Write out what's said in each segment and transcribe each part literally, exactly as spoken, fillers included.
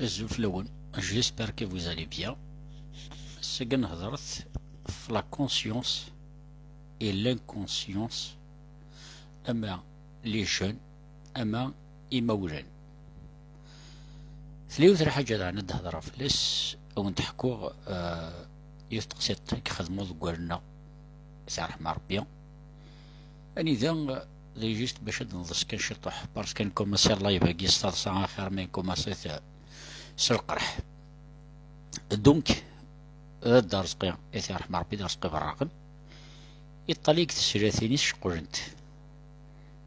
Azul fell-awen. J'espère que vous allez bien. Ass-agi ad nehḍer ɣef la conscience et l'inconscience, ama les jeunes, ama imawlan. Tella yiwet n lḥaǧa daɣen ad d-hedreɣ fell-as, ad wen-d-ḥkuɣ, euh, yiwet n teqsiṭ i ixedmeɣ deg wallen-nneɣ, si ṛṛeḥma n Ṛebbi. Anida, d juste bac ad nḍes kan ciṭuḥ, parce que nkumaṣi live-agi s taḍsa axir ma nkumaṣi-t s lqerḥ. Donc, d Arezqi, i t-iṛḥem Ṛebbi, d Arezqi Berraqen. Iṭṭal-ik teslatin-is ceqqlent.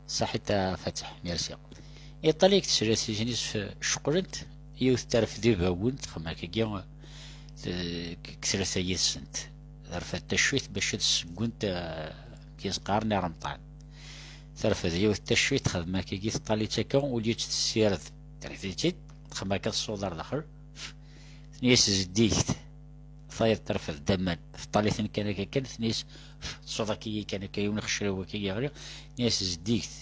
Saḥit a Fateḥ, merci. Iṭṭal-ik teslatin-is ceqqlent, yiwet terfed ibawen, texdem akkagi, t-, deg tlata yid-sent. Terfed taccuyt bac ad sseggent, eh, amek i s-qqaren, iremṭan. Terfed yiwet taccuyt, texdem akkagi, teṭṭal-itt akka, ul-is tessired. Terfed-itt-id, texdem akka, tṣuḍ ar daxel. Tenna-yas zeddiget. Tayeḍ terfed-d aman. Teṭṭal-iten kan akka kan, tenna-yas, tṣuḍ akka kan akka, yiwen ixeccer waki yeɣli. Tenna-yas zeddiget.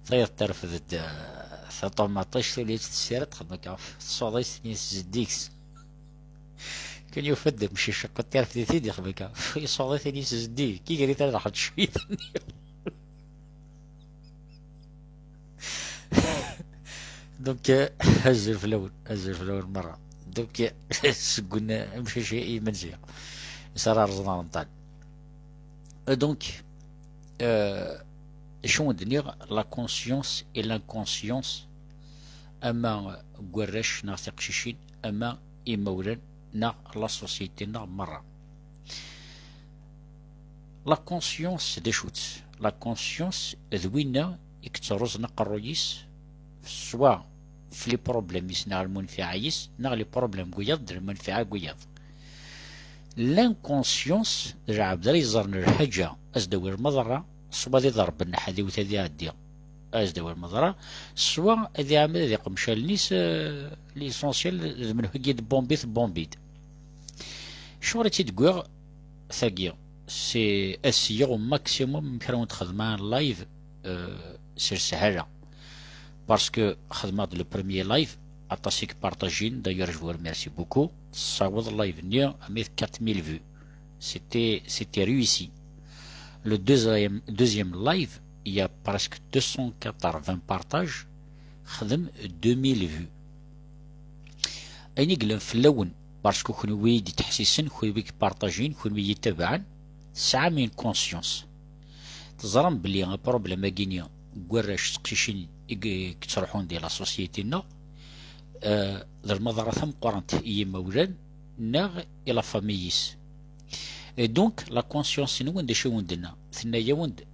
Tayeḍ terfed-d, eh, taṭumaṭict, ul-is tessired, texdem akka, tṣuḍ-is, tenna-yas zeddiget. Kan yufa-d amcic, akked tirfdit-id, ixdem akka. Iṣuḍ-it, ini-s zeddig, kigri tara daxel cwit-nni. Donc, euh, azul fell-awen, azul fell-awen merra. Donc, euh, seg-, amcic i imenzi. Sara rẓen arenṭal. Euh, donc, euh, acu n-d-nniɣ, la conscience et l'inconscience, ama n warrac neɣ tiqcicin, ama imawlan neɣ la société neɣ merra. La conscience d acu-tt? La conscience d winna i yettruẓen aqerruy-is, soit f les problèmes-is neɣ lmunfiɛa-is, neɣ les problèmes n wiyaḍ d lmunfiɛa n wiyaḍ. L'inconscience d lɛebd ara yeẓren lḥaǧa, ad s-d-awi lmaḍerra, ṣṣwab ad iḍerben lḥad iwet ad iɛeddi, ad s-d-awi lmaḍerra, ṣṣwab ad iɛemmed ad iqmec allen-is, eh, l'essentiel d menhu i d-tbumbi tbumbi-d. Acuɣer i tt-id-wwiɣ tagi? C'est ad syiɣ au maximum amek ara wen-d-xedmeɣ live, euh, s lsehhala. Parce que xedmeɣ-d le premier live, aṭas i ipartajin, d'ailleurs je vous remercie beaucoup. Tessaweḍ live-nni armi d quatre mille vues. C'était, c'était réussi. Le deuxième, deuxième live, il y a presque deux cent quatre-vingts partages, xdem deux mille vues. Ayen i yellan fell-awen, parce que kenwi i d-ittḥessisen, kenwi i ipartajin, kenwi i yi-itabaɛen, tesɛam une conscience. Teẓram belli aproblème-agi-nni n warrac d teqcicin i, i yettruḥun di la société-nneɣ, eh, d lmaḍerra tameqqrant i yimawlan neɣ i la famille-is. Et donc, la conscience-nwen d acu i wen-d-tenna? Tenna-yawen-d,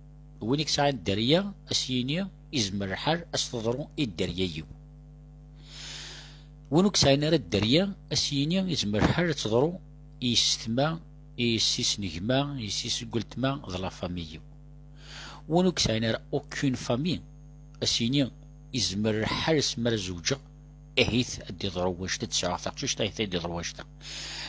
win i yesɛan dderya, ad s-yini, izmer lḥal ad s-teḍru i dderya-iw. Win ur yesɛin ara dderya, ad s-yini, izmer lḥal ad teḍru i yessetma, i yessi-s n gma, i yessi-s n weltma, d la famille-iw. Win ur yesɛin ara aucune famille, ad s-yini, izmer lḥal asmi ara zewǧeɣ, ahit ad d-iḍru wannect-a, ad d-sɛuɣ taqcict, ahit ad d-iḍru wannect-a.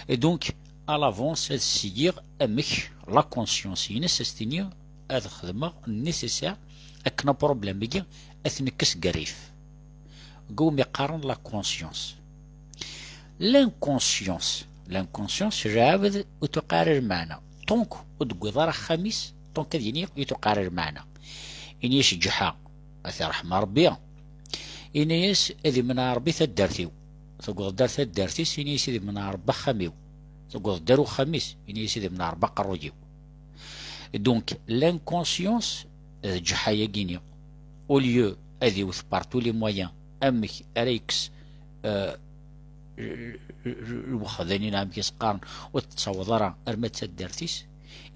Et donc, à l'avance, ad syiɣ amek la conscience-ines ad s-tini ad xedmeɣ nécessaire akken aproblème-agi ad t-nekkes deg rrif. Deg umi qqaren la conscience. L'inconscience. L'inconscience, lɛebd ur tuqiɛ ara lmeɛna. Ṭunk ur d-tewwiḍ ara axxam-is, ṭunk ad yini ur tuqiɛ ara lmeɛna. Ini-as ǧeḥḥa, ad t-iṛḥem Ṛebbi. Ini-as ad imneɛ Ṛebbi taddart-iw. Tewweḍ-d ar taddart-is, ini-as ad imneɛ Ṛebbi axxam-iw. Tewweḍ-d ar uxxam-is, ini-as ad imneɛ Ṛebbi aqerruy-iw. Donc, l'inconscience, d ǧeḥḥa-yagi-ni. Au lieu ad iwet par tous les moyens amek ara yekkes, euh, lwexda-nni neɣ amek i s-qqaren, ur tettaweḍ ara arma d taddart-is,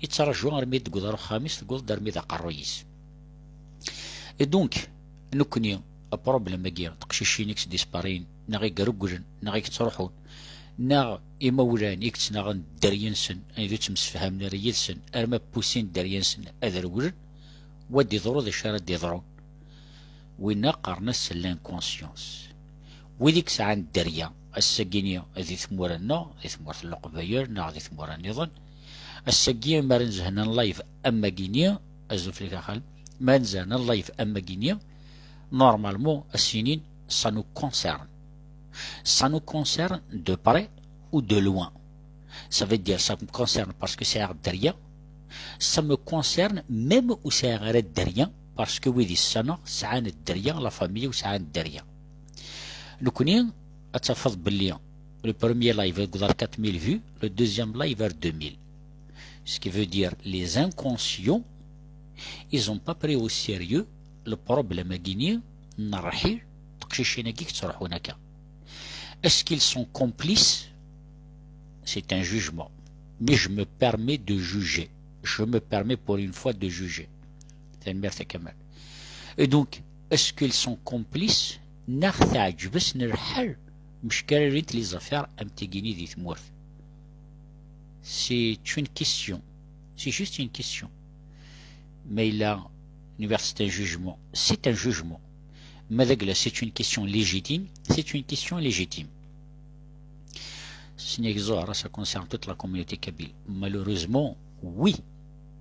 ittraǧu armi d-tewweḍ ar uxxam-is, tewweḍ-d armi d aqerruy-is. Et donc, nekkni, aproblème-agi, teqcicin i yesdisparin, neɣ i iregglen, neɣ i yettruḥun, neɣ imawlan i yettnaɣen dderya-nsen, anida ur ttemsefhamen ara yid-sen, arma pussin dderya-nsen ad rewlen, wa d-iḍru d acu ara d-iḍrun. Winna qqaren-as l'inconscience. Wid i yesɛan dderya, ass-agi-ni di tmura-nneɣ, di tmurt n Leqbayel neɣ di tmura nniḍen, ass-agi mi ara nzehn en live am wagi-ni, azul fell-ak a xali, mi ara nzehn en live am wagi-ni, normalement, ad s-inin, ça nous concerne. Ça nous concerne de près ou de loin. Ça veut dire, ça me concerne parce que c'est un dderya. Ça me concerne même ur sɛiɣ ara dderya, parce que wid i ssneɣ sɛan dderya, la famille-iw sɛan dderya. Nekkni, ad tafeḍ belli le premier live deg uḍar quatre mille vues, le deuxième live vers deux mille. Ce qui veut dire, les inconscients, ils ont pas pris au sérieux le problème-agi-nni n ṛṛḥil n teqcicin-agi i yettruḥun akka. Est-ce qu'ils sont complices? C'est un jugement. Mais je me permets de juger. Je me permets pour une fois de juger. Tanemmirt a Kamal. Et donc, est-ce qu'ils sont complices? Neɣ teɛǧeb-asen lḥal mec ara rint les affaires am tigini di tmurt? C'est une question. C'est juste une question. Mais là, c'est un jugement. C'est un jugement. Mais là, c'est une question légitime. C'est une question légitime. Sneegzor, ça concerne toute la communauté kabyle. Malheureusement, oui.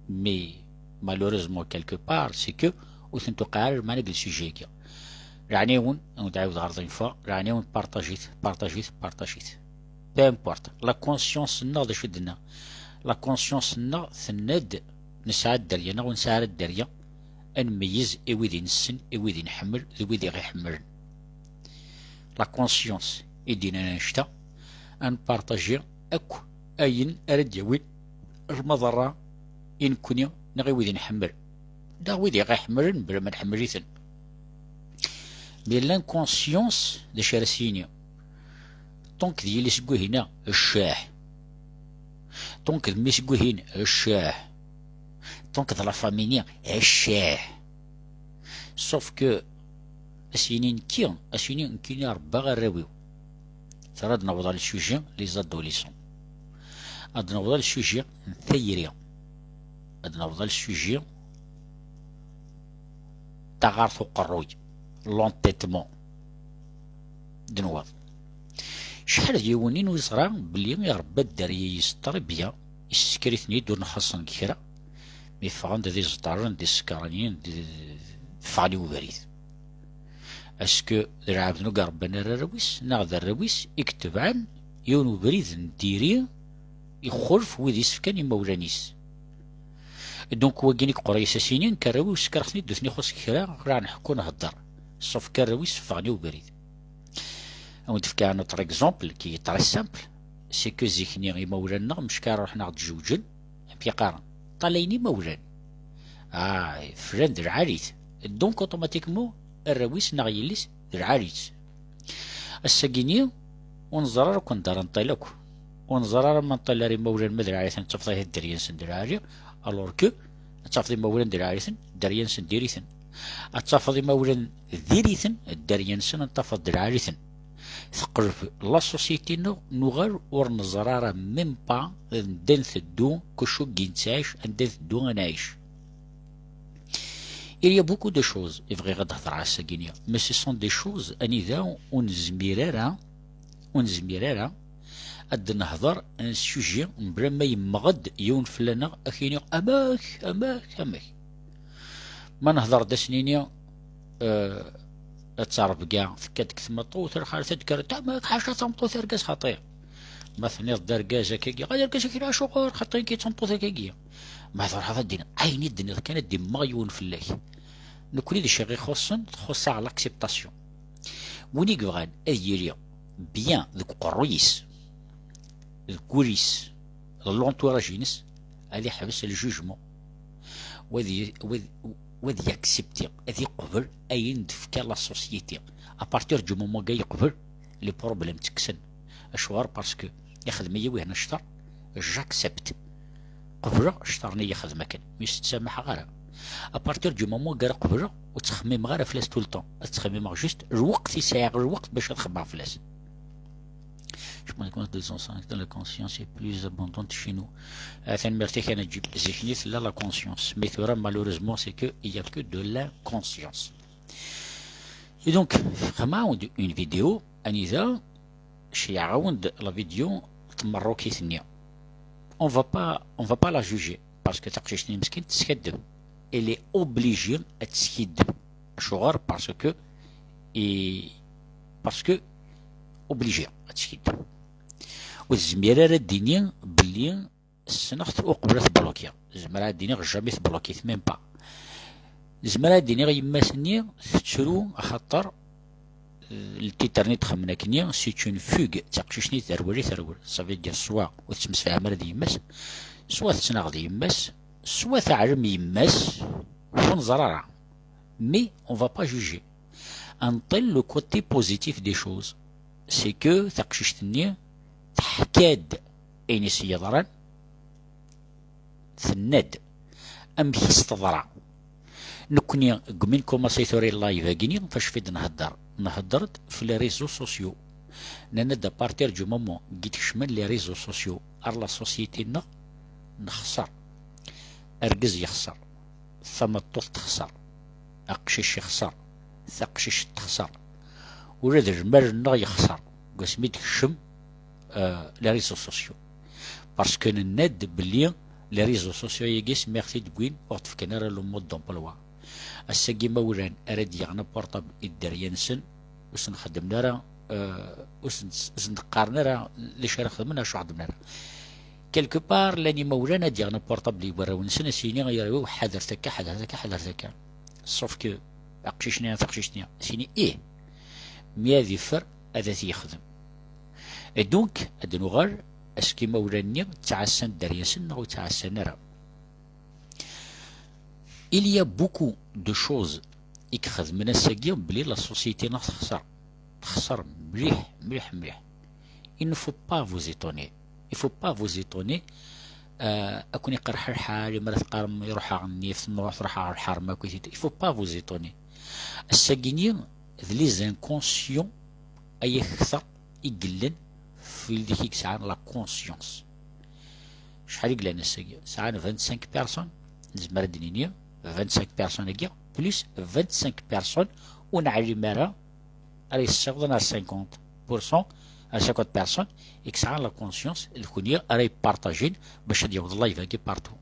Mais malheureusement, quelque part, c'est que ur ten-tuqeɛ ara lmeɛna deg le sujet-agi. Leɛnaya-wen, ad wen-d-ɛawdeɣ ɣer ḍinfa, leɛnaya-wen, partagit, partagit, partagit. Peu importe. La conscience-nneɣ d acu d-tenna. La conscience-nneɣ tenna-d nesɛa dderya neɣ ur nesɛi ara dderya, ad nmeyyez i wid i nessen, i wid i nḥemmel, d wid i ɣ-iḥemmlen. La conscience i d-yennan annect-a, ad npartaji akk ayen ara d-yawin lmaḍerra i nekkni neɣ i wid i nḥemmel. Neɣ wid i ɣ-iḥemmlen bla ma nḥemmel-iten. Mais l'inconscience, d acu ara s-yini? Ṭunk d yelli-s n wihina, ccah. Ṭunk d mmi-s n wihin, ccah. Ṭunk d la famille-nni, ccah. Sauf que, a s-yini nekki, a s-yini nekkini rebbaɣ arraw-iw. Tura ad naweḍ ɣer le sujet, les adolescents. Ad naweḍ ɣer le sujet n tayri. Ad naweḍ ɣer le sujet taɣart uqerruy, l'entêtement. D nwaḍ. Cḥal d yiwen i neẓra belli irebba dderya-is très bien, issesker-iten-id ur nxaṣṣen deg kra, mi ffɣen-d d iẓeṭṭaren, d isekṛaniyen, d, ffɣen i ubrid. Est-ce que d lɛebd n ugarebban ara arraw-is, neɣ d arraw-is i yetebɛen yiwen ubrid n diri ixulef wid i s-fkan imawlan-is? Donc, wagini yeqqur-as a s-yini, nekk arraw-iw ssekreɣ-ten-id, ur ten-ixuṣṣ kra, ɣer neḥku nhedder. Sauf que arraw-is ffɣen i ubrid. Ad wen-d-fkeɣ un autre exemple qui est très simple, c'est que zik-nni imawlan-nneɣ mec ara ruḥen ad ɣ-d-jewǧen, amek i qqaren? Ṭalayen imawlan. Ah, flan d lɛali-t. Donc, automatiquement, arraw-is neɣ yelli-s d lɛali-tt. Ass-agi-nni, ur neẓri ara akk anda ara nṭil akk. Ur neẓri ara ma nṭil ar imawlan ma d lɛali-ten, ad tafeḍ ahat dderya-nsen d lɛali, alors que ad tafeḍ imawlan d lɛali-ten, dderya-nsen diri-ten. Ad tafeḍ imawlan diri-ten, dderya-nsen ad tafeḍ d lɛali-ten. Teqleb la société-nneɣ, nuɣal ur neẓri ara même pas anda nteddu, kucu i nettɛic, anda nteddu ad nɛic. Il y a beaucoup de choses i bɣiɣ ad d-hedreɣ ass-agi-nni, mais ce sont des choses anida ur nezmir ara, ur nezmir ara ad d-nehder un sujet mebla ma yemmeɣ-d yiwen fell-aneɣ, ad k-yini amek, amek, amek. Ma nehder-d ad s-nini, eh, ad terbga, tekka-d deg tmeṭṭut, lxalat ad d-kkrent, amek, ḥaca tameṭṭut argaz xaṭi. Ma tenniḍ-d argaz akkagi, ɣer argaz akkagi acuɣer, xaṭi nekki d tameṭṭut akkagi. Ma truḥeḍ ad d-tiniḍ, ayen i d-tenniḍ kan ad d-immeɣ yiwen fell-ak. Nekkni d acu i ɣ-ixuṣṣen, txuṣṣ-aɣ l'acceptation. Win i yebɣan ad yili bien deg uqerruy-is, deg wul-is, d l'entourage-ines, ad iḥbes le jugement. W ad y-, w ad, w ad y-accepter, ad iqbel ayen d-tefka la société. À partir du moment i yeqbel, les problèmes ttekksen. Acuɣer? Parce que ixdem-iyi wihna cter, j'accepte. Qebleɣ cter-nni yexdem akken, mais ur s-ttsamaḥeɣ ara. À partir du moment i ara qebleɣ, ur ttxemmimeɣ ara fell-as tout le temps. Ad ttxemmimeɣ juste lweqt i sɛiɣ lweqt bac ad xemmeɣ fell-as. Je pense que deux cent cinq dans la conscience est plus abondante chez nous. Ah, tanemmirt-ik a Najib. Zik-nni tella la conscience. Mais tura, malheureusement, c'est que il y a que de l'inconscience. Et donc, vraiment, une vidéo, anida, ceyɛeɣ-awen-d la vidéo tmerrukit-nni. On va pas, on va pas la juger, parce que taqcict-nni meskint teskaddeb. Elle est obligée ad teskiddeb. Acuɣer? Parce que, et, parce que obligé ad teskiddeb. Ur tezmir ara ad d-tini belli ssneɣ-t uqbel ad t-blokiɣ. Zemreɣ ad d-iniɣ jamais tblokiɣ-t, même pas. Zemreɣ ad d-iniɣ yemma-s-nni tettru axaṭer, euh, le titre-nni d-xemmen akkenni, c'est une fugue, d taqcict-nni terwel i terwel. Ça veut dire soit ur tettemsefham ara d yemma-s, soit tettnaɣ d yemma-s, soit teɛlem yemma-s, ur neẓri ara. Mais on va pas juger. À nṭel le côté positif des choses, c'est que taqcict-nni teḥka-d ayen i s-yeḍran, tenna-d amek i s-teḍra. Nekkni deg mi nkumaṣi tura live-agi-nni, facfi d-nhedder, nhedder-d f les réseaux sociaux. Nenna-d à partir du moment i d-kecmen les réseaux sociaux ar la société-nneɣ, nexṣer. Argaz yexṣer, tameṭṭut texṣer, aqcic yexṣer, taqcict texṣer, ula d lmal-nneɣ yexṣer deg wasmi d-kecmen, euh, les réseaux sociaux. Parce que nenna-d belli les réseaux sociaux-agi, semmiɣ-t-id deg win ur ɣ-d-fkan ara le mode d'emploi. Ass-agi imawlan ara d-yaɣen aportabl i dderya-nsen, ur sen-xeddmen ara, euh, ur sen-, ur sen-d-qqaren ara d acu ara xedmen, acu xeddmen ara. Quelque part, llan imawlan ad d-yaɣen aportabl i warraw-nsen, ad s-yini ay arraw-iw, ḥadret akka, ḥadret akka, ḥadret akka. Sauf que aqcic-nni, taqcict-nni, ad s-yini ih, mi ad iffer, ad t-yexdem. Et donc, ad d-nuɣal, est-ce que imawlan-nni ttɛassan dderya-nsen neɣ ur ttɛassan ara? Il y a beaucoup de choses i ixedmen ass-agi belli la société-nneɣ texṣer. Texṣer mliḥ, mliḥ, mliḥ. Il ne faut pas vous étonner. Il faut pas vous étonner. Euh, ad ken-iqerreḥ lḥal, imi ara teqqarem iruḥ-aɣ nnif, tenruḥ, truḥ-aɣ lḥerma, akkit. Il faut pas vous étonner. Ass-agi-nni, d les inconscients ay akteṛ i yellan f wid i yesɛan la conscience. Acḥal i yellan ass-agi? Sɛan vingt-cinq personnes, nezmer ad d-nini vingt-cinq personnes-agi, plus vingt-cinq personnes ur neɛlim ara ara yessiwḍen ar cinquante pour cent, ar cinquante personnes i yesɛan la conscience d kunwi ara ypartajin bac ad yaweḍ live-agi partout.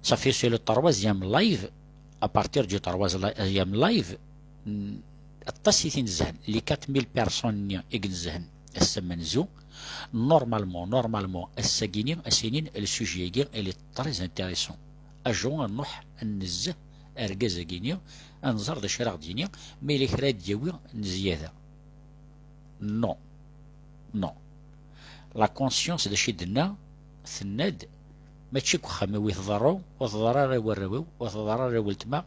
Ça fait c'est le troisième live. À partir du troisième live, mm, aṭas i t-inezhen. Les quatre mille personnes-nni i inezhen ass amenzu, normalement, normalement, ass-agi-nni, ad s-inin le sujet-agi, il est très intéressant. Ajour ad nruḥ ad nezzeh argaz-agi-nni, ad nẓer d acu ara ɣ-d-yini, ma yella kra ad d-yawi n zzyada. Non. Non. La conscience d acu i d-tenna? Tenna-d, mačči deg uxxam-iw i tḍerru, ur tḍerru ara i warraw-iw, ur tḍerru ara i weltma,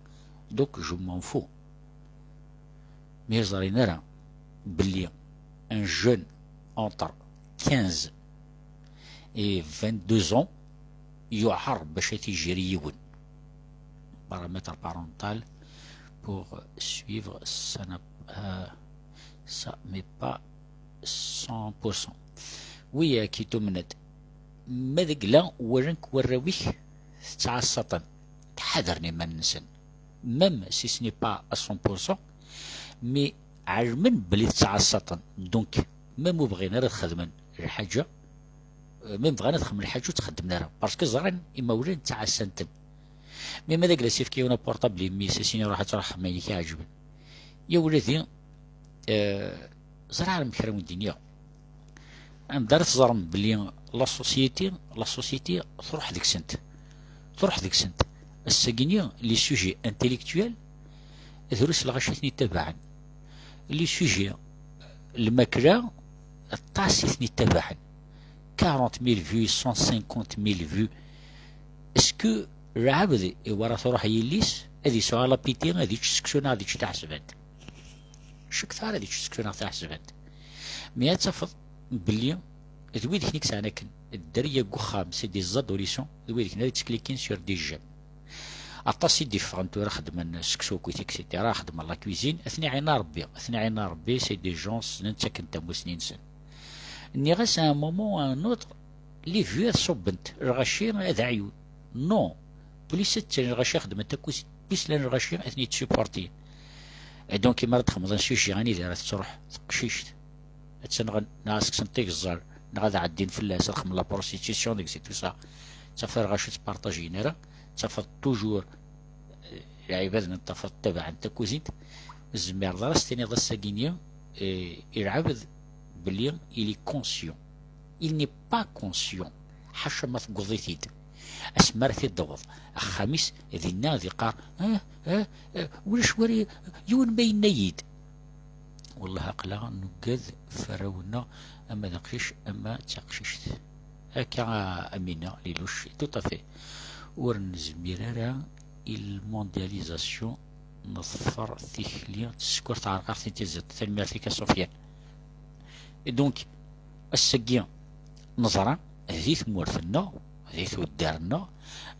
donc je m'en fous. Mi ẓrin ara belli un jeune entre quinze et vingt-deux ans yuɛer bac ad t-ijri yiwen. Paramètre parental pour suivre, ça n'a, euh, ça met pas cent pour cent. Oui, euh, qui tumned. Ma deg la walan-k warraw-ik tettɛassaḍ-ten, ḥadren iman-nsen. Même si ce n'est pas à cent pour cent, mais ɛelmen belli tettɛassaḍ-ten. Donc, même ur bɣin ara ad xedmen lḥaǧa, euh, même bɣan ad xedmen lḥaǧa ur tt-xeddmen ara. Parce que ẓran imawlan ttɛassan-ten. Mais ma deg la sifki una portable i mmi-s, a s-yini ruḥ ad truḥ axxam ayen i k-iɛeǧben. Ya wladi, euh, ẓriɣ ara amek ara wen-d-iniɣ. Anda ara teẓrem belli la société, la société truḥ deg-sent. Truḥ deg-sent. Ass-agi-nni, les sujets intellectuels, drus lɣaci i ten-ittabaɛen. Les sujets, lmakla, aṭas i ten-ittabaɛen. Quarante mille vues, cent cinquante mille vues. Est-ce que lɛebd iwara truḥ yelli-s, ad yesɛu à l'appétit, ad yečč seksu neɣ ad yečč taḥesbant? Cukkeɣ ara ad yečč seksu neɣ taḥesbant. Mi ad tafeḍ belli d wid-ik i yesɛan akken dderya deg uxxam, c'est des adolescents, d wid-ik ara yettclikin sur des j'aime. Aṭas i d-iffɣen tura xeddmen seksu akkit, et cetera, xeddmen la cuisine, ad ten-iɛin Rebbi, ad ten-iɛin Rebbi, c'est des gens ssnen ttaken tamusni-nsen. Nniɣ-as à un moment ou à un autre, les vues ad ṣubbent, lɣaci ad ɛyun. Non, plus ad ttalin lɣaci xeddmen takusit, plus llan lɣaci ad ten-yettsupportin. Et donc, imi ara d-txedmeḍ un sujet anida ara tettruḥ teqcict, ad tt-nɣen, neɣ ad s-kksen tigeẓẓal, neɣ ad ɛeddin fell-as, ad xedmen la prostitution, deg c'est tout ça. Ttafeḍ lɣaci ur ttpartajin ara, ttafeḍ toujours, eh, lɛibad n tafeḍ tabaɛen takuzint, ur tezmireḍ ara s-tiniḍ ass-agi-nni, eh, i lɛebd Belli il est conscient. Il n'est pas conscient. Ḥaca ma tewweḍ-it-id. Asmi ara t-id-taweḍ axxam-is, dinna ad iqqar, ah, ah, ah, ulac wari, yiwen ma yenna-yi-d. Wellah aql-aɣ nugad f arraw-nneɣ, ama d aqcic ama d taqcict. Akka a Amina Liluc, tout à fait. Ur nezmir ara i lmondialisation, neḍfer tikli tessekwer tɛerqaɣ tin tiẓiṭ. Tanemmirt-ik a Sofiane. Et donc, ass-agi neẓra di tmurt-nneɣ, di tuddar-nneɣ,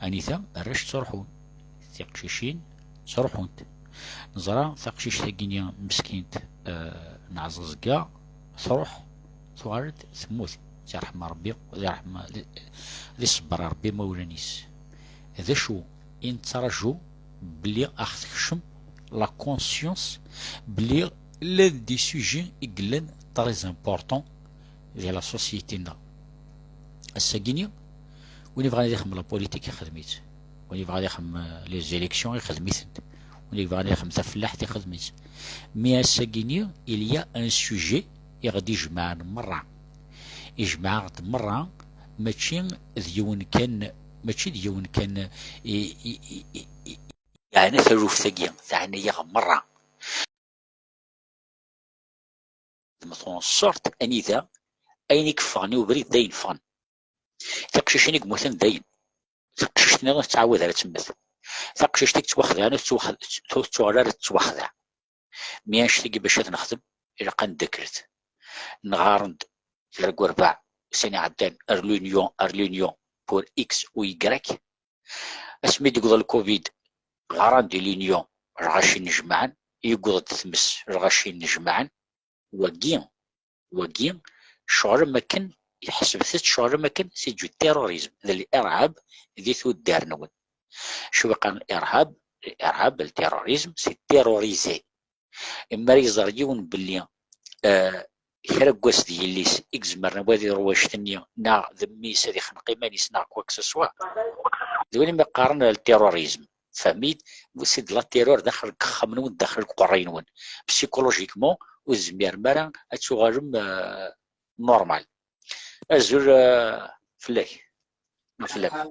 anita arrac ttruḥun, tiqcicin ttruḥunt. Neẓra taqcict-agi-nni meskint, eh, n Ɛẓaẓga, truḥ, tuɣal-d temmut. Ad tt-yerḥem Ṛebbi, ad yerḥem, ad iṣebber Ṛebbi imawlan-is. D acu i nettraǧu belli aɣ-tekcem la conscience belli llan des sujets i yellan très importants di la société-nneɣ? Ass-agi-nni, win yebɣan ad ixdem la politique, ixdem-itt. Win yebɣan ad ixdem, euh, les élections, ixdem-itent. Win yebɣan ad ixdem tafellaḥt, ixdem-itt. Mais ass-agi-nni, il y a un sujet i ɣ-d-ijemɛen merra. Ijmeɛ-aɣ-d merra, mačči d yiwen kan, mačči d yiwen kan i, i, i, i, i, yeɛna taluft-agi, teɛna-yaɣ merra. Xedmet en sorte anida ayen i yeffɣen i ubrid d ayen ffɣen. Tiqcicin i yemmuten d ayen. Taqcict-nniḍen ur tettɛawad ara ad temmet. Taqcict i yettwaxedɛen ur tettwax-, ur tettuɣal ara tettwaxdeɛ. Mi annect-agi bac ad nexdem, ilaq ad neddaklet. Nɣaren-d kra n werbaɛ ussan iɛeddan ar l'Union, ar l'Union pour X ou Y. Asmi d-yewweḍ lcovid, ɣran di l'Union lɣaci nnejmaɛen, yewweḍ-d tmes lɣaci nnejmaɛen. Wagi, wagi, ccɣel am akken, ḥesbet-t ccɣel am akken c'est du terrorisme, d l'irhab di tuddar-nwen. Cwi qqaren l'irhab, l'irhab, le terrorisme, c'est terroriser. Imi ara iẓer yiwen belli, euh, kra n wass d yelli-s i izemren ad iru wannect-nni, neɣ d mmi-s ad ixneq iman-is, neɣ quoi que ce soit. D win imi qqaren le terrorisme. Fehmit, c'est de la terreur daxel deg uxxam-nwen, daxel deg uqerray-nwen. Psychologiquement, ur tezmirem ara ad tuɣalem, euh, normal. Azul, euh, fell-ak. Fell-am.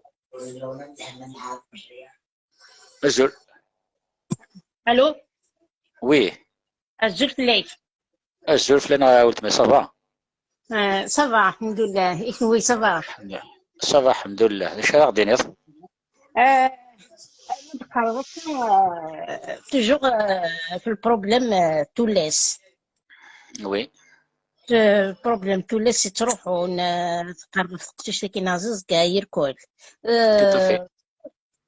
Azul. Allô? Oui. Azul fell-ak. Azul fell-aneɣ a weltma, ça va? Euh, ça va, alhamdoulilah. Et oui, ça va. Ça va, alhamdoulilah. D acu ara ɣ-d-tiniḍ? Euh, euh, toujours, euh, في البروبليم، euh, توليس. Oui. Le problème توليس يتروحون، euh, تقرب تقشيش لكن عزيز كاير كل. Tout à fait. Euh,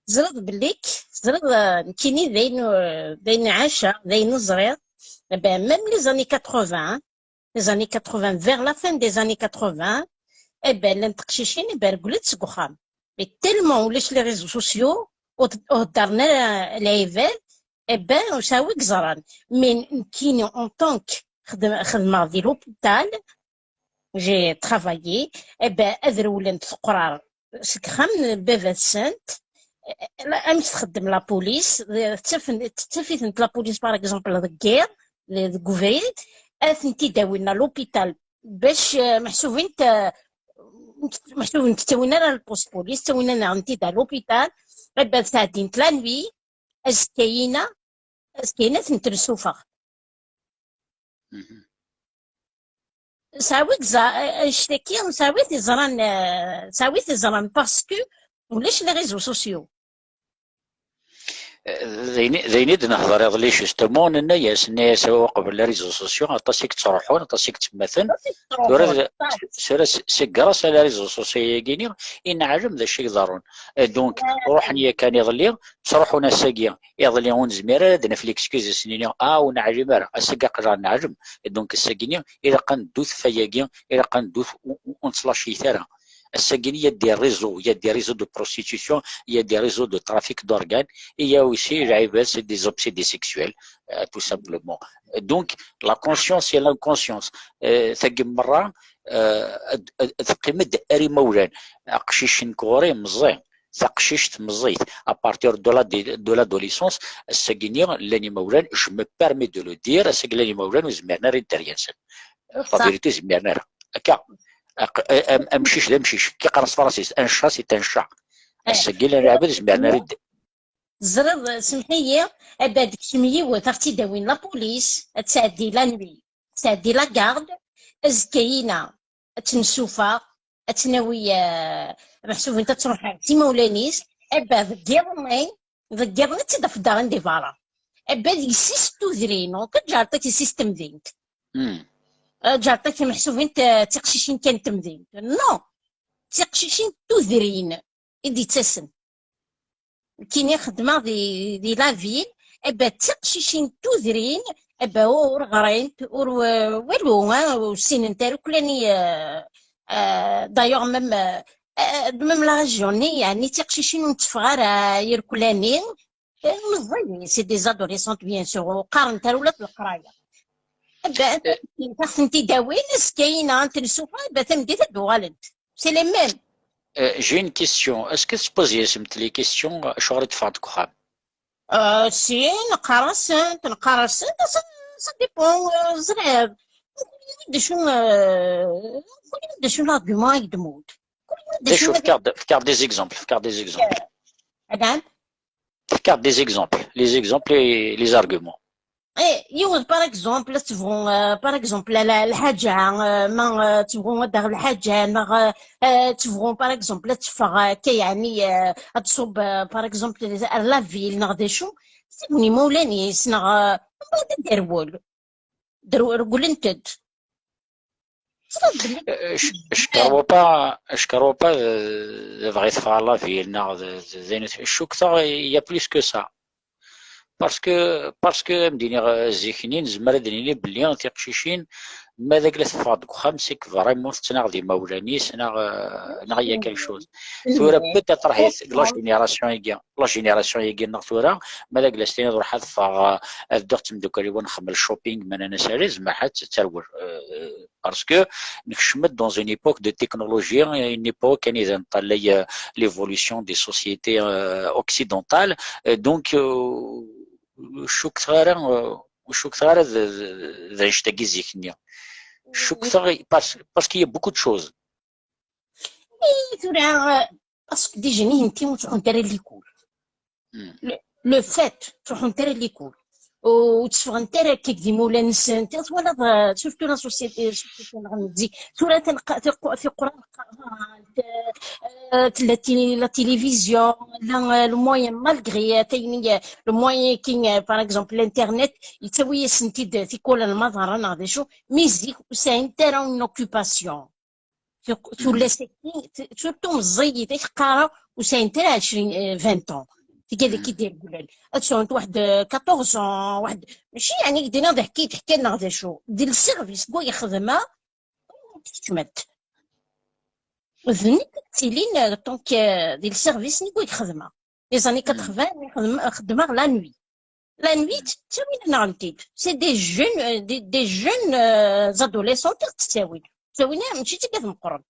ẓriɣ belli-k, ẓriɣ, euh, nekkini d ayen, euh, d ayen ɛaceɣ, d ayen ẓriɣ. Eh ben, même les années quatre-vingts, les années quatre-vingts, vers la fin des années quatre-vingts, eh ben, llant teqcicin, eh ben, regglent seg uxxam. Mais tellement ulac les réseaux sociaux, ur d-, ur heddren ara lɛibad, eh ben, ur sɛiɣ wi yeẓran. Mais nekkini, en tant que xedm-, xedmeɣ di l'hôpital, j'ai travaillé, eh ben, ad rewlent teqrar seg uxxam n baba-tsent, eh, la-, amek txeddem la police, eh, ttafen-, ttaf-itent la police, par exemple, deg yiḍ, deg ubrid, ad tent-id-awin à l'hôpital, bac, eh, meḥsubin t-, meḥsubin ur ttawin ara le poste police, ttawin-aneɣ-tent-id à l'hôpital, eh ben, sɛeddint la nuit, azekka-ina, azekka-ina ad tent-nessufeɣ. Mhm. Sɛiɣ wi yeẓra-, annect-agi, sɛiɣ wi t-yeẓran, eh, sɛiɣ wi t-yeẓran parce que ulac les réseaux sociaux. Eh, d ayen, d ayen i d-nehḍer iḍelli, justement, nenna-yas, nenna-yas uqbel les réseaux sociaux, aṭas i yettruḥun, aṭas i yettemmaten. Aṭas i yettruḥun, tura d-, aṭas. Tura s-, c'est grâce à les réseaux sociaux-agi-ni i neɛlem d acu i iḍerrun. Eh, donc, eh, ruḥen yakan iḍelli, ttruḥun ass-agi, iḍelli ur nezmir ara ad naf l'excuse, ad s-nini, ah, ur neɛlim ara, ass-agi aql-aɣ neɛlem. Et donc, ass-agi-ni, ilaq ad neddu f wayagi, ilaq ad neddu f-, ur, ur, ur nettlaci ara. Ass-agi-ni, il y a des réseaux, il y a des réseaux de prostitution, il y a des réseaux de trafic d'organes, et il y a aussi, lɛibad, c'est des obsédés sexuels, euh, tout simplement. Donc, la conscience et l'inconscience, euh, tagi merra, euh, ad, ad, ad teqqim-d ar imawlan. Aqcic nekk ɣur-i meẓẓi, taqcict meẓẓiyet. À partir de la, de l'adolescence, ass-agi-ni llan imawlan, je me permets de le dire, ass-agi llan imawlan ur zmiren ara i dderya-nsen. La vérité, ur zmiren ara. Akka, aq- am- amcic d amcic, akka qqaren s tefransist, un chat, c'est un chat. Ass-agi, llan lɛibad ur zmiren ara ad d- Teẓriḍ, semmeḥ-iyi, abad tekcem yiwet, ad ɣ-tt-id-awin la police, ad tɛeddi la nuit, ad tɛeddi la garde, azekka-ina ad tt-nessufeɣ, ad tt-nawi, eh, meḥsub int ad truḥ s imawlan-is, abad deg yiḍ-nni, deg yiḍ-nni ad tt-id-tafeḍ daɣen di berra. Abad yessis tudrin, ur ǧǧeɣ-ak yessis temdint. Hmm. Ur ǧǧeɣ-ak meḥsub int, eh, d tiqcicin kan n temdint. Non, d tiqcicin n tudrin i d-yettasen. Nekkini xeddmeɣ di, di la ville, aba d tiqcicin n tudrin, aba ur ɣrint, ur, eh, walu, eh, ur ssinent ara akk lani, eh, eh, d'ailleurs même, eh, eh, même la région-nni, yeɛni d tiqcicin ur netteffeɣ ara irkelli-nni, eh, meẓẓiyit, c'est des adolescentes bien sûr, ur qqarent ara ula d leqraya. Aba, ad tent-id-awin, azekka-ina ad tent-nessufeɣ, aba tameddit ad d-uɣalent. C'est les mêmes. Euh, j'ai une question. Est-ce que tu poses les questions, acuɣer i d-ffɣent deg uxxam? Euh, si, neqqar-asent, neqqar-asent, ça, ça dépend, euh, ẓriɣ. Mkul yiwen d acu, euh, mkul yiwen d acu l'argument i d-tmudd. Mkul yiwen d D acu, acu fkiɣ-d fkiɣ des exemples, fkiɣ des exemples. Adam? Fkiɣ-d des exemples, les exemples et les arguments. Eh, yiwet, par exemple, ad tebɣu, euh, par exemple, la, la, lḥaǧa, euh, ma, euh, tebɣu ad d-taɣ lḥaǧa, neɣ, euh, euh, tebɣu, par exemple, ad teffeɣ, euh, akka, yeɛni, euh, ad tṣubb, euh, par exemple, ar la ville, neɣ d acu, s imawlan-is, neɣ, euh, mbeɛd ad d-terwel. Derw-, rewlent-d. Teẓriḍ belli Euh, je, je crois pas, je crois pas, euh, debɣi teffeɣ la ville, neɣ d, d, d ayen, je crois il y a plus que ça. Parce que, parce que, am d-iniɣ, euh, zik-nni, nezmer ad d-nini belli tiqcicin, ma d agla teffeɣ deg uxxam, c'est que vraiment tettnaɣ d imawlan-is, neɣ, euh, neɣ il y a quelque chose. Tura peut-être ahi, la génération-agi, la génération-agi neɣ tura, ma d agla s-tiniḍ ruḥ ad ffeɣ, euh, ad dduɣ d temdukal-iw ad nxemmel shopping, ma nnan-as ara, zemreɣ ad terwel. Euh, parce que nekcem-d dans une époque de technologie, une époque anida neṭṭalay, euh, l'évolution des sociétés, euh, occidentales. Euh, donc, euh, ur cukkeɣ ara, euh, ur cukkeɣ ara d, d, d annect-agi zik-nni. Cukkeɣ, parce, parce qu'il y a beaucoup de choses. Eh, tura, euh, parce que déjà, nitenti ur ttruḥunt ara likul. Hmm. Le, le fait, ur ttruḥunt ara likul. Ur tteffɣent ara akka deg imawlan-nsent. Twalaḍ, euh, surtout la société, société-nneɣ n zik. Tura tanqa-, tiqu-, tiqura qerrant, euh, tella ti-, la télévision, la, euh, le moyen, malgré, euh, tayni, euh, le moyen qui, euh, par exemple, l'internet, yettawi-yasent-id tikwal n lmaḍara neɣ d acu, mais zik ur sɛint ara une occupation. Tuk-, tullas-agi, t-, surtout meẓẓiyit, ak qqareɣ, ur sɛint ara ɛecrin, eh, vingt ans. Tigad-agi i d-iregglen. Ad sɛunt waḥed, eh, quatorze ans, waḥed, mačči yeɛni k-d-iniɣ d aḥki-, teḥka neɣ d acu. Di lservis n way xedmeɣ, ur tkeččment. D nekk i yettilin, eh, tant que, eh, di lservis n way xedmeɣ. Les années quatre-vingts, xedm-, xeddmeɣ la nuit. La nuit, ttawin-aneɣ-tent-id. C'est des jeunes, euh, des, des jeunes, euh, adolescents i ɣ-ttawin. Ttawin, mačči d tigad meqqren.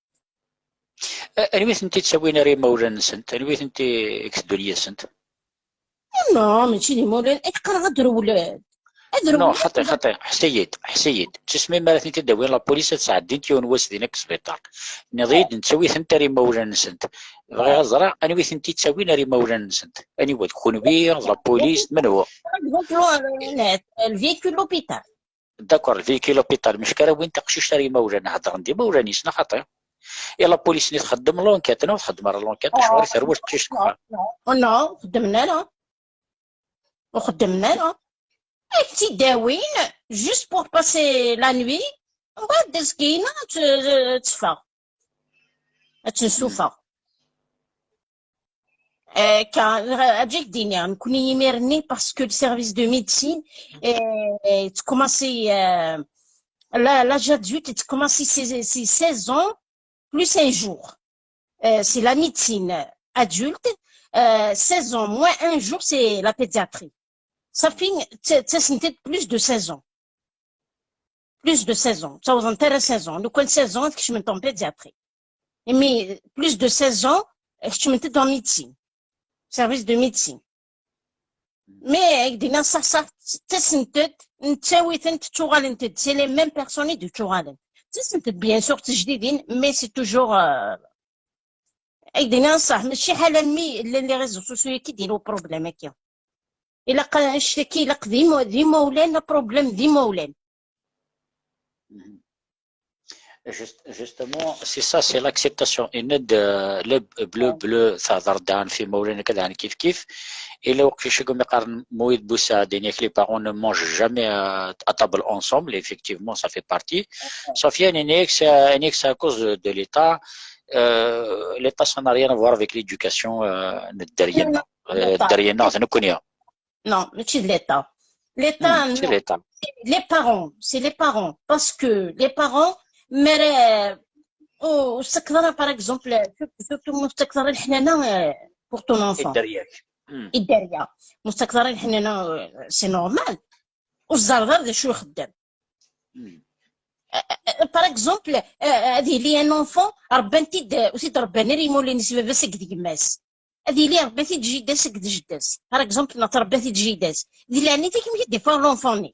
A-, anwi tent-id-ttawin ara imawlan-nsent? Anwi tent-id-iteddun yid-sent? Non, mačči d imawlan. Ay qqareɣ ad rewlen. Ad Non, rewlen. xaṭi, xaṭi, ḥess-iyi-d, ḥess-iyi-d. Tismi mi ara tent-id-awin la police ad sɛeddint yiwen wass din akk sbiṭar. Nniḍ-iyi-d nettawit-tent ar imawlan-nsent. Bɣiɣ ad ẓreɣ anwi tent-id-ttawin ar imawlan-nsent. Anwa d kunwi, d la police, d menhu? Par exemple, euh, le véhicule l'hôpital. D'accord, le véhicule l'hôpital, mačči ara win taqcict ar imawlan, heddren d imawlan-is, neɣ xaṭi? I la police-nni txeddem l'enquête, neɣ ur txeddem ara l'enquête, acuɣer i terwel teqcict deg uxxam? Oh non, ur xeddmen ara. Ur xeddmen ara. Ad k-id-awin, juste pour passer la nuit, mbeɛd azekka-ina ad t-, ad teffeɣ. Ad tt-nessufeɣ. Euh, car, euh, ad ak-d-iniɣ, nekkni imir-nni, parce que le service de médecine, euh, tettkumaṣi, euh, la, l'âge adulte, tettkumaṣi c'est, c'est seize ans plus un jour. Euh, c'est la médecine adulte, euh, seize ans moins un jour, c'est la pédiatrie. Ça fait, c'est, c'est plus de seize ans. Plus de seize ans. Ça, on a seize ans. Donc, seize ans, je suis en pédiatrie. Mais plus de seize ans, je suis en médecine. Service de médecine. Mais ak-d-iniɣ ṣṣeḥ ṣṣeḥ, ttasent-d, nettawi-tent, ttuɣalent-d, c'est les mêmes personnes i d-ttuɣalen. Ttasent-d bien sûr d tijdidin, mais c'est toujours, euh, ak-d-iniɣ ṣṣeḥ, mačči ḥala mi llan les réseaux sociaux-agi i d-yella uproblème-agi. Ilaq annect-agi, ilaq d imu-, d imawlan, aproblème d imawlan. Juste, justement, c'est ça, c'est l'acceptation. Yenna-d, euh, le bleu, bleu, ça, d imawlan akka, d kif kif. Et là, comme Mohamed Boussaïd, les parents ne mangent jamais à, à table ensemble. Effectivement, ça fait partie. Sauf que c'est à cause de l'État. Euh, l'État, ça n'a rien à voir avec l'éducation, euh, derrière. Non, non, mačči d l'État. L'État, non, c'est les parents, c'est les parents. Parce que les parents, mais, euh, oh, par exemple, surtout, euh, pour ton enfant. Idder-ak. Idder-ak. Euh, c'est normal. Ur teẓriḍ ara d acu ixeddem. Euh, euh, par exemple, euh, euh, ad yili un enfant, rebban-t-id, euh, ur t-id-rebban ara yimawlan-is, baba-s akked gma-s. Ad yili rebba-t-id jida-s akked jida-s. Par exemple, neɣ trebba-t-id jida-s. Di leɛnaya-k, amek i d-iffeɣ l'enfant-nni?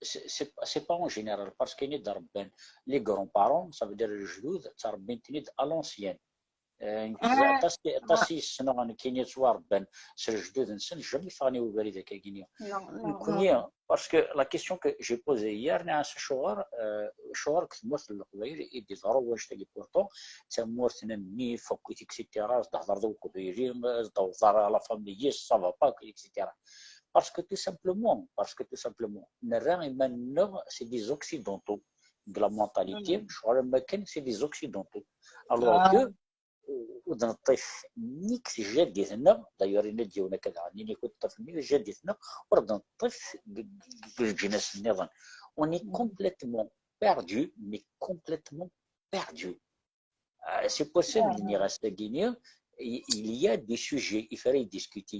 C'est pas en général, parce que les grands-parents, ça veut dire les lejdud, ttrebbin-ten-id à l'ancienne. Aṭas i ssneɣ nekkini ttwarebban s lejdud-nsen, jamais ffɣen i ubrid akkagini. Nekkni, parce que la question que j'ai posée hier, nniɣ-as acuɣer, euh, acuɣer deg tmurt n Leqbayel i d-iḍerru wannect-agi, pourtant d tamurt n nnif akkit, et cetera, s-d-hedreḍ i uqbayli, s-d-awḍeḍ ara la famille-is, ça va pas, et cetera. Parce que tout simplement, parce que tout simplement, nerra iman-nneɣ c'est des occidentaux, de la mentalité, ccɣel am wakken c'est des occidentaux. Alors que ur d-neṭṭif nnig tjaddit-nneɣ, d'ailleurs yenna-d yiwen akka daɣen, ini-k ur d-neṭṭif nnig tjaddit-nneɣ, ur d-neṭṭif deg leǧnas-nniḍen. On est complètement perdu, mais complètement perdu. Euh, c'est pour ça que je dis, il y a des sujets, il faudrait discuter,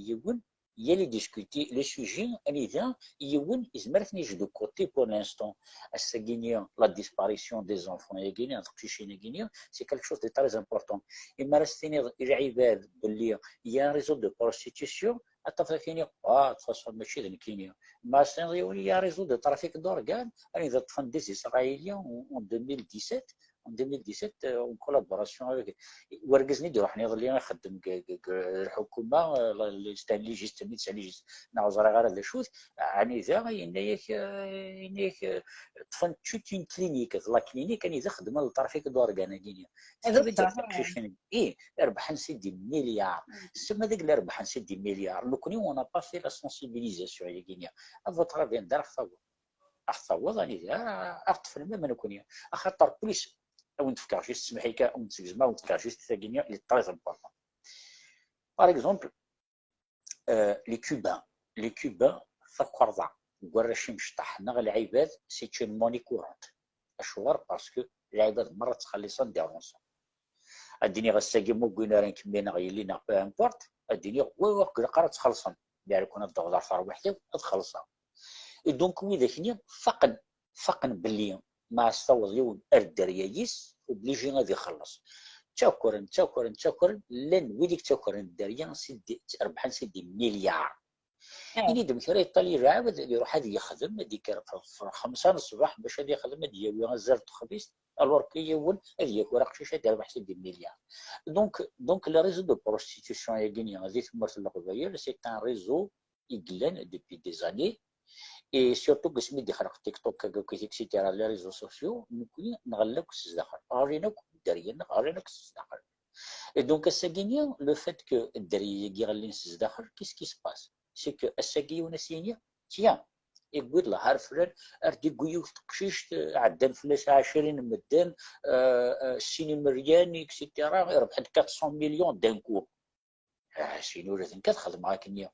il y a les discuter, les sujets, anida yiwen yezmer ad ten-yeǧǧ de côté pour l'instant. Ass-agi-nni, la disparition des enfants, c'est quelque chose de très important. Imi ara s-tiniḍ i lɛibad belli il y a un réseau de prostitution, ad tafeḍ ad k-iniɣ, ah, de toute façon, mačči d nekkini. Ma as-tiniḍ yiwen, il y a un réseau de trafic d'organes, anida ṭṭfen des Israéliens en, en deux mille dix-sept, en deux mille dix-sept, euh, en collaboration avec, wergaz-nni d-iruḥen iḍelli ixeddem deg, deg, deg lḥukuma, euh, c'est un légiste, c'est un légiste, neɣ ur ẓriɣ ara d acu-t, anida yenna-yak, euh, yenna-yak, euh, ṭṭfen toute une clinique, la clinique, anida xeddmen le trafic d'organes-agi-nni. Ih, rebḥen c'est des milliards. Sema deg la rebḥen c'est des milliards. Nekkni, on n'a pas fait la sensibilisation-agi-nni. À votre avis, anda ara ɣ-taweḍ? Ad ɣ-taweḍ anida ara ɣ-ṭṭfen même nekkni. Axaṭer plus, ad wen-d-fkeɣ juste, semmeḥ-iyi kan, ad wen-d-segzmeɣ, ad wen-d-fkeɣ juste tagi-nni, elle est très importante. Par exemple, euh, les Cubains. Les Cubains, takerḍa deg warrac imecṭaḥ neɣ lɛibad, c'est une monnaie courante. Acuɣer? Parce que lɛibad merra ttxelliṣen des rançons. Ad d-iniɣ ass-agi ma ur wwin ara kemmi neɣ yelli neɣ peu importe, ad d-iniɣ, wa, ur ilaq ara ad txellṣem. Mi ara kun ad d-taweḍ ɣer terwiḥt-iw, ad xellṣeɣ. Et donc, widak-nni faqen, faqen belli ma as-taweḍ yiwen ar dderya-is, obligé ad ixelleṣ. Ttakren, ttakren, ttakren, llan wid i yettakren dderya, c'est des, rebḥen c'est des milliards. Ini-d amek ara yeṭṭali lɛebd, ad iruḥ ad yexdem, ad ikker ɣef xemsa n ṣṣbeḥ bac ad yexdem, ad d-yawi azal n texbizt, alors que yiwen ad yaker aqcic ad d-irbeḥ c'est des milliards. Donc, donc le réseau de prostitution-agi-nni di tmurt n Leqbayel, c'est un réseau i yellan depuis des années. Et surtout, deg wasmi d-ixleq TikTok, et cetera, les réseaux sociaux, nekkni nɣella akk s zdaxel. Ɣlin akk dderya-nneɣ, ɣlin akk s zdaxel. Et donc, ass-agi-nni, le fait que dderya-agi ɣellin s zdaxel, qu'est-ce qui se passe? C'est que ass-agi yiwen ad s-yini, tiens, yewwi-d lhar flan, ar d-yewwi yiwet teqcict, ɛeddan fell-as ɛecrin n medden, euh, euh, sin imeryan, et cetera, irebḥ-d quatre cents millions d'un coup. Ah, sin ula d nekk ad xedmeɣ akken-nni.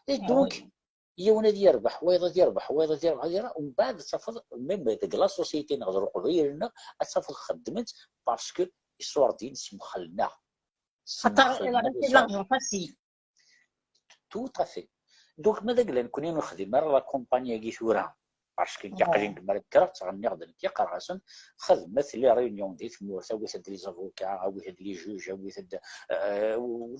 Et donc, yiwen ad yerbeḥ, wayeḍ ad yerbeḥ, wayeḍ ad yerbeḥ, ad yerbeḥ, umbeɛd ad tafeḍ, même deg la société neɣ d Leqbayel-nneɣ, ad tafeḍ xeddmen-tt parce que iṣurdiyen semxellen-aɣ. Xaṭer, c'est l'argent facile. Tout à fait. Donc, ma d agla nekkni ur nexdim ara la campagne-agi tura, Parce que nekk aql-i deg mi ara d-kkreɣ, ttɣenniɣ-d nekk, qqareɣ-asen: xedmet les réunions di tmurt, awit-d les avocats, awit-d les juges, awit-d, euh,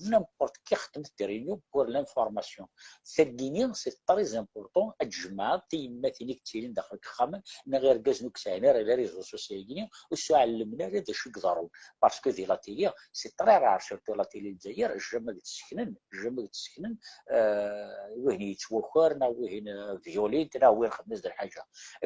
n'importe qui, xedmet des réunions pour l'information. Tagini, c'est très important, ad tjemɛeḍ tiyemmatin i yettilin daxel n yexxamen, neɣ irgazen ur yesɛin ara les réseaux sociaux-agi, ur sɛellmen ara d acu i iḍerrun. Parce que di la télé, c'est très rare, surtout la télé n Lezzayer, jamais i d-sseknen, jamais i d-sseknen, euh, wihin yettwaker, neɣ wihin, euh, violin, neɣ wihin xedmen-as-d lḥaǧa.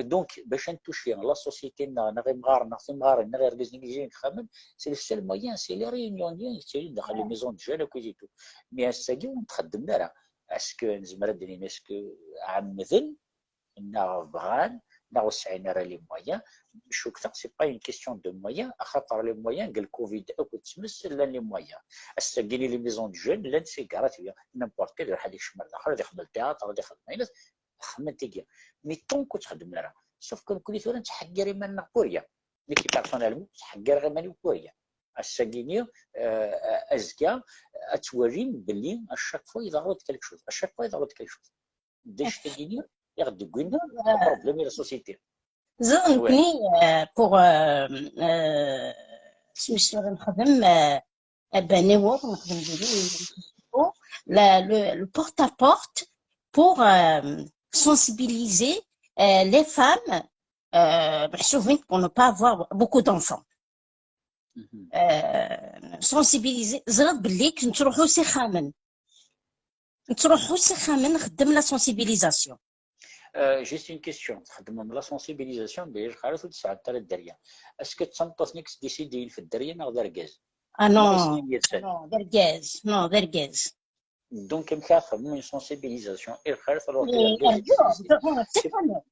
Donc, bac ad nettuci la société-nneɣ, neɣ imɣaren, neɣ timɣarin, neɣ irgazen i yezrin deg yexxamen, c'est le seul moyen, c'est les réunions-nni i yettilin daxel les maisons de jeunes akked tout. Mais ass-agi ur nxeddem ara. Est-ce que nezmer ad d-nini, est-ce que ɛemmden, neɣ bɣan, neɣ ur sɛin ara les moyens? Cukkeɣ c'est pas une question de moyens, axaṭer les moyens deg le covid akked tmes llan les moyens. Ass-agi les maisons de jeunes llant tigarat, n'importe quel, iruḥ ad ikcem ar daxel, ad ixdem théâtre, ad ixdem ayen, xedmen tigi. Mais tant que ur ttxeddmen ara. Sauf que nekkni tura nettḥeggir iman-nneɣ pour rien. Nekk personnellement ttḥeggireɣ iman-iw pour rien. Ass-agi-nni, euh, azekka, ad twalim belli à chaque fois iḍerru-d quelque chose, à chaque fois iḍerru-d quelque chose. D anect-agi-nni i ɣ-d-wwin le problème i la société. Ẓriɣ nekkni, euh, pour, euh, euh, smistur nexdem, euh, à Baniwur, nexdem diri, la, le, le porte-à-porte pour, euh, sensibiliser, euh, les femmes, euh, محسوبين pour ne pas avoir beaucoup d'enfants. Euh, sensibiliser, ẓriɣ belli nettruḥu s ixxamen. Nettruḥu s ixxamen, nxeddem la sensibilisation. Euh, juste une question. Txeddmem la sensibilisation, mais lxalat ur tesɛiḍ ara dderya. Est-ce que d tameṭṭut-nni i yesdisiden ɣef dderya neɣ d argaz? Ah non, non, d argaz. Non, d argaz. Donc, amek ara txedmem une sensibilisation i lxalat alors que d argaz i yesdisiden?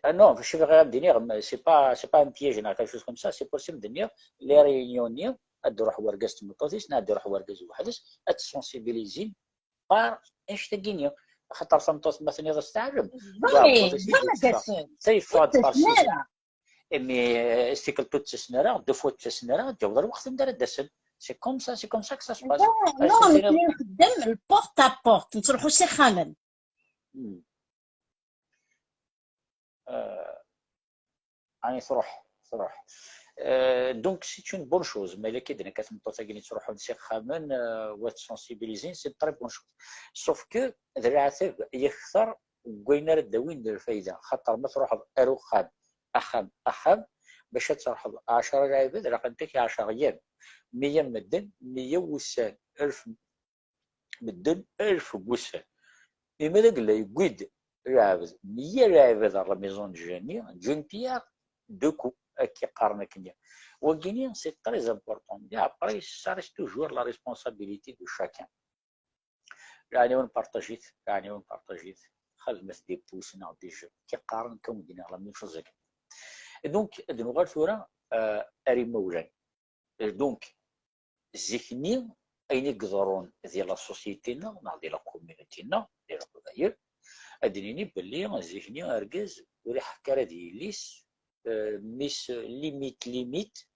Ah non, je vais rien dire, mais c'est pas, c'est pas un piège, quelque chose comme ça. C'est possible de dire, les réunions, ad d-iruḥ wergaz d tmeṭṭut-is, neɣ ad d-iruḥ wergaz weḥd-s, ad t-sensibiliser par anect-agi-nni. Axaṭer tameṭṭut ma tenniḍ-as tɛellem, ça y est, imi tikkelt ur ttasen ara, deux fois ur ttasen ara, ad d-yaweḍ lweqt anda ara d-asen. C'est comme ça, c'est comme ça que ça se passe. Non, nxeddem le porte à porte, nettruḥu s ixxamen. Ɛni truḥ, truḥ. Euh, donc c'est une bonne chose. Ma yella akka d nekk, tameṭṭut-agi-nni ttruḥun s ixxamen, euh, wa t-sensibiliser, c'est une très bonne chose. Sauf que d leɛtab yakter n wayen ara d-awin d lfayda. Xaṭer ma truḥeḍ ar uxxam, axxam, axxam, bac ad truḥeḍ ɛecra lɛibad, ilaq ad k-ɛecra yam, meyya medden, meyya wussan, alef medden, alef n wussan. Imi d agella yewwi-d lɛebd, meyya lɛibad ar la maison de jeunes-nni, d'une pierre deux coups, akka i qqaren akkenni. Wagini, c'est très important. Mais après, ça reste toujours la responsabilité de chacun. Ɛni ur nparṭajit, ɛni ur nparṭajit, xedmet des pouces neɣ des j'aime, akka i qqaren, kan ur d-nniɣ la même chose akken. Donc, ad nuɣal tura, euh, ar imawlan. Donc, zik-nni, ayen i iḍerrun di la société-nneɣ neɣ di la communauté-nneɣ, di Leqbayel, ad d-nini belli zik-nni argaz ur iḥekk ara d yelli-s, euh, mmi-s limite, limite,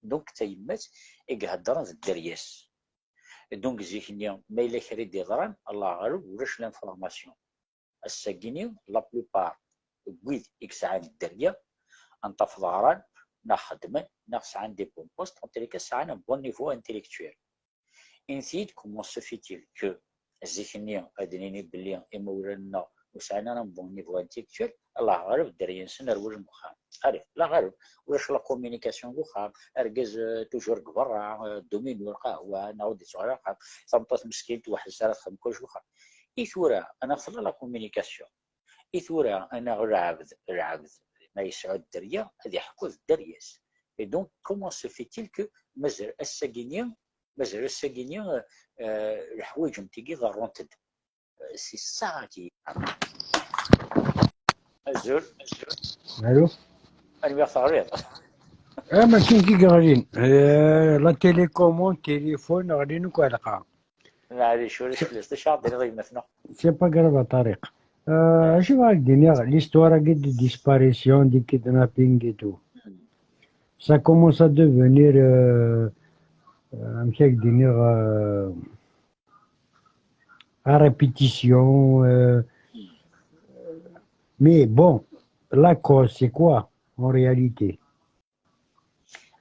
donc d tayemmat i iheddren d dderya-s. Donc zik-nni, ma yella kra i d-iḍran, Allah ɣaleb, ulac l'information. Ass-agi-nni, la plupart n wid i yesɛan dderya, ad tafeḍ ɣran, neɣ xeddmen, neɣ sɛan des bons postes, en tous les cas sɛan un bon niveau intellectuel. Inti-d, comment se fait-il que zik-nni ad d-nini belli imawlan-nneɣ ur sɛin ara un bon niveau intellectuel, Allah ɣaleb, dderya-nsen rewlen deg uxxam. Allez, Allah ɣaleb, ulac la communication deg uxxam, argaz, euh, toujours deg berra, euh, domino, lqahwa, neɣ ur d-yettuɣal ara axxam, tameṭṭut meskint weḥd-s ara txedm kullec deg uxxam. I tura, anaɣ tella la communication? I tura, anaɣ lɛebd, lɛebd ma yesɛu dderya, ad iḥku d dderya-s. Et donc, comment se fait-il que mazal ass-agi-nni, mazal ass-agi-nni, euh, leḥwayeǧ n tigi ḍerrunt-d? C'est ça qui... Azul. Allô? Anwi ɣ teɣliḍ? Ah, mačči nekk i yeɣlin. Euh, la télécommande, téléphone, ɣlin akk ɛelqaɣ. Maɛlic, ulac fell-as. D acu ara d-tiniḍ i gma-tneɣ? C'est pas grave a Tariq. Euh, acu ara k-d-iniɣ, l'histoire-agi de disparition, de kidnapping et tout. Ça commence à devenir, euh, euh, amek ara k-d-iniɣ, euh, à répétition, euh, Mais bon, la cause, c'est quoi en réalité?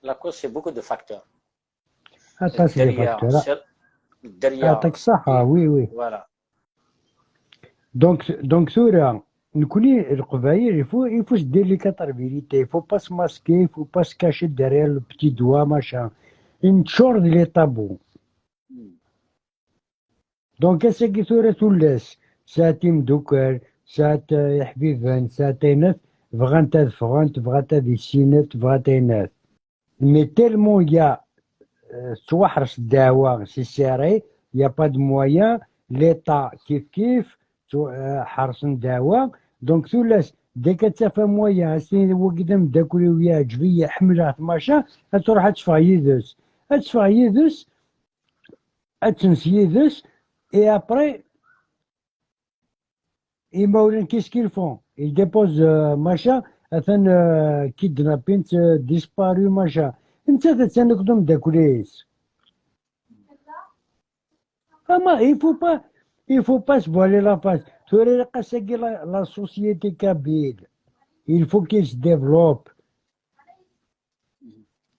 La cause, c'est beaucoup de facteurs. Aṭas n les الدريا facteurs. سير- الدريا يعطيك الصحة, oui, oui. Voilà. Donc, donc tura, nekkni, Leqbayel, il faut, il faut se dire les quatre vérités. Il faut pas se masquer, il faut pas se cacher derrière le petit doigt, machin. Une sorte de tabou. Donc, ass-agi tura tullas, sɛat imdukkal, sɛat eh, iḥbiben, sɛat ayenat, bɣant ad ffɣent, bɣant ad issinent, bɣant ayenat. Mais tellement il y a euh, tettwaḥres ddeɛwa, c'est serré, il y a pas de moyen, l'État kif kif, tu- euh, ḥersen ddeɛwa. Donc tullas, dès que taf un moyen, ass-nni wagi d ameddakel-iw, yeɛǧeb-iyi, ḥemmleɣ-t, machin, ad truḥ ad teffeɣ yid-s. Ad teffeɣ yid-s, ad tens yid-s, et après, imawlan, qu'est-ce qu'ils font? Ils déposent, euh, machin, atan euh, kidnapping, euh, disparu, machin. Nettat attan akked umeddakel-is. Ama, il faut pas, il faut pas se voiler la face. Tura ilaq ass-agi la, la société kabyle, il faut qu'il se développe.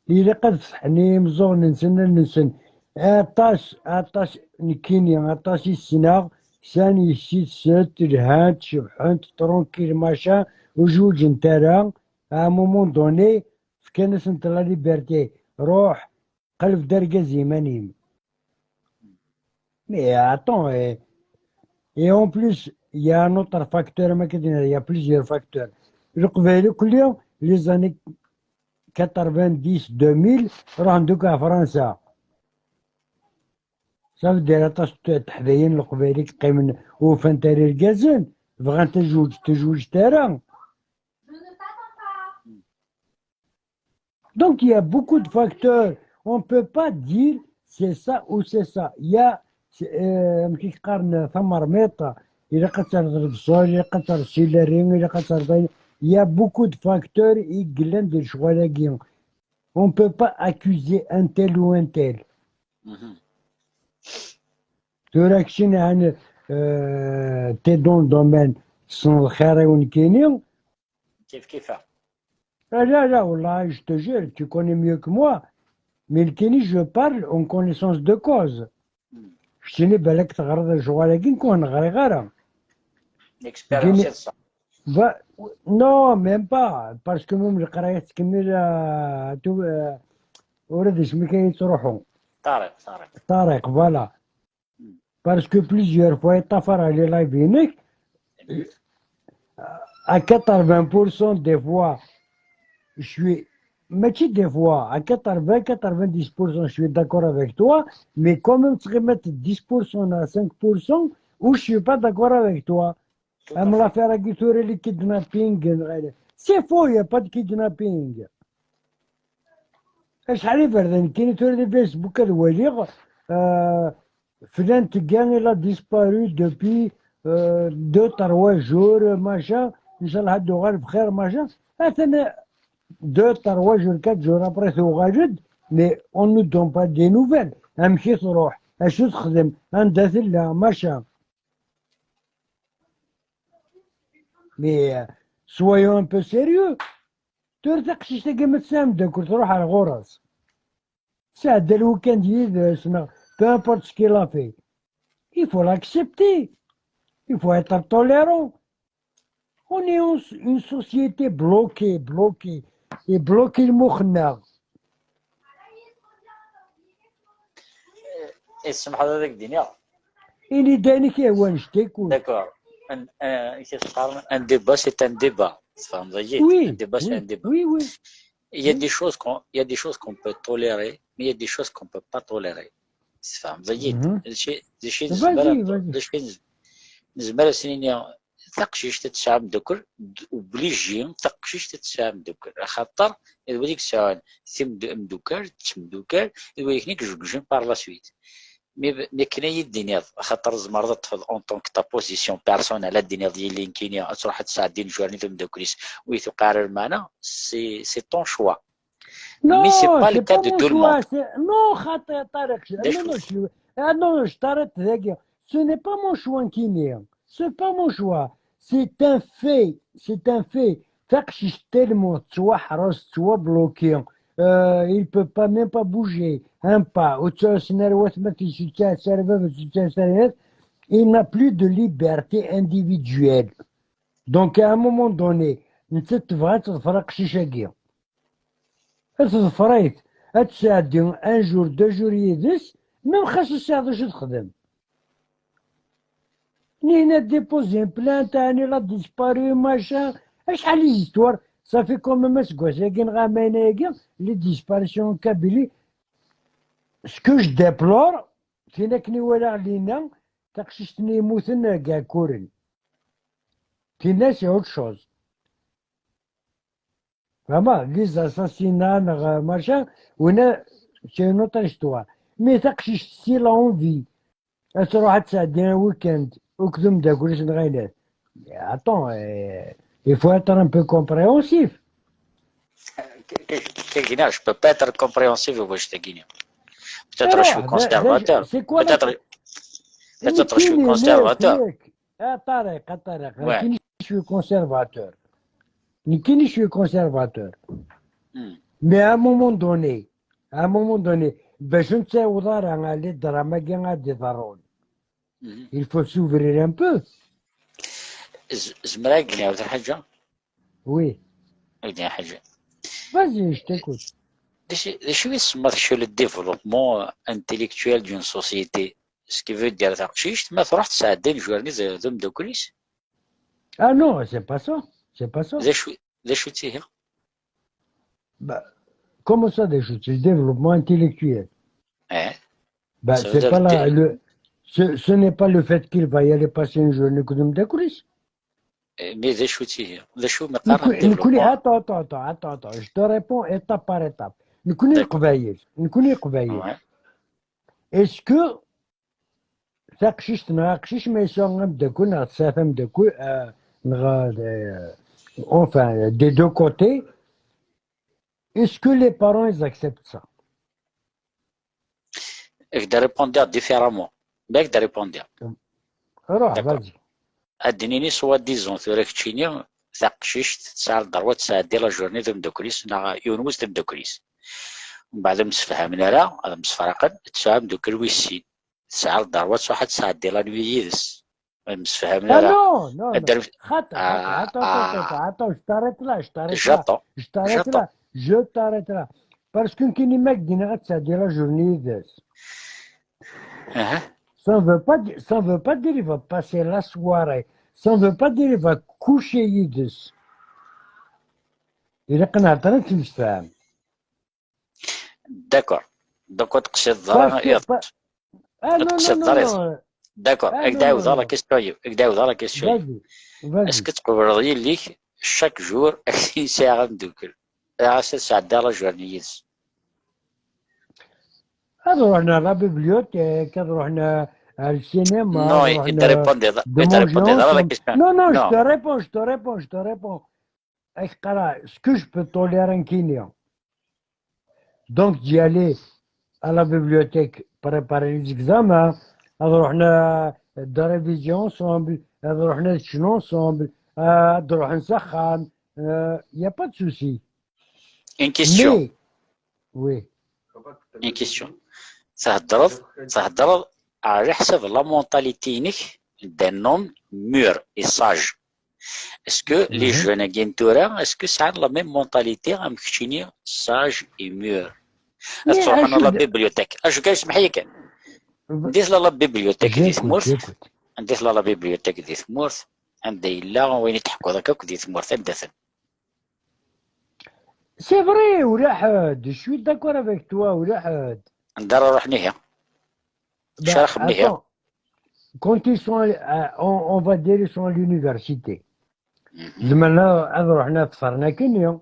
Ilaq ad fetḥen imeẓẓuɣen-nsen allen-nsen. Aṭas, aṭas, nekkini, aṭas i ssneɣ, sɛan yessi-tsen, lhant, cebḥent, tranquille, machin, ur zewǧent ara. À un moment donné, fkan-asent la liberté. Ruḥ, qleb d argaz iman-im. Mais attends, et, et en plus, il y a un autre facteur, ma k-, il y a plusieurs facteurs. Leqbayel akk-, les années quatre-vingt-dix, deux mille, ruḥen-d akk ɣer Fransa. Ça veut dire aṭas n teḥdayin n Leqbayel i yeqqimen ur ufant ara irgazen, bɣant ad zewǧent, ur zewǧent ara. Donc, il y a beaucoup de facteurs. On ne peut pas dire c'est ça ou c'est ça. Il y a, c'est, euh, amek i qqaren, tamermiṭ, ilaq ad terreḍ lebṣel, ilaq ad terreḍ céleri, ilaq ad terreḍ ayen. Il y a beaucoup de facteurs i yellan di lecɣal-agi. On ne peut pas accuser un tel ou un tel. Mhm. Tura keččini, euh, t'es dans le domaine, tessneḍ xir-iw nekkini. كيف كيف. Ah, là, là, والله, je te jure, tu connais mieux que moi. Mais nekkini, je parle en connaissance de cause. Hmm. Keččini, balak teɣriḍ lecɣal-agi, nekk ur ɣriɣ ara. L'expérience, Dini- c'est ça. Va- Non, même pas, parce que même leqraya tettkemmil, euh, tu, euh, ur d isem-ik ay yettruḥu. طارق، طارق. Tariq, voilà. Parce que plusieurs fois, yeṭṭafar les lives-inek, à quatre-vingts pour cent des fois, je suis, mačči des fois, à quatre-vingts, quatre-vingt-dix pour cent, je suis d'accord avec toi, mais quand même, tu remets dix pour cent à cinq pour cent où je suis pas d'accord avec toi. Tout à Am fait. L'affaire-agi tura, les kidnappings, c'est faux, il n'y a pas de kidnapping. Acḥal iberdan kini tura di Facebook ad waliɣ, euh, flan tga, il a disparu depuis, euh, deux, trois jours, machin, ncallah ad d-tuɣal bxir, machin. Atan deux, trois jours, quatre jours après tuɣal-d, mais on ne donne pas des nouvelles. Amek i truḥ, acu texdem, anda tella, machin. Mais, euh, soyons un peu sérieux. Tura taqcict-agi ma tesɛa ameddakel, truḥ ar ɣur-s. Tesɛedda lweekend yid-s, neɣ peu importe ce qu'il a fait. Il faut l'accepter. Il faut être tolérant. On est en- une société bloquée, bloquée. Et bloquée lmux-nneɣ. Eh, smaḥ ad ak-d-iniɣ. Ini-d ayen i k-yehwan, je t'écoute. D'accord. Un, un, qu'est-ce que je parle? Un débat, c'est un débat. Tfehmeḍ-iyi? Oui, Un débat, c'est oui, un débat. oui, oui. Il y a Oui. des choses qu'on, il y a des choses qu'on peut tolérer, mais il y a des choses qu'on peut pas tolérer. Tfehmeḍ-iyi? Mhm. D acu, d acu Vas-y, nezmer ad, vas-y. d acu nez-, nezmer ad s-nini, taqcict ad tesɛu ameddakel, d-, obligé, taqcict ad tesɛu ameddakel. Axaṭer, d wid i yesɛun timd-, ameddakel, d temdukal, d wid i ken-ijeggen par la suite. Mi, mi akken ay d-tiniḍ, axaṭer tzemreḍ ad tefeḍ en tant que ta position personnelle, ad d-tiniḍ yili nekkini, ad truḥ ad tesɛeddi lecɣal-nni d ameddakel-is, ur yi-tuqiɛ ara lmeɛna, c'est, c'est ton choix. Non, Mais c'est pas le c'est cas pas de mon tout le choix, monde. c'est- Non, xaṭi, Tariq, Des non, non, choses. je, ah, non, non, je t'arrête, dagi. Ce n'est pas mon choix, nekkini. C'est pas mon choix. C'est un fait, c'est un fait. Taqcict tellement tettwaḥrez, tettwabloki, euh, il peut pas, même pas bouger, un pas. Ur ttɛussen ara watma-s, ur ttɛussen ara baba-s, ur ttɛussen ara yemma-s. Il n'a plus de liberté individuelle. Donc, à un moment donné, nettat tebɣa ad teḍfer aqcic-agi. Ad teḍfer-it, ad tesɛeddi un jour, deux jours yid-s, même xas ur tesɛiḍ acu texdem. Nihna déposer une plainte, elle a disparu, machin. Acḥal les histoires, ça fait quand même aseggas-agi neɣ amayna-agi, les disparitions en Kabylie. Ce que je déplore, tin akken i walaɣ Lina, taqcict-nni yemmuten deg Ɛekkuren. Tinna, c'est autre chose. Vraiment, les assassinats, neɣ, euh, machin, winna, c'est une autre histoire. Mais taqcict, si elle a envie, ad tṛuḥ ad tesɛeddi un week-end akked umeddakel-is neɣ ayen. Attends, euh, il faut être un peu compréhensif. Tagina, je peux pas être compréhensif au bout de Tagina. Peut-être je suis conservateur. Peut-être, peut-être je suis conservateur. Ah, Tariq, ah, Tariq, ouais. Je suis conservateur. Nekkini, je suis conservateur. Hmm. Mais à un moment donné, à un moment donné, bac ur nettaweḍ ara ɣer les drames-agi ad d-iḍerrun, il faut s'ouvrir un peu. Zemreɣ ad k-d-iniɣ lḥaǧa? Oui. Ad k-d-iniɣ lḥaǧa. Vas-y, je t'écoute. D acu i tsemmaḍ kečč le développement intellectuel d'une société? Ce qui veut dire, taqcict ma tṛuḥ tesɛeddi les journées d umeddakel-is? Ah non, c'est pas ça. C'est pas ça. D acu, d acu-tt ihi? Bah, comment ça, d acu-tt? Le développement intellectuel. Eh? Bah, c'est pas la, le, ce, ce n'est pas le fait qu'il va y aller passer une journée akked umeddakel-is. Eh, mais d acu-tt ihi? D acu mi qqaren développement? Attends, attends, attends, attends, attends. Je te réponds étape par étape. Nekkni Leqbayel. Nekkni Leqbayel. Ouais. Est-ce que taqcict neɣ aqcic ma yesɛa ameddakel neɣ tesɛa tameddakel, euh, neɣ, euh, enfin, des deux côtés, est-ce que les parents, ils acceptent ça? Ad k-d-répondiɣ différemment. Ma ad k-d-répondiɣ. Ruḥ, vas-y. Ad d-nini soi-disant tura keččini, taqcict tesɛa le droit ad tesɛeddi la journée d umeddakel-is neɣ yiwen wis d ameddakel-is. Mbeɛd ur msefhamen ara, ad msefraqen, tesɛa ameddakel wis sin. Tesɛa le droit ad tṛuḥ ad tesɛeddi la nuit yid-s. Ur msefhamen ara. Ah non, non, non. Attends, attends, attends, attends, je t'arrête là, je t'arrête là. Je t'arrête là, je t'arrête là. Parce que nekkini ma ak-d-iniɣ ad tesɛeddi la journée yid-s, ça ne veut pas dire, ça ne veut pas dire il va passer la soirée. Ça ne veut pas dire il va coucher yid-s. Ilaq ad nehder ad nemsefham. D'accord. Donc, ur teqsideḍ ara iḍ. Ur teqsideḍ ara iḍ. D'accord. Ad k-d-ɛawdeɣ la question-iw. Ad k-d-ɛawdeɣ la question-iw. Est-ce que tqebleḍ yelli-k chaque jour ad k-tini sɛiɣ ameddakel? Ɣas ad sɛeddiɣ la journée yid-s. Ad ruḥen à la bibliothèque, ad ruḥen à, à le cinéma. Non, ad ruḥen, euh, de manger ensemble. Non, non, je te réponds, je te réponds, je te réponds. Ak-qqareɣ, ce que je peux tolérer nekkini. Donc, d'y aller à la bibliothèque, préparer les examens, ad ruḥen à de révision ensemble, ad ruḥen ad ččen ensemble, ad ruḥen s axxam, euh, y a pas de souci. Une question. Mais, oui. Une question. Theddreḍ, theddreḍ ɛla ḥsab la mentalité-inek d'un homme mûr et sage. Est-ce que les jeunes-agi n tura, est-ce que sɛan la même mentalité am keččini, sage et mûr? Ad truḥen à la bibliothèque. Acu kan, semmeḥ-iyi kan. Anda tella la bibliothèque di tmurt? Anda tella la bibliothèque di tmurt? Anda yella wayen i d-tḥekkuḍ akka akk di tmurt? Anda-ten? C'est vrai, ula ḥedd. Je suis d'accord avec toi, ula ḥedd. Anda ara ruḥen ihi? Acu ara xedmen ihi? Quand ils sont, euh, on, on va dire, ils sont à l'université. Zemren ad ruḥen ad ḍefren akken.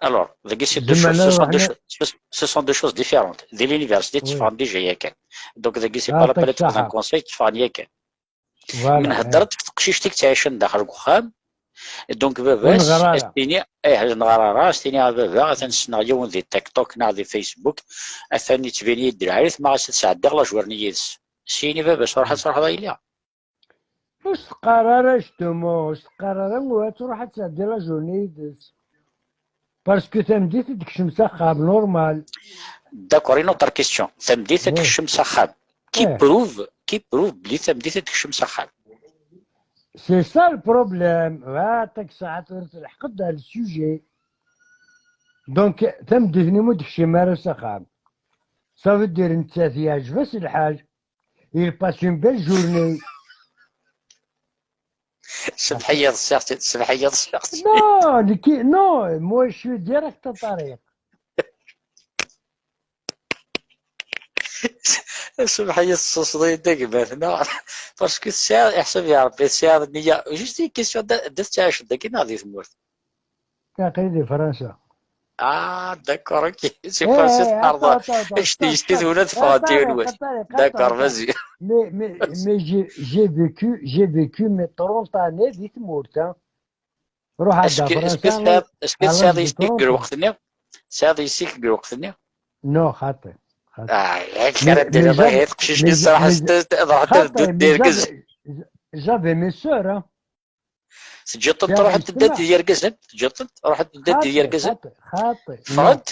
Alors, dagi, c'est deux choses, ce sont deux choses, ce sont deux choses différentes. Di l'université, tteffɣen déjà yakan. Donc, dagi, c'est pas la peine de trouver un conseil, tteffɣen yakan. Voilà. Nhedder-d ɣef teqcict i yettɛicen daxel deg uxxam. Donc, baba-s, as-tini, eh, ur neɣɣar ara, as-tini a baba, atan ssneɣ yiwen di TikTok neɣ di Facebook, atan yettbin-iyi-d lɛali, ma ɣas ad sɛeddiɣ la journée yid-s. As-yini baba-s, ruḥ ad truḥeḍ a yelli. Ur s-teqqar ara justement, ur s-teqqar ara, u ad truḥ ad tɛeddi la journée yid-s. Parce que tameddit ad d-tekcem s axxam, normal. D'accord, une autre question. Tameddit ad tekcem s axxam. Qui prouve, qui prouve belli tameddit ad tekcem s axxam? C'est ça le problème. Ah, takeṣṣaḥt ur tleḥqeḍ ar le sujet. Donc, tameddit-nni ur d-tekcim ara s axxam. Ça veut dire nettat yeɛjeb-as lḥal. Il passe une belle journée. Semḥ-iyi ḍsiɣ-tt, semḥ-iyi ḍsiɣ-tt. Non, nekki, non, moi je suis direct à Tariq. Semḥ-iyi, tessuseḍ-iyi-d a gma-tneɣ. Parce que tesɛiḍ, iḥseb ya Rebbi, tesɛiḍ nniya. Juste une question, da da tettɛiceḍ dagi neɣ di tmurt? Aql-i di Fransa. Ah, d'accord, ok. C'est facile, pardon. Ečč tiyessit wala teffɣent yiwen wass. D'accord, vas-y. Mais, mais, mais j'ai j'ai vécu, j'ai vécu mes trente années di tmurt, hein. Ruḥ ad Fransa. Est-ce que tesɛiḍ yessi-k deg lweqt-nni? Tesɛiḍ yessi-k deg lweqt-nni? Non, xaṭi. Ah, yak ara d-tiniḍ ihi teqcict-nni tesraḥ ad ruḥent ad ddut d irgazen. J'avais mes sœurs, hein. Teǧǧiḍ-tent ruḥent ad ddut d irgazen? Teǧǧiḍ-tent ruḥent ad ddut d irgazen? Xaṭi. Ffɣent?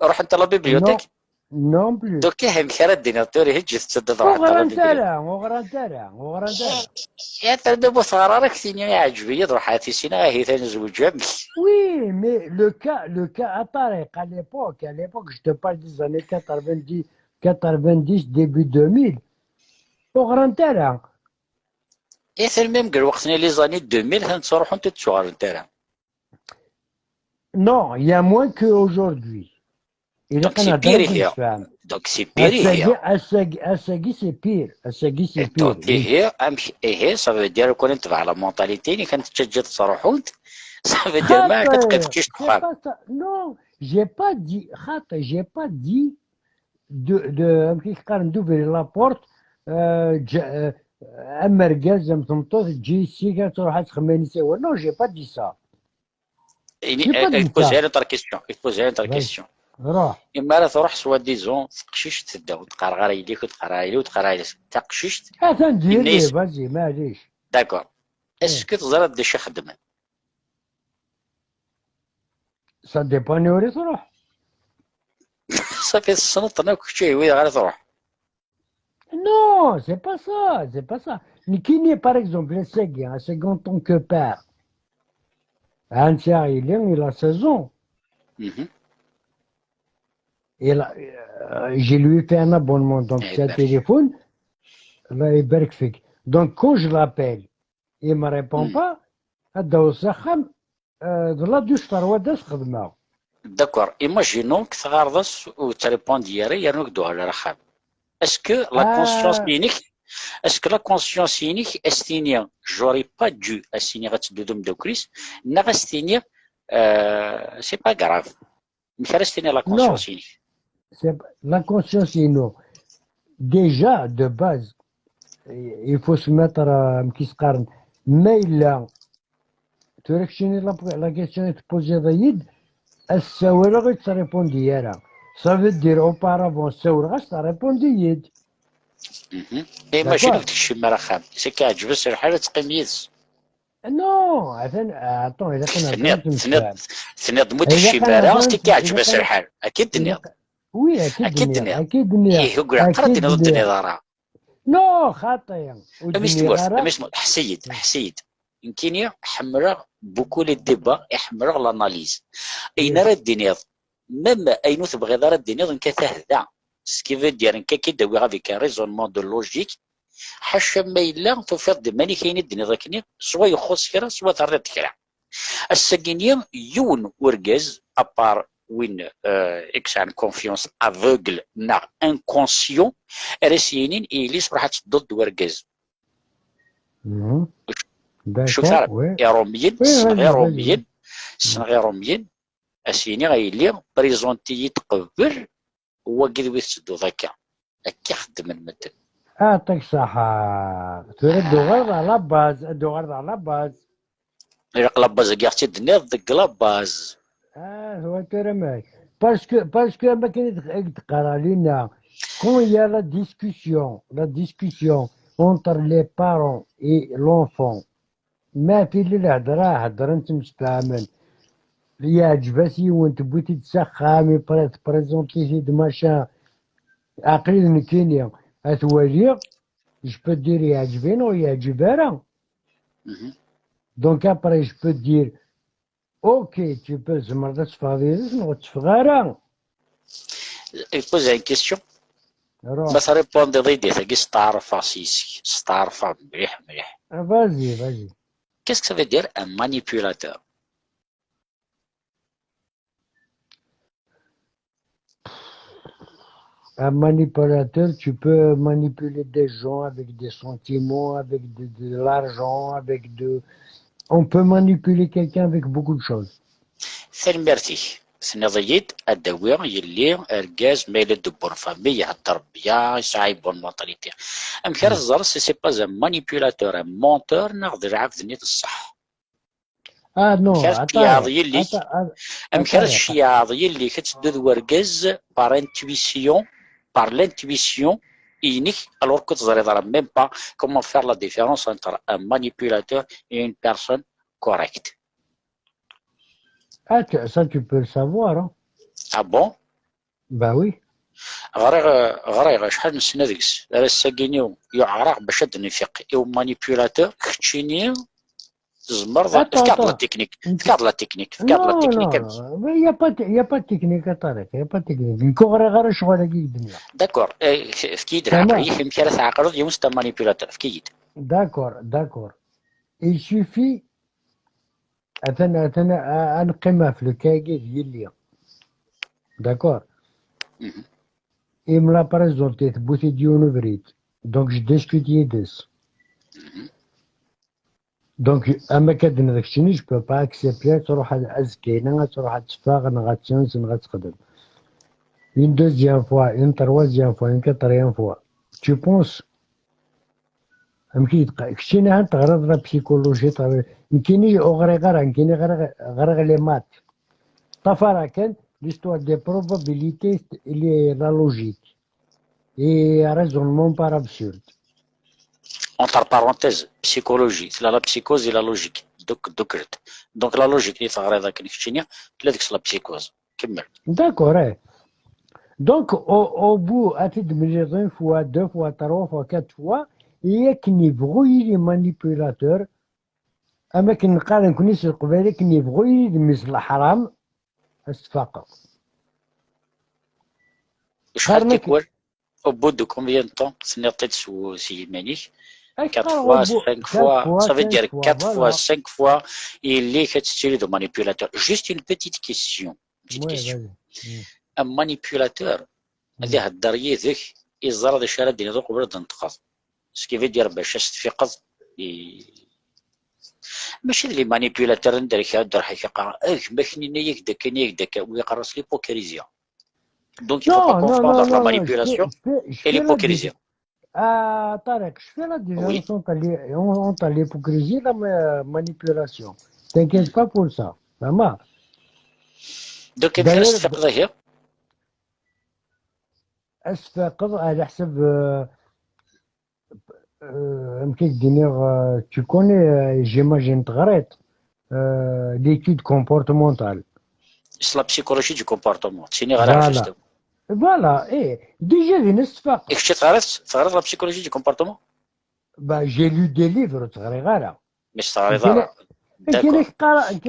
Ruḥent à la bibliothèque? Non plus. Donc, ihi amek ara d-tiniḍ tura ihi ǧǧet-tent ad ruḥent à la bibliothèque? Ur ɣrant ara, ur ɣrant ara. Atan ma ur teɣri ara, ad k-tini iɛǧeb-iyi ad ruḥeɣ ad t-issineɣ, ahi-t-an zewǧ amek. Oui, mais le cas, le cas à Tariq, à l'époque, à l'époque, je te parle des années quatre-vingt-dix, quatre-vingt-dix, début deux mille. Ur ɣrant ara. Atan même deg lweqt-nni, les années deux mille, atan ttruḥunt ur d-ttuɣalent ara. Non, il y a moins qu'aujourd'hui. Donc c'est pire ihi. Donc c'est pire ihi. Ass-agi, c'est pire. Ass-agi, c'est pire. Donc ihi, amek ihi, ça veut dire que tu vas la mentalité, ni kan tettaǧǧiḍ ttruḥunt, ça veut dire ma kan teqqim teqcict deg uxxam. Non, j'ai pas dit, xaṭi, j'ai pas dit de, de, amek i k-qqaren, d'ouvrir la porte, euh, am argaz, am tmeṭṭut, ǧǧi yessi-k ad truḥ ad txemmem ayen i s-ihwan. Non, j'ai pas dit ça. Il, il pose une autre question. Il pose une autre question. Imi ara truḥ soi-disant teqcict tedda, ur d-qqareɣ ara yelli-k, ur d-qqareɣ ara yelli-k, ur d-qqareɣ ara yelli-k. Taqcict. Atan diri, vas-y, maɛlic. D'accord. Est-ce que teẓriḍ d acu i xeddmen? Ça dépend anwa ara truḥ. Safi tessneḍ-ten akk kečč, ihi wid ara truḥ. Non, c'est pas ça, c'est pas ça. Nekkini, par exemple, ass-agi, ass-agi en tant que père. Ansa yelli, il a seize ans. Il a, euh, je lui fais un abonnement, donc c'est un téléphone. Là, il... Donc quand je l'appelle, il me répond pas. Ad d-aweḍ s axxam, euh, d la douche terwa d as xedmeɣ. D'accord. Imaginons que teɣɣareḍ-as ur d-yettrépond ara, yernu ur d-yuɣal ara axxam. Est-ce que la conscience-inek, est-ce que la conscience-inek ad s-tini j'aurais pas dû as-iniɣ ad teddu d umeddakel-is, neɣ ad s-tini euh, c'est pas grave? Amek ara s-tini la conscience-inek? La conscience-inu, déjà, de base, il faut se mettre, euh, amek i s-qqaren, ma yella tura keččini la question i tpuziḍ-iyi-d, ad s-ssawaleɣ ur tettripundi ara. Ça veut dire, auparavant ssawleɣ-as, terripundi-yi-d. Imagine ur tekcim ara axxam, c'est que iɛǧeb-as lḥal ad teqqim yid-s. Non, atan, attends, ilaq ad nehder. Tenniḍ-d ma ur tekcim ara, c'est que iɛǧeb-as lḥal. Akka i d-tenniḍ. Oui, akka i d-tenniḍ. Akka i d-tenniḍ. Ih, ugareɣ, qqar ad d-tenniḍ ur d-tenniḍ ara. Non, xaṭi. A mmi-s n tmurt, a mmi-s n tmurt, ḥess-iyi-d, ḥess-iyi-d. Nekkini ḥemmleɣ beaucoup les débats, i ḥemmleɣ l'analyse. Ayen ara d-tiniḍ, même ayen ur tebɣiḍ ara d-tiniḍ, nekk atan da. Ce qui veut dire, nekk ad k-id-awiɣ avec un raisonnement de logique, ḥaca ma yella tufiḍ-d iman-ik ayen i d-tiniḍ akkenni, soit ixuṣṣ kra, soit terriḍ-d kra. Ass-agi-nni, yiwen urgaz, à part win, euh, i yesɛan confiance aveugle neɣ inconscient, ara s-yinin i yelli-s ruḥ ad tedduḍ d urgaz. Cukkeɣ Iṛumyen, ssneɣ Iṛumyen, ssneɣ Iṛumyen, a s-yini a yelli, présente-iyi-d qbel wagi d wi tettedduḍ akka. Akka i xeddmen medden. Ɛṭik ṣṣeḥḥa. Tura ad d-uɣaleḍ ɣer la base, ad d-uɣaleḍ ɣer la base. Ilaq la base-agi i ɣ-tt-id-tenniḍ deg la base. Ah, tura amek. Parce que, parce que am akken i d-, i d-teqqar Lina, quand il y a la discussion, la discussion, entre les parents et l'enfant. Ma tili lhedra heddren ttemsefhamen, yeɛǧeb-as yiwen, tewwi-t-id s axxam, ipre-, tprezenti-t-id, machin, aql-i d nekkini ad t-waliɣ, je peux dire yeɛǧeb-iyi neɣ ur yeɛǧib ara. Donc après, je peux dire, ok, tu peux, tzemreḍ ad teffɣeḍ yid-s neɣ ur teffeɣ ara. Il pose une question. Ruḥ. Ma tṛipundiḍ-iyi-d i tagi, steɛṛfeɣ s yes-k, steɛṛfeɣ mliḥ mliḥ. Ah, vas-y, vas-y. Qu'est-ce que ça veut dire un manipulateur? Un manipulateur, tu peux manipuler des gens avec des sentiments, avec de, de l'argent, avec de... On peut manipuler quelqu'un avec beaucoup de choses. Tanemmirt-ik. Tenniḍ-iyi-d ad d-awiɣ yelli, argaz, ma yella d bonne famille, ihedder bya, yesɛa une bonne mentalité. Amek ara teẓreḍ si c'est pas un manipulateur, un menteur, neɣ d lɛebd-nni d ṣṣeḥ? Ah non, amek ara tceyyɛeḍ yelli-k? Amek ara tceyyɛeḍ yelli-k ad teddu d wergaz par intuition, par l'intuition inek, alors que teẓriḍ ara même pas comment faire la différence entre un manipulateur et une personne correcte? Ah, tu- ça, tu peux le savoir, hein. Ah bon? Bah oui. Ɣriɣ, ɣriɣ acḥal n ssna deg-s. Ar ass-agi-inu yuɛer-aɣ bac ad d-nfiq i umanipulateur, keččini tzemreḍ. Attends, efk-aɣ-d la technique. Efk-aɣ-d la technique. Efk-aɣ-d la technique. Non, non, il y a pas de, il y a pas de technique, a Tariq, il y a pas de technique. Nekk ur ɣriɣ ara ccɣel-agi i d-nniɣ. D'accord. Eh, efk-iyi-d lɛaqel-ik, amek ara tɛeqleḍ yiwen c'est un manipulateur. Efk-iyi-d. D'accord, d'accord. Il suffit Atan, atan, a, a neqqim ɣef le cas-agi d yelli. D'accord? Il me l'a présenté, tewwi-t-id yiwen ubrid. Donc, je discute yid-s. Donc, am akka d-nniɣ keččini, je peux pas accepter ad truḥ ad, azekka-ina, ad truḥ ad teffeɣ, neɣ ad tens, neɣ ad texdem. Une deuxième fois, une troisième fois, une quatrième fois. Tu penses? Amek i yi-d-qa-, keččini ahat teɣriḍ la psychologie, teɣriḍ, nekkini ur ɣriɣ ara, nekkini ɣriɣ, ɣriɣ les maths. Ṭṭafar-a kan, l'histoire des probabilités et les, la logique. Et raisonnement par absurde. Entre parenthèses, psychologie, tella la psychose et la logique. Donc, donc, donc la logique, i teɣriḍ akken keččini, tella deg-s la psychose. Kemmel. D'accord, eh. Donc, au, au bout, ad t-id-temliḍ une fois, deux fois, trois fois, quatre fois, i akken yebɣu yili manipulateur, am akken neqqar nekkni s Leqbayel, akken yebɣu yili d mmi-s n leḥram, ad s-tfaqeḍ. Acḥal tikwal? Au bout de combien de temps? Tenniḍ-t-id s, s yiman-ik. Quatre fois, cinq fois, ça veut dire quatre fois, cinq fois, yelli-k ad tettili d manipulateur. Juste une petite question. Petite question. Un manipulateur, ad ihedder yid-k, iẓra d acu ara d-tiniḍ uqbel ad d-tenṭqeḍ. Ce qui veut dire bac ad s-tfiqeḍ, i-, mačči d les manipulateurs anda ara k-, ad d-ruḥ ak-qqar, a gma-k-nni, nna-yak-d akka, nna-yak-d akka, wi qqaren-as l'hypocrisie. Donc, il faut pas confondre la manipulation et l'hypocrisie. Ah, Tariq, je fais la différence entre les, entre l'hypocrisie et la ma-, manipulation. T'inquiète pas pour ça. Vraiment. Donc, amek ara s-tfiqeḍ ihi? Ad s-tfiqeḍ, ɛla ḥsab, euh, euh, amek i k-d-iniɣ, euh, tu connais, euh, j'imagine teɣriḍ, euh, l'étude comportementale. C'est la psychologie du comportement. Voilà. Voilà, eh, déjà din ad s-tfaqeḍ. I kečč teɣriḍ, teɣriḍ la psychologie du comportement? Bah, j'ai lu des livres, ur tt-ɣriɣ ara. Mais teɣriḍ ara. D'accord.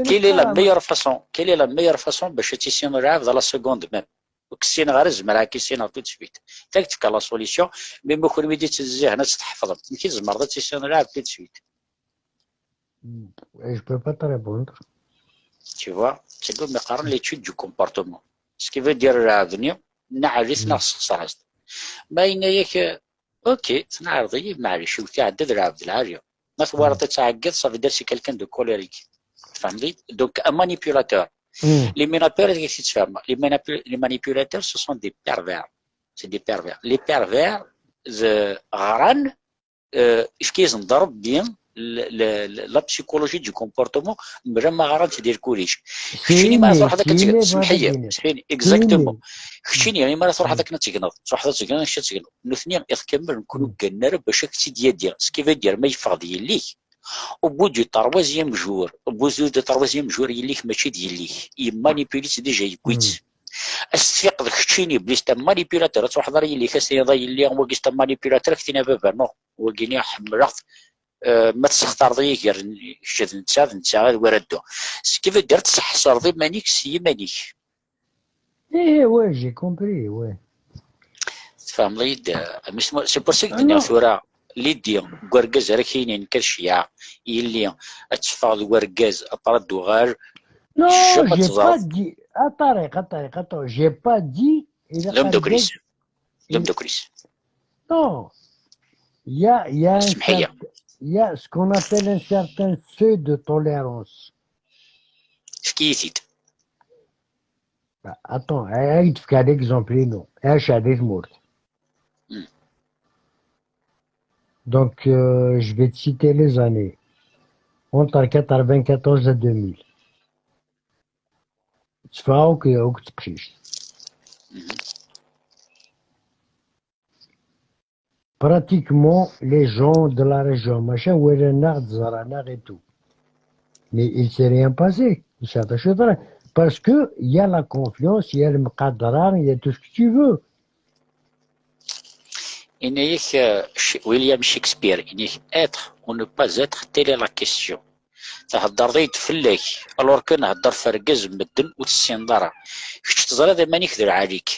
Quelle est la meilleure façon, quelle est la meilleure façon bac ad tissineḍ lɛebd à la seconde même? Ur k-ssineɣ ara, zemreɣ ad k-issineɣ tout de suite. Ad k-d-fkeɣ la solution, mais ma kenwi d-ittezzihen ad tt-tḥefḍem, amek i tzemreḍ ad tissineḍ lɛebd tout de suite? Hmm. Je peux pas te répondre. Tu vois, c'est comme qqaren l'étude du comportement. Ce qui veut dire lɛebd-nni, neɛɛel-it neɣ sexṣer-as-t. Ma yenna-yak, ok, tneɛreḍ-iyi, maɛlic, iwet iɛedda d lɛebd lɛali. Ma twalaḍ ad tɛeggeḍ, ça veut dire c'est quelqu'un de colérique. Tfehmeḍ-iyi? Donc, un manipulateur. Les manipulateurs, ad ak-t-id-sfehmeɣ. Les manipu-, les manipulateurs, ce sont des pervers. C'est des pervers. Les pervers, d-, ɣran, euh, efk-asen-d Rebbi la psychologie du comportement, mebla ma ɣrant di lkuliǧ. Keččini mi ara truḥeḍ akken ad tegneḍ, semmeḥ-iyi, exactement. Keččini mi ara truḥeḍ akken ad tegneḍ, truḥeḍ ad tegneḍ, acu ad tegneḍ? Nutni iḍ kamel ur ken-ugganen ara bac ad k-tt-id-yadi. Ce qui veut dire, ma yeffeɣ-d yelli-k, au bout du troisième jour, au bout du troisième jour, yelli-k mačči d yelli-k, yemmanipuli-tt déjà, yewwi-tt. Ad s-tfiqeḍ keččini belli c'est un manipulateur, ad truḥeḍ ar yelli-k, ad s-tiniḍ: "A yelli, wagi c'est un manipulateur", ad k-tini: "A baba, non, wagini ḥemmleɣ-t, euh, ma tessextareḍ-iyi gar n-, kečč d netta, d netta ad wara ddu." Ce qui veut dire, tesseḥṣreḍ iman-ik s yiman-ik. Eh, ouais, j'ai compris, ouais. Tfehmeḍ-iyi-d, euh, c'est pour ça que d-nniɣ tura, Lydie, deg urgaz ara k-yinin kan ceyyeɛ, yelli ad teffeɣ d urgaz, après ad d-tuɣal. Non, j'ai pas dit. Attends, attends, attends, j'ai pas dit. D ameddakel-is. D ameddakel-is. Non. Il y a, il y a un certain, il y a ce qu'on appelle un certain seuil de tolérance. Efk-iyi-t-id. Bah, attends, ad k-d-fkeɣ l'exemple-inu. Ɛiceɣ di tmurt. Donc, euh, je vais te citer les années. Entre quatre-vingt-quatorze et deux mille. Tteffɣeɣ akk, akk d teqcict. Pratiquement, les gens de la région, machin, walan-aɣ-d, ẓran-aɣ et tout. Mais il s'est rien passé. Parce que il y a la confiance, il y a le mqadra, il y a tout ce que tu veux. Yenna-yak, euh, William Shakespeare, yenna-yak: "Être ou ne pas être, telle est la question." Theddreḍ-iyi-d fell-ak, alors que nhedder f argaz n medden ur tessineḍ ara. Kečč teẓriḍ iman-ik d lɛali-k.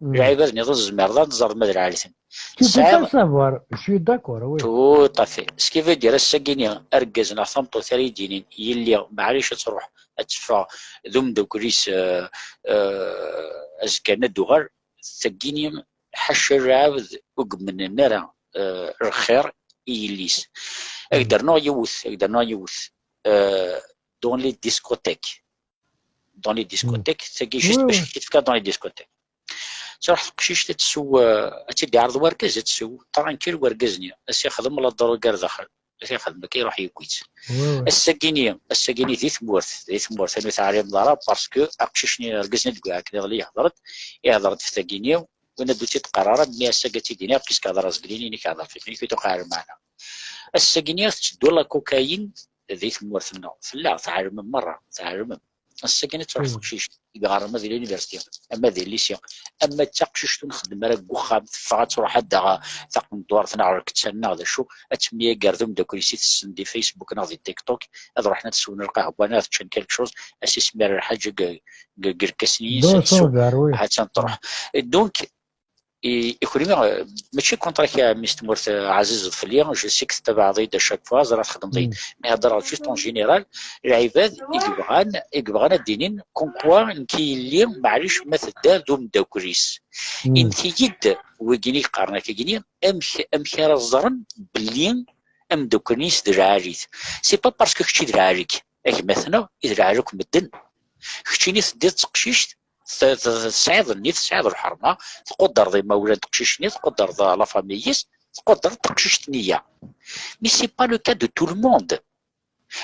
Lɛibad-nniḍen tzemreḍ ad teẓreḍ ma d lɛali-ten. Tu peux pas savoir, je suis d'accord, oui. Tout à fait. Ce qui veut dire, ass-agi-ni, argaz neɣ tameṭṭut ara yi-d-yinin: "Yelli, maɛlic ad truḥ, ad teffeɣ d umeddakel-is, euh, euh, azekka ad d-tuɣal", tagini, ḥaca lɛebd ur yemmnen ara, euh, lxir i yelli-s. Ad k-d-rnuɣ yiwet, ad k-d-rnuɣ yiwet, euh, dans les discothèques. Dans les discothèques, tagi juste bac ad k-t-fkeɣ, dans les discothèques. Truḥ teqcict ad tsew, euh, ad tt-id-iɛreḍ wergaz ad tsew, tranquille, wergaz-nni ad s-ixdem la drogue ar daxel. Ad t-ixdem akka, iruḥ yewwi-tt. Ass-agini, ass-agini di tmurt, di tmurt, anu teɛlimeḍ ara, parce que aqcic-nni, argaz-nni deg uɛekniḍ-nni ihder-d, ihder-d f tagini, win ad ur tt-id-qqar ara, mmi ass-agi ad tt-id-iniɣ, puisque hder azegli-nni, inek hder f-, inek tuqeɛ lmeɛna. Ass-agini tetteddu la cocaïne di tmurt-nneɣ, tella, tɛelmem merra, tɛelmem. Ass-agi ad truḥ teqcict deg iɣerman, ama di l'université, ama di lycée, ama d taqcict ur nxeddem ara deg uxxam, teffeɣ ad truḥ ad d-taɣ taqendurt neɣ lkettan neɣ d acu, ad temyager d umeddakel-is i tessen di Facebook neɣ di TikTok, ad ruḥen ad swen lqahwa neɣ ad ččen quelque chose, ad s-ismir lḥaǧ deg, deg, deg lkas-nni-is, ad tsew, ha-tt-an truḥ. Donc, i, i kunwi, eh, mačči contre-k a mmi-s n tmurt, eh, ɛzizeḍ fell-i, je sais que tettabaɛeḍ-iyi-d à chaque fois, ẓriɣ txedmeḍ-iyi-d. Mais heddreɣ juste en général, lɛibad i yebɣan, i yebɣan ad d-inin comme quoi nekk yelli, maɛlic ma tedda d umeddakel-is. Init-iyi-d, wigini yeqqaren akka-gini, amek, amek ara ẓren belli ameddakel-is d lɛali-t? C'est pas parce que kečči d lɛali-k, a gma-tneɣ, i d lɛali akk medden. Keččini teddiḍ d teqcict, t-, t-, tesɛiḍ nnif, tesɛiḍ lḥerma, tqudreḍ imawlan n teqcict-nni, tqudreḍ la famille-is, tqudreḍ taqcict-nni-ya. Mais c'est pas le cas de tout le monde.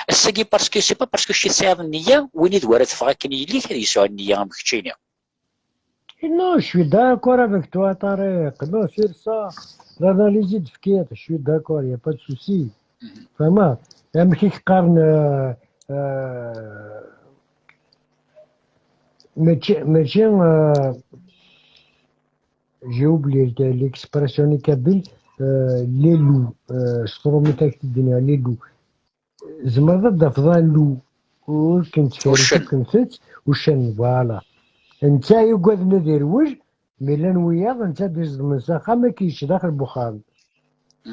Ass-agi, parce que c'est pas parce que kečč tesɛiḍ nniya, win i d wara teffeɣ akken yelli-k ad yesɛu nniya am keččini. Non, je suis d'accord avec toi, Tariq. Non, sur ça, l'analyse est faite, je suis d'accord, il n'y a pas de souci. Vraiment, amek i k-qqaren, euh, euh, mačči, mačči, euh, j'ai oublié l'expression en kabyle, euh, les loups, euh, s tṛumit ak-t-id-nniɣ, les loups. Tzemreḍ ad d-tafeḍ alu, ur ken-ttkerric, ur ken-tett, uccen, voilà. Netta yugaden ad irwel, mi llan wiyaḍ, netta ad iẓedmen s axxam, ad k-yečč daxel n uxxam.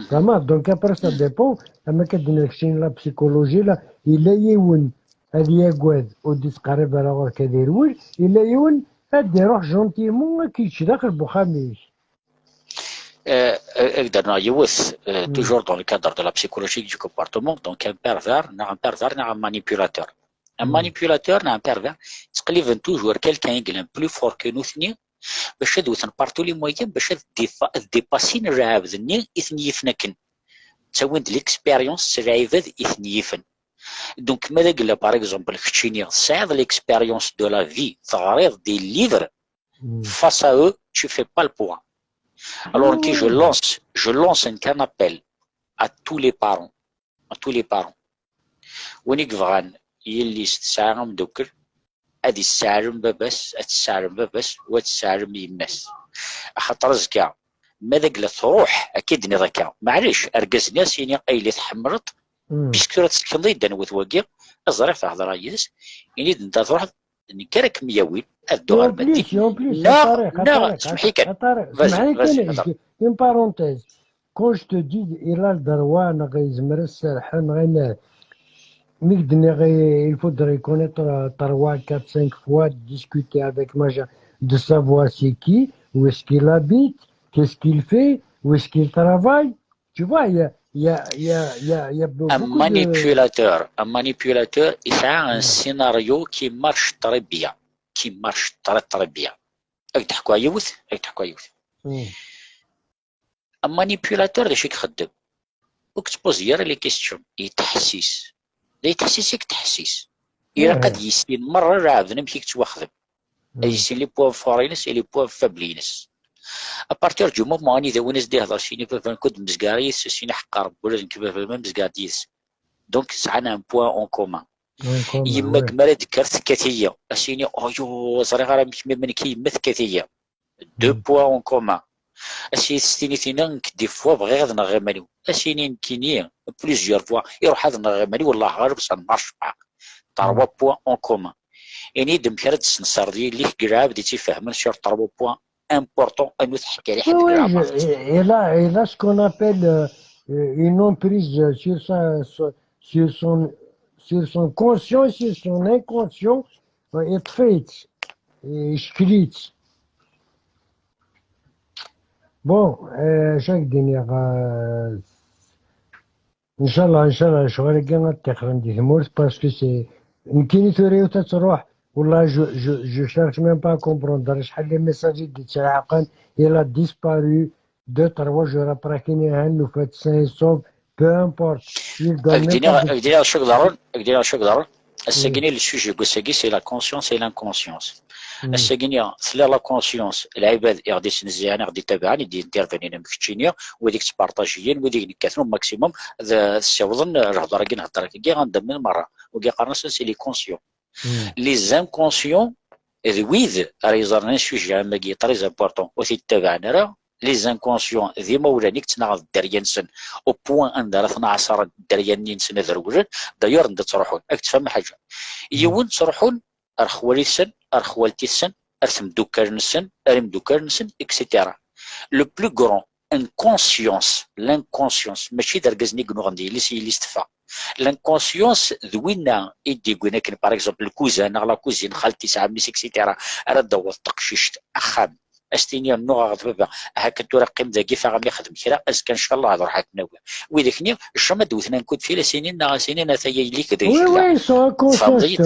Vraiment, donc après, ça dépend, am akka d-nniɣ keččini, la psychologie, la, yella yiwen ad yagad, ur d-ittqerrib ara ɣur-k ad irwel, yella yiwen ad d-iruḥ gentiment, ad k-yečč daxel n uxxam-ik. Euh, euh, ad d-rnuɣ yiwet, euh, toujours dans le cadre de la psychologie du comportement, donc un pervers, neɣ un pervers, neɣ un manipulateur. Un manipulateur, neɣ un pervers, ttqelliben toujours quelqu'un i yellan plus fort que nutni, bac ad wten par tous les moyens, bac ad dépa-, ad dépassin lɛebd-nni i ten-yifen akken. ttawin-d l'expérience s lɛibad i ten-yifen. Donc, ma d agella, par exemple, keččini tesɛiḍ l'expérience de la vie, teɣriḍ des livres, face à eux, tu fais pas le poids. Alors, nekki, je lance, je lance un appel à tous les parents, à tous les parents. Win i yebɣan yelli-s tesɛa ameddakel, ad isseɛlem baba-s, ad tesseɛlem baba-s, u ad tesseɛlem yemma-s. Axaṭer azekka, ma d agella truḥ, akka i d-tenniḍ akka, maɛlic, argaz-nni ad s-yini, a yelli tḥemmleḍ, puisque tura tessekneḍ-iyi-d anwa-t wagi, ad ẓriɣ, ad hedreɣ yid-s, ini-d anda truḥeḍ, nekk ara kem-yawin, ad dduɣ ar Madrid. Neɣ, neɣ, semmeḥ-iyi kan. Vas-y, vas-y, hder. Une parenthèse. Quand je te dis, il a le droit, neɣ yezmer ad serḥen, neɣ ayen, mi k-d-nniɣ, il faudrait connaître, euh, trois, quatre, cinq fois, discuter avec machin, de savoir c'est qui, où est-ce qu'il habite, qu'est-ce qu'il fait, où est-ce qu'il travaille. Tu vois, il y a, il y a, il y a, il y a, il y a be-, Un beaucoup de manipulateur, un manipulateur, il a un scénario qui marche très bien, qui marche très, très bien. Ad ak-d-ḥkuɣ yiwet, ad ak-d-ḥkuɣ yiwet. Un manipulateur, d acu i ixeddem? Ur k-tettpozi ara les questions, yettḥessis. D yettḥessis i yettḥessis. Ilaq ad yissin merra lɛebd amek i yettwaxdem. Ad yissin les points forts-ines et les points faibles-ines. À partir du moment anida win as-d-ihder sini baba-m kud mezgar yis sini ḥeqqar wala d nekk baba-m mezgar yis. Donc sɛan un point en commun. Yemma gma ara d-tekker tekkat-iyi. As-ini, oh yo, ẓriɣ ara amek mi nekk yemma tekkat-iyi. Deux points en commun. As-iyi testini tina nekk des fois bɣiɣ ad nɣeɣ iman-iw. As-ini nekkini plusieurs fois iruḥ ad nɣeɣ iman-iw, wallah ɣaleb, ça ne marche pas. Trois points en commun. Ini-d amek ara d-tessensereḍ yelli-k deg lɛebd i tt-ifehmen sur trois points importants, anu tḥekker i ḥedd deg lɛebd. Il a, il a ce qu'on appelle, euh, une emprise sur sa, sur son, sur son conscient, sur son inconscient, euh, yeṭṭef-itt, yeckel-itt. Bon, euh, acu ak-d-iniɣ, euh, Ncallah, ncallah, lecɣal-agi ad ṭṭixren di tmurt, parce que c'est, nekkini tura yiwet ad truḥ, wallah, je, je, je cherche même pas à comprendre, acḥal les messages i d-yettraɛaqen, il a disparu, deux, trois jours après, kini han, nufa-t sain et sauf, peu importe. Ak-d-iniɣ, ak-d-iniɣ acu iḍerrun, ak-d-iniɣ acu iḍerrun. Ass-agi-nni, le sujet n wass-agi, c'est la conscience et l'inconscience. Ass-agi-nni, tella la conscience, lɛibad i ɣ-d-isnezziɛen, i ɣ-d-ittabaɛen, i d-intervenir am keččini, wid i yettpartajiyen, wid i nekkaten au maximum, ad ssiwḍen lehḍer-agi, nhedder-agi, anda-nni merra. Wigi qqaren-asen c'est les conscients. Les inconscients, d wid ara yeẓren un sujet am wagi, très important, ur t-ittabaɛen ara, les inconscients, d imawlan i yettnaɣen d dderya-nsen, au point anda ara ten-ɛaṣaren dderya-nni-nsen ad rewlen, d'ailleurs anda ttruḥun, ad k-tfehmem lḥaǧa. Yiwen ttruḥun ar xwali-tsen, ar xwalti-tsen, ar temdukkal-nsen, ar imdukkal-nsen, et cetera. Le plus grand inconscience, l'inconscience, mačči d argaz-nni i yennuɣen d yelli-s, yelli-s teffeɣ. L'inconscience d winna i d-yewwin akken, par exemple, le cousin neɣ la cousine, xalti-s, ɛemmi-s, et cetera, ara d-taweḍ teqcict axxam, ad s-tini nnuɣeɣ d baba, aha kan tura qqim dagi, taɣ a m-ixdem kra, azekka ncallah ad ruḥ ad k-nawi. Widak-nni, jamais ad d-wten un coup de fil, a s-inin neɣ a s-inin ata yelli-k da i tella. Tfehmeḍ-iyi-d?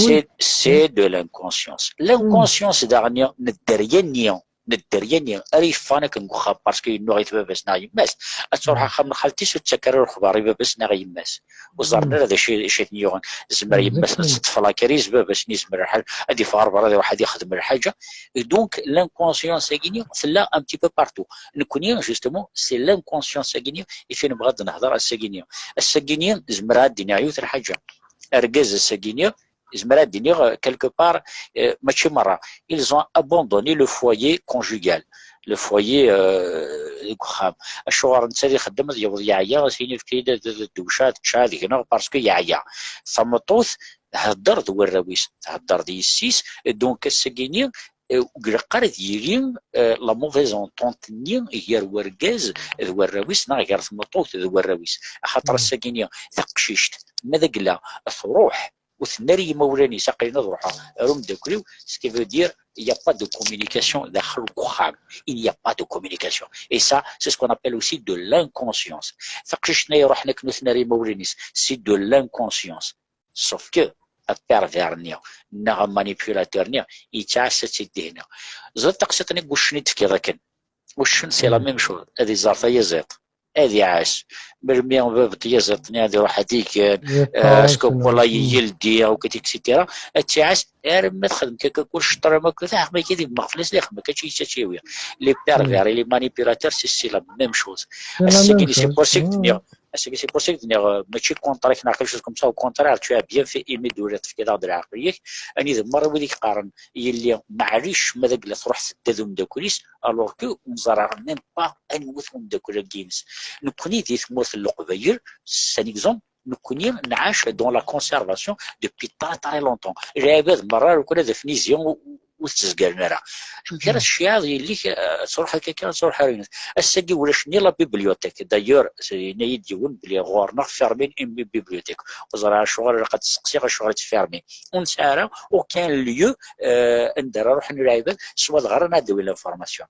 C'est, c'est de l'inconscience. L'inconscience daɣen n dderya-nni, n dderya-nni ara yeffɣen akken deg uxxam, parce que yennuɣ-it baba-s neɣ yemma-s, ad truḥ axxam n xalti-s, ur tettak ara lexbar i baba-s neɣ yemma-s. Ur ẓerren ara d acu, acu i ten-yuɣen. Tezmer yemma-s ad teṭṭef la crise, baba-s-nni yezmer lḥal ad iffeɣ ɣer berra, ad iruḥ ad ixdem lḥaǧa. Et donc, l'inconscience-agi-nni tella un petit peu partout. Nekkni, justement, c'est l'inconscience-agi-nni i f-, i nebɣa ad nehder ass-agi-nni. Ass-agi-nni, zemreɣ ad d-iniɣ yiwet lḥaǧa. Argaz ass-agi-nni, zemreɣ ad d-iniɣ, euh, quelque part, euh, mačči merra. Ils ont abandonné le foyer conjugal. Le foyer, euh, deg uxxam. Acuɣer netta ad ixeddem, ad yaweḍ yeɛya, ad s-yini efk-iyi-d ad, ad, ad dewceɣ, ad ččeɣ, ad gneɣ, parce que yeɛya. Tameṭṭut thedder d warraw-is, thedder d yessi-s, donc ass-agi-nni, euh, ur ilaq ara ad yili, euh, la mauvaise entente-nni gar wergaz d warraw-is neɣ gar tmeṭṭut d warraw-is. Axaṭer ass-agi-nni taqcict, ma d agella, truḥ, ur tenna ara i yimawlan-is, aql-in ad ruḥeɣ ar umeddakel-iw, ce qui veut dire, il n'y a pas de communication daxel n uxxam. Il n'y a pas de communication. Et ça, c'est ce qu'on appelle aussi de l'inconscience. Taqcict-nni iruḥen akken ur tenna ara i yimawlan-is, c'est de l'inconscience. Sauf que, apervers-nni, neɣ amanipulateur-nni, yettɛassa-tt-id dihna. Ẓriɣ taqsiṭ-nni n wuccen i d-tefkiḍ akken. Uccen, c'est la même chose. Ad iẓer tayaziḍt. Ad iɛac. Melmi bab n tyaziḍt-nni ad iruḥ ad igen, eh, asko wala yeldi, akk, et cetera. Ad tt-iɛac arma texdem kaka kullec ṭṭrama akked aḥma kid yebmeɣ fell-as, d ixma kačči yettačiwi. Les pervers et les manipulateurs, c'est, c'est la même chose. Ass-agi, c'est pour ça que d-nniɣ, ass-agi, c'est pour ça que d-nniɣ, euh, mačči contre-ak neɣ quelque chose comme ça, au contraire, tu as bien fait, imi d-ur tefkiḍ-aɣ-d lɛeqel-ik. Anida merra wid i yeqqaren yelli, maɛlic, ma d agla truḥ tedda d umeddakel-is, alors que ur neẓra même pas anwa-t umeddakel-agi-ines. Nekkni di tmurt n Leqbayel, c'est un exemple, nekkni nɛac dans la conservation depuis très très longtemps. Lɛibad merra lukan ad afen izi ur, ur ttezgaren ara. Amek ara tecciɛeḍ yelli-k, eh, ad truḥ akka kan, ad truḥ ara ines. Ass-agi ulac ni la bibliothèque. D'ailleurs, yenna-yi-d yiwen belli ɣur-neɣ fermin une bibliothèque. Ur ẓriɣ acuɣer, ilaq ad d-steqsiɣ acuɣer i tt-fermin. Ur nesɛi ara aucun lieu, eh, anda ara ruḥen lɛibad, swa dɣa ara d-awin l'information.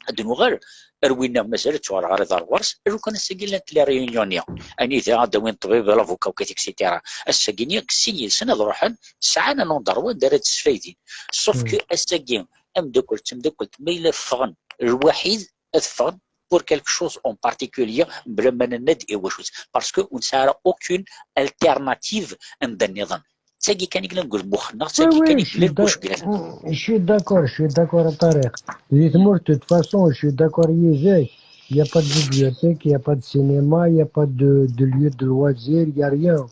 Ad nuɣal ar winna mazal ad tuɣal ɣer iḍar ɣur-s, lukan ass-agi llant les réunions-nni, anida ad d-awin ṭṭbib, l'avocat, et cetera. Ass-agi-nni, sin yid-sen ad ruḥen, sɛan un endroit anda ara d-sfaydin. Sauf que ass-agi, ameddakel d temdakkelt, ma yella ffɣen lwaḥid, ad ffɣen pour quelque chose en particulier, bla ma nenna-d i wacu-tt. Parce que ur nesɛi ara aucune alternative anda nniḍen. D tagi kan i yellan deg lmux-nneɣ, d tagi kan i yellan deg uceggal. Je suis d'accord, je suis d'accord, a Tariq. Di tmurt, de toute façon, je suis d'accord yid-k. Il n'y a pas de bibliothèque, il n'y a pas de cinéma, il n'y a pas de, de lieu de loisir, il n'y a rien.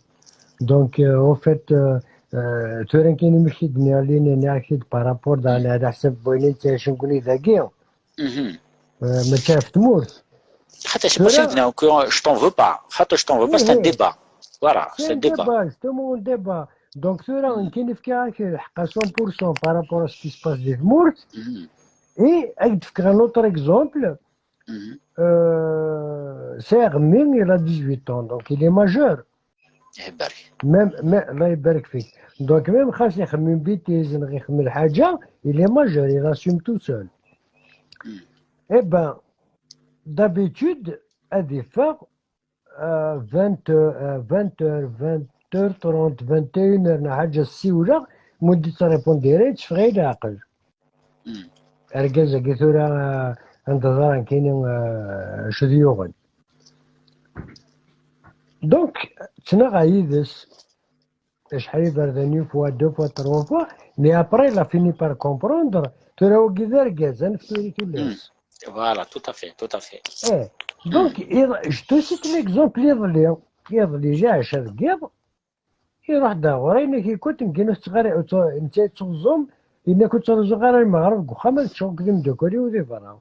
Donc, euh, au fait, euh, euh, tura kan amek i d-nniɣ lin, nniɣ-ak-id par rapport d ɛla ḥsab wayen i nettɛici nekni dagi. Euh, mačči ɣef tmurt. Xaṭi, c'est possible, donc, euh, je t'en veux pas. Xaṭi, je t'en veux pas, c'est un débat. Voilà, c'est un débat. C'est un débat, justement, un débat. Donc, tura, nekkini fkiɣ-ak lḥeqq à cent pour cent par rapport à ce qui se passe di tmurt. Et ad d-fkeɣ un autre exemple. Euh, sɛiɣ mmi, il a dix-huit ans, donc il est majeur. Même, même, Allah يبارك فيك. Donc, même xas ixemmem bêtise, neɣ ixemmem lḥaǧa, il est majeur, il assume tout seul. Eh ben, d'habitude, ad iffeɣ, euh, vingt heures, euh, vingt heures, vingt heures trente, vingt et une heures, neɣ ḥaǧa, ssiwleɣ, ma ur d-yettrépondit ara, yetteffeɣ-iyi leɛqel. Argaz-agi tura, euh, anda ẓran kini, euh, acu d yuɣen. Donc, ttnaɣeɣ yid-s acḥal iberdan, une fois, deux fois, trois fois, mais après, il a fini par comprendre, tura wagi d argaz, ad nefk tura tullas. Voilà, tout à fait, tout à fait. Eh, donc, iḍ-, je te cite l'exemple iḍelli. Iḍelli, j'ai acu deg yiḍ, iruḥ-d ɣur-i, yenna-k, écoute, nekk ur ttɣar-, ur tt-, netta yettuẓum, yenna-k ur ttruẓuɣ ara lmeɣreb deg uxxam, ad ččeɣ akked imeddukal-iw di berra.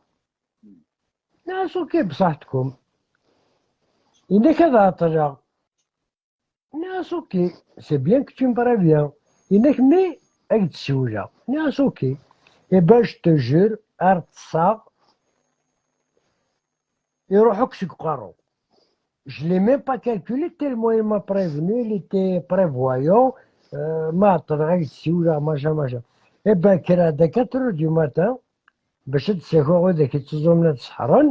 Nniɣ-as, ok, بصحتكم. Yenna-k ad ɛeṭṭleɣ. Nniɣ-as, ok, c'est bien que tu me préviens. Yenna-k, mais ad k-d-siwleɣ. Nniɣ-as, ok. Eh ben, je te jure, ar ṭṭseɣ, iruḥ akk seg uqerru. Je l'ai même pas calculé tellement il m'a prévenu, il était prévoyant, euh, ma ɛeṭṭleɣ ad k-d-siwleɣ, machin, machin. Eh ben, kkreɣ-d à quatre heures du matin, bac ad d-ssakiɣ widak yettuẓumen ad seḥren.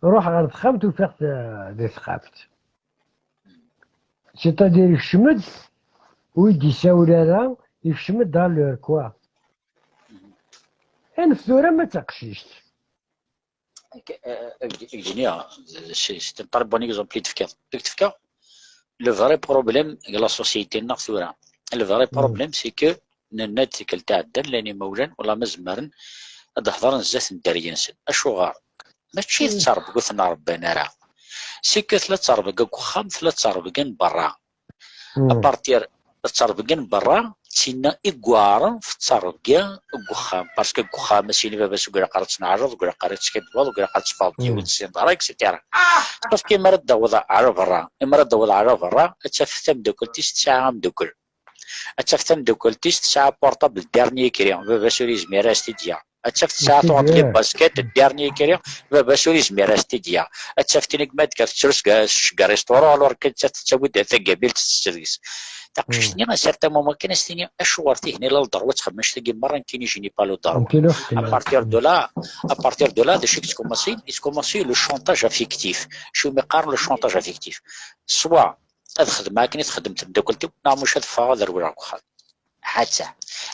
Ruḥeɣ ɣer texxamt, ufiɣ-t, euh, di texxamt. C'est-à-dire, yekcem-d, ur yi-d-yessawel ara, yekcem-d à l'heure, quoi. Anef tura ma d taqcict. Ak-, euh, ak-, ak-d-iniɣ, c'est, c'est un très bon exemple i d-tefkiḍ. I d-tefkiḍ, le vrai problème deg la société-nneɣ tura. Le vrai problème, c'est que nenna-d tikkelt iɛeddan, llan imawlan, wala ma zemren ad d-hedren zdat n dderya-nsen. Acuɣer? Mačči d ttrebga ur ten-rebban ara. C'est que tella ttrebga deg uxxam, tella ttrebga n berra. À partir d ttrebga n berra, d tinna i iweɛren f ttrebga n uxxam. Parce que deg uxxam, ad s-yini baba-s, ur ilaq ara ad tneɛleḍ, ur ilaq ara ad teskiddbeḍ, ur ilaq ara ad teffɣeḍ deg yiwen, tessinḍ ara, et cetera. Sauf que mi ara d-taweḍ ɣer berra, mi ara d-taweḍ ɣer berra, ad taf tameddakelt-is tesɛa ameddakel. Ad taf tameddakelt-is tesɛa portable dernier cri, baba-s ur yezmir ara ad s-t-id-yaɣ. Ad taf tesɛa tuɣeḍ les baskets dernier cri, baba-s ur yezmir ara ad s-t-id-yaɣ. Ad taf tin i yemma d-kker tettru seg, seg restaurant, alors que nettat tettawi-d tagabilt tettett deg-s. Taqcict-nni, à un certain moment kan, ad s-tini, acuɣer tihin i la le droit ad txemmem annect-agi merra, nekkini je n'ai pas le droit. À partir de là, à partir de là, d acu i yettkumaṣi? Yettkumaṣi le chantage affectif. Acu umi qqaren le chantage affectif? Soit ad xedmeɣ akken i txeddem temdakelt-iw, neɣ muc ad ffɣeɣ ad rewleɣ deg uxxam. Hatta.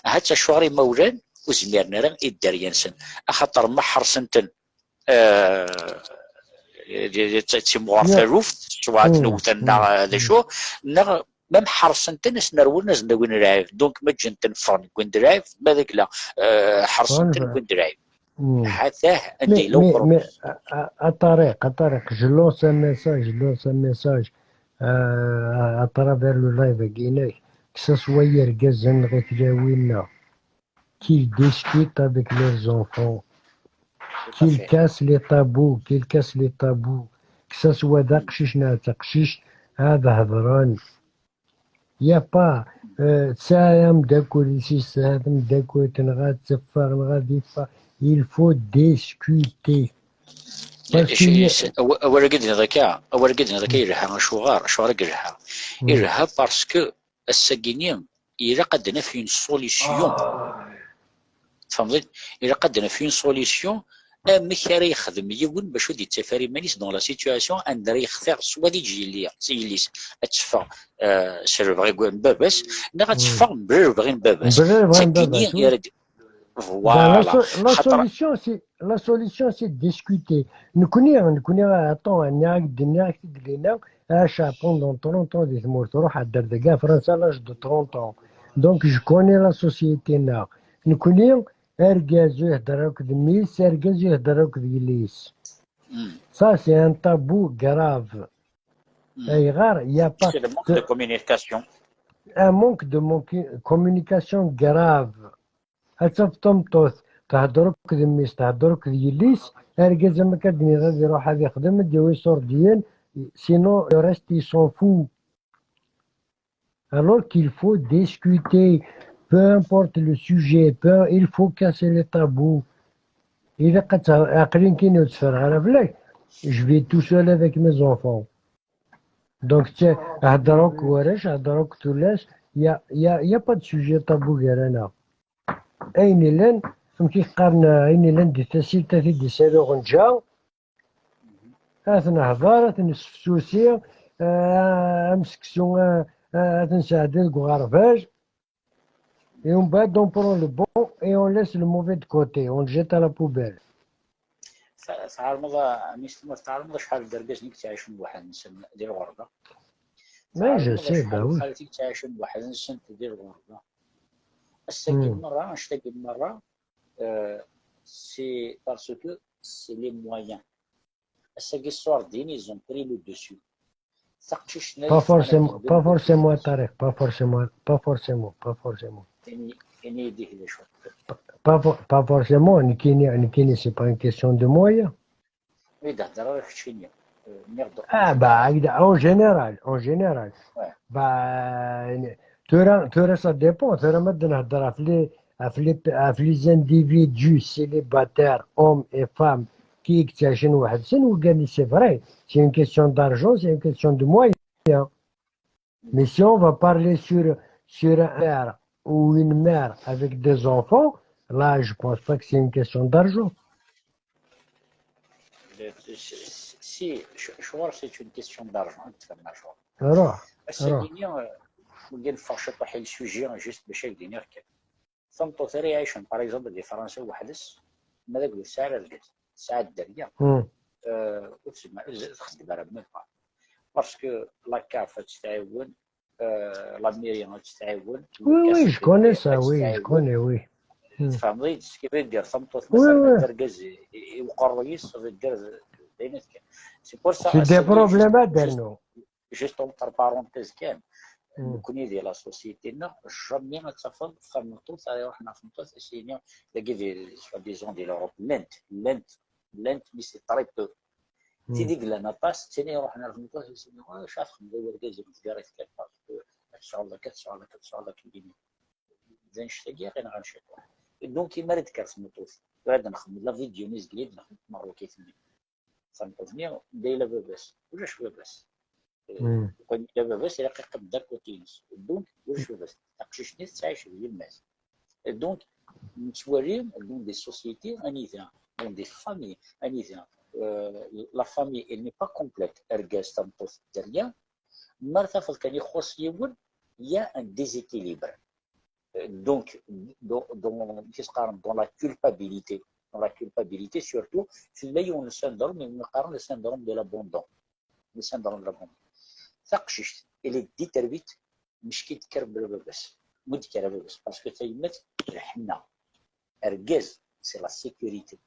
Hatta acuɣer imawlan ur zmiren ara i dderya-nsen, axaṭer ma ḥersen-ten, euh, d, d, d timɣur taluft, ccwaɛt n wewtan neɣ d acu, neɣ même ḥerṣen-ten, asen rwun, asen d-awin lɛib. Donc, ma ǧǧen-ten ffɣen, wwin-d lɛib, ma d agla, euh, ḥerṣen-ten, wwin-d lɛib. Ḥatah anda yella uproblème. Mais, mais, a, a, a Tariq, a Tariq, je lance un message, je lance un message, euh, à, à travers le live-agi-inek, que ce soit irgazen neɣ i tlawin-nneɣ, qu'ils discutent avec leurs enfants, qu'ils cassent les tabous, qu'ils cassent les tabous, que ce soit d aqcic neɣ d taqcict, ad hedren. Il y a pas, euh, tesɛa ameddakel-is, tesɛa tameddakelt, neɣ ad teffeɣ, neɣ ad iffeɣ. Il faut discuter. Parce que awal-agi d-nniḍ akka, awal-agi d-nniḍ akka yelha, acuɣer, acuɣer i yelha? Yelha parce que ass-agi-ni ilaq ad d-naf une solution. Tfehmeḍ? Ilaq ad d-naf une solution. Amek ara yexdem yiwen bac ur d-yettaf ara iman-is dans la situation anda ara yextir s wad iǧ yelli, s yelli-s, ad teffeɣ, euh, s lebɣi n baba-s, neɣ ad teffeɣ mebla lebɣi n baba-s? Mebla lebɣi n baba-s, oui. Voilà. La solution, c'est, la solution, c'est de discuter. Nekkni, nekkni, attends, nniɣ-ak-d, nniɣ-ak-t-id lina, aca, pendant trente ans di tmurt, ruḥ ɛedder deg Fransa, l'âge de trente ans. Donc, je connais la société-nneɣ. Nekkni, argaz ur ihedder akk d mmi-s, argaz ur ihedder akk d yelli-s. Ça, c'est un tabou grave. Ayɣer? Il y a pas de communication. Un manque de communication grave. Ad tafeḍ tameṭṭut, thedder akk d mmi-s, thedder akk d yelli-s, argaz am akka d-nniḍ ad iruḥ ad ixdem, ad d-yawi iṣurdiyen, sinon, le reste, il s'en fout. Alors qu'il faut discuter, peu importe le sujet, peu, il faut casser les tabous. Ilaq ad tt-, aql-i nekkini ur tteffreɣ ara fell-ak, je vis tout seul avec mes enfants. Donc, tu sais, hedder akk warrac, hedder akk tullas, il y a, il y a, il y a pas de sujet tabou gar-aneɣ. Ayen illan, amek i qqaren, ayen illan di tasilt, ad t-id-isali uɣenǧa, ad t-nehder, ad t-nessefsusi, eh, amseksu, eh, eh, ad t-nesɛeddi deg uɣerbaz. Et on bat, on prend le bon et on laisse le mauvais de côté, on le jette à la poubelle. Tɛelmeḍ, a Mister Muḥ, tɛelmeḍ acḥal n yergazen i yettɛicun weḥd-nsen di lɣerba? Mais je sais, bah oui. Acḥal n xalti i yettɛicun weḥd-nsent di lɣerba? Ass-agi merra, annect-agi merra, euh, c'est parce que c'est les moyens. Ass-agi, ṣṣurdin, ils ont pris le dessus. Taqcict-nni... Pas forcément, pas forcément, a Tariq, pas forcément, pas forcément, pas forcément. Ini-, ini-yi-d d acu. Pas for-, pas forcément, nekkini, nekkini, c'est pas une question de moyens. Oui, d-hedreɣ i keččini. Ah, bah, en général, en général. Ouais. Bah, tura, tura, ça dépend. Tura, ma d-nehder ɣef les, ɣef les, ɣef les individus célibataires, hommes et femmes, qui yettɛicen weḥd-sen, wigani, c'est vrai, c'est une question d'argent, c'est une question de moyens. Mais si on va parler sur, sur un père ou une mère avec des enfants, là, je pense pas que c'est une question d'argent. Si, si, je, je vois que c'est une question d'argent, ad tfehmeḍ acuɣer. Ruḥ, ruḥ. Ass-agi-nni, euh, wigi neffeɣ ciṭuḥ i le sujet, juste bac ad d-iniɣ kan. Tameṭṭut ara iɛicen, par exemple, di Fransa weḥd-s, ma d agdud tesɛa argaz, tesɛa dderya, euh, ur tezmir, ur txeddem ara même pas. Parce que la CAF ad tt-tɛiwen, euh, la mairie ad tt-tɛiwen, oui, oui, je connais ça, oui, je connais, oui. Tfehmeḍ-iyi-d, ce qui veut dire, tameṭṭut ma terna argaz i, i, i uqerruy-is, ça veut dire d, d ayen kan. C'est pour ça, c'est des problèmes à dernu. Juste entre parenthèses kan, nekkni di la société-nneɣ, jamais ad tafeḍ tameṭṭut ara iruḥen ɣer tmeṭṭut, ad s-yini, dagi di, soi-disant di l'Europe, llant, llant, llant, mais c'est très peu. Tid i yellan aṭas, d tin i iruḥen ɣer tmeṭṭut, ad s-yini, "Wac ad txedmeḍ i wergaz i tgara tekkat, parce que ad tecɛel akka, ad tecɛel akka, ad tecɛel akka." D annect-agi i ɣ-inɣan ciṭuḥ. Et donc, imi ara d-tekker tmeṭṭut, tura ad nexdem la vidéo-nni zgelli d nexdem tmerrukit-nni. Tameṭṭut-nni, anda yella baba-s? Ulac baba-s. Eh, lukan yella baba-s, ilaq iqqim d côté-ines. Donc, ulac baba-s. Taqcict-nni tettɛic d yemma-s. Et donc, nettwali dans des sociétés anida, dans des familles anida, euh, la famille, elle n'est pas complète. Argaz, tameṭṭut, dderya. Mi ara tafeḍ kan ixuṣ yiwen, il y a un déséquilibre. Donc, dans, dans, qu'est-ce qu'on, dans la culpabilité. la culpabilité, surtout, tella yiwen n syndrome, i qqaren le syndrome de l'abandon. Le syndrome de l'abandon. Taqcict, elle est déterminée, meckin tekker bla baba-s. Mu d-tekker baba-s, parce que tayemmat, lḥenna. Argaz, c'est la sécurité.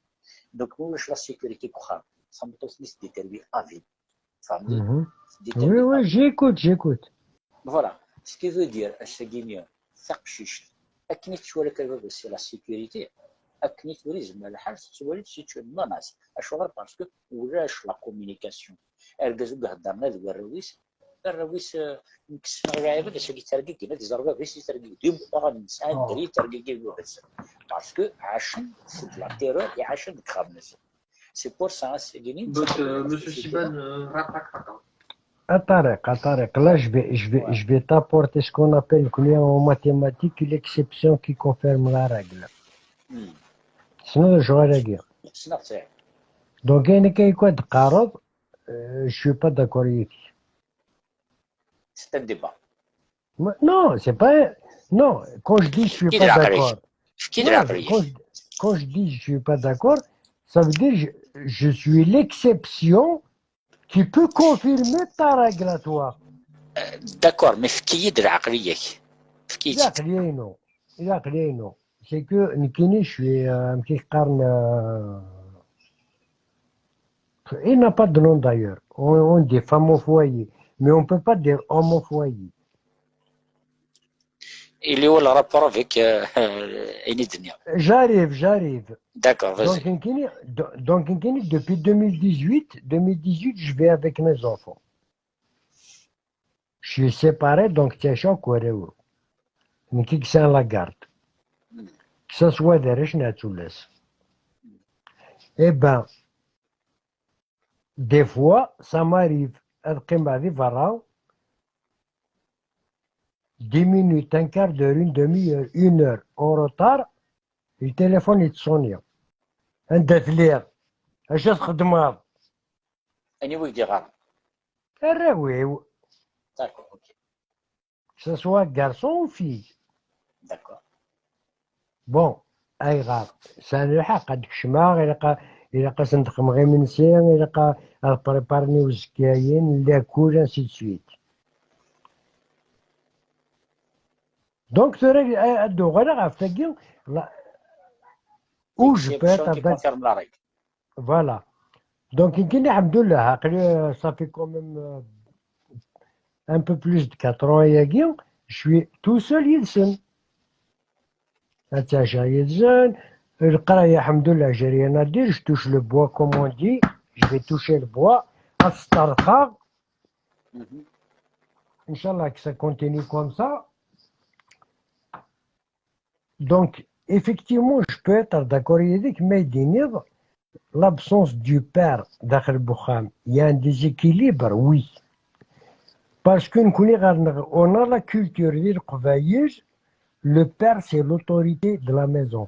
Donc, ma ulac la sécurité deg uxxam, tameṭṭut-nni teddetermine à vie. Tfehmeḍ? Mhm. Oui, oui, j'écoute, j'écoute. Voilà. Ce qui veut dire, ass-agi-nni, taqcict, akken i tettwali akka baba-s, c'est la sécurité. Akken i tura yezmer lḥal, tettwali-tt c'est une menace. Acuɣer? Parce que ulac la communication. Argaz ur d-iheddren d warraw-is, arraw-is, eh, nekk ssneɣ lɛibad, ass-agi ttergigin, ad iẓer baba-s yettergigi. D imeqqranen, sɛan dderya yettergigin baba-s. Parce que ɛacen sous la terreur i ɛacen deg uxxam-nsen. C'est pour ça, ass-agi-nni, But, uh, Monsieur Shiban, uh, rak, rak, rak. A Tariq, a Tariq, là, je vais, je vais, je vais t'apporter ce qu'on appelle, nekkni, en mathématiques, l'exception qui confirme la règle. Hmm. Tessneḍ lecɣal-agi? Ssneɣ-tt. Donc, ayen akka i d-teqqareḍ, euh, je suis pas d'accord avec. C'est un débat. Non, c'est pas. Non, quand je dis je suis pas d'accord. Non, quand je, quand je dis je suis pas d'accord, ça veut dire je, je suis l'exception qui peut confirmer ta règle à toi. Euh, d'accord, mais fkiyi-d lɛeqliya-k. Fkiyi-d. Lɛeqliya-inu. Lɛeqliya-inu. C'est que nekkini, je suis, euh, amek i qqaren, euh, il n'a pas de nom d'ailleurs. On, on dit femme au foyer, mais on peut pas dire homme au foyer. Il y a le rapport avec, euh, ayen i d-nniɣ. J'arrive, j'arrive. D'accord, vas-y. Donc, nekkini, do-, donc, nekkini, depuis deux mille dix-huit, deux mille dix-huit, je vais avec mes enfants. Je suis séparé, donc ttacaɣ akk warraw-iw. Nekk i yesɛan la garde. Hmm. Que ce soit d arrac neɣ d tullas. Eh ben, des fois, ça m'arrive ad qqimeɣ di berra, dix minutes, un quart d'heure, une demi-heure, une heure en retard, le téléphone yettṣuni. Anda telliḍ? Acu txeddmeḍ? Aniwa i k-d-iɣaṛen? Arraw-iw. D'accord, ok. Que ce soit garçon ou fille. D'accord. Bon, ayɣer? Sɛan lḥeqq ad kecmeɣ, ilaq a, ilaq a sen-d-xedmeɣ imensi, ilaq a, ad préparen iwezkayen, lakul, ainsi de suite. Donc, tura, a, ad d-uɣaleɣ ɣef tagi, la, où je peux être. L'exception qui confirme la règle. Voilà. Donc, nekkini, alḥemdullah, aql-i, euh, ça fait quand même, euh, un peu plus de quatre ans, ayagi, je suis tout seul yid-sen. Ad ttacaɣ yid-sen, leqraya, alḥemdullah, j'ai rien à dire, je touche le bois, comme on dit, je vais toucher le bois, ad sṭerxeɣ. Mhm. Inch'Allah que ça continue comme ça. Donc, effectivement, je peux être d'accord avec, mais l'absence du père daxel n uxxam, il y a un déséquilibre, oui. Parce que nekkni, on a la culture di Leqbayel, le père, c'est l'autorité de la maison.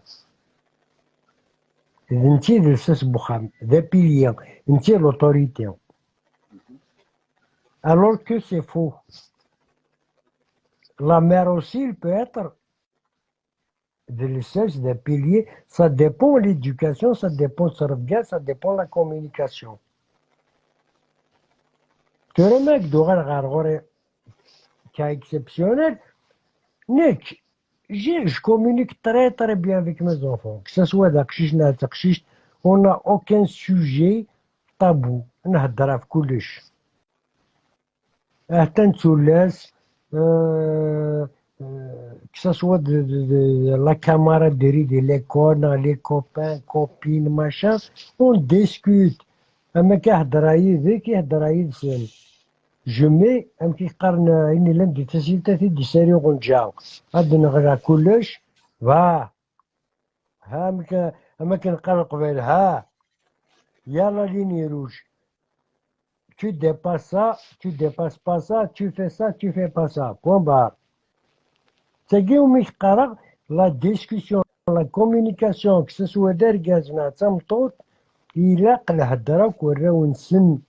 D netta i d lsas n uxxam, d apilier, netta i l'autorité. Alors que c'est faux. La mère aussi, elle peut être de lsas, d'un pilier, ça dépend l'éducation, ça dépend le regard, ça dépend la communication. Tura ma ak-d-uɣaleɣ ɣer ɣur-i, cas exceptionnel, nekk, je, je communique très, très bien avec mes enfants, que ce soit d aqcic neɣ d taqcict, on n'a aucun sujet tabou, nhedder ɣef kullec. Atan d tullas, euh, euh, que ce soit de, de, de la camaraderie de l'école, neɣ les copains, copines, machin, on discute. Am akka heddreɣ yid-k, i heddreɣ yid-sen. Je mets, amek i qqaren, euh, ayen yellan di tasilt-a, ad t-id-isari uɣenǧa. Ad d-neɣleq kullec, va. Ha, amek, am akken qqaren Leqbayel, ha. Il y a la ligne rouge. Tu dépasses ça, tu dépasses pas ça, tu fais ça, tu fais pas ça. Point barre. Tagi umi qqareɣ, la discussion, la communication, que ce soit d argaz neɣ d tameṭṭut, ilaq lhedra akk warraw-nsen.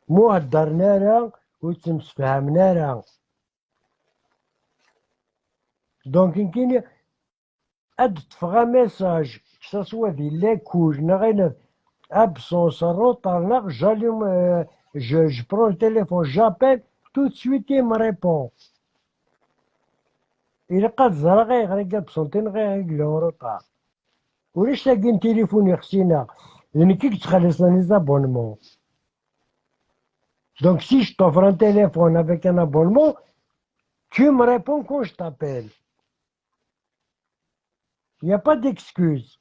Mu heddren ara, ur ttemsefhamen ara. Donc, nekkini, ad d-ṭṭfeɣ amessage, que ce soit di lakul neɣ ayen, absence, retard, neɣ j'allume, euh, je, je prends le téléphone, j'appelle, tout de suite il me répond. Ilaq ad ẓreɣ ayɣer i absenté neɣ ayɣer i yella en retard. Ulac tagi n tilifun ixsin-aɣ. D nekk i yettxelliṣen les abonnements. Donc si je t'offre un téléphone avec un abonnement, tu me réponds quand je t'appelle. Il n'y a pas d'excuse.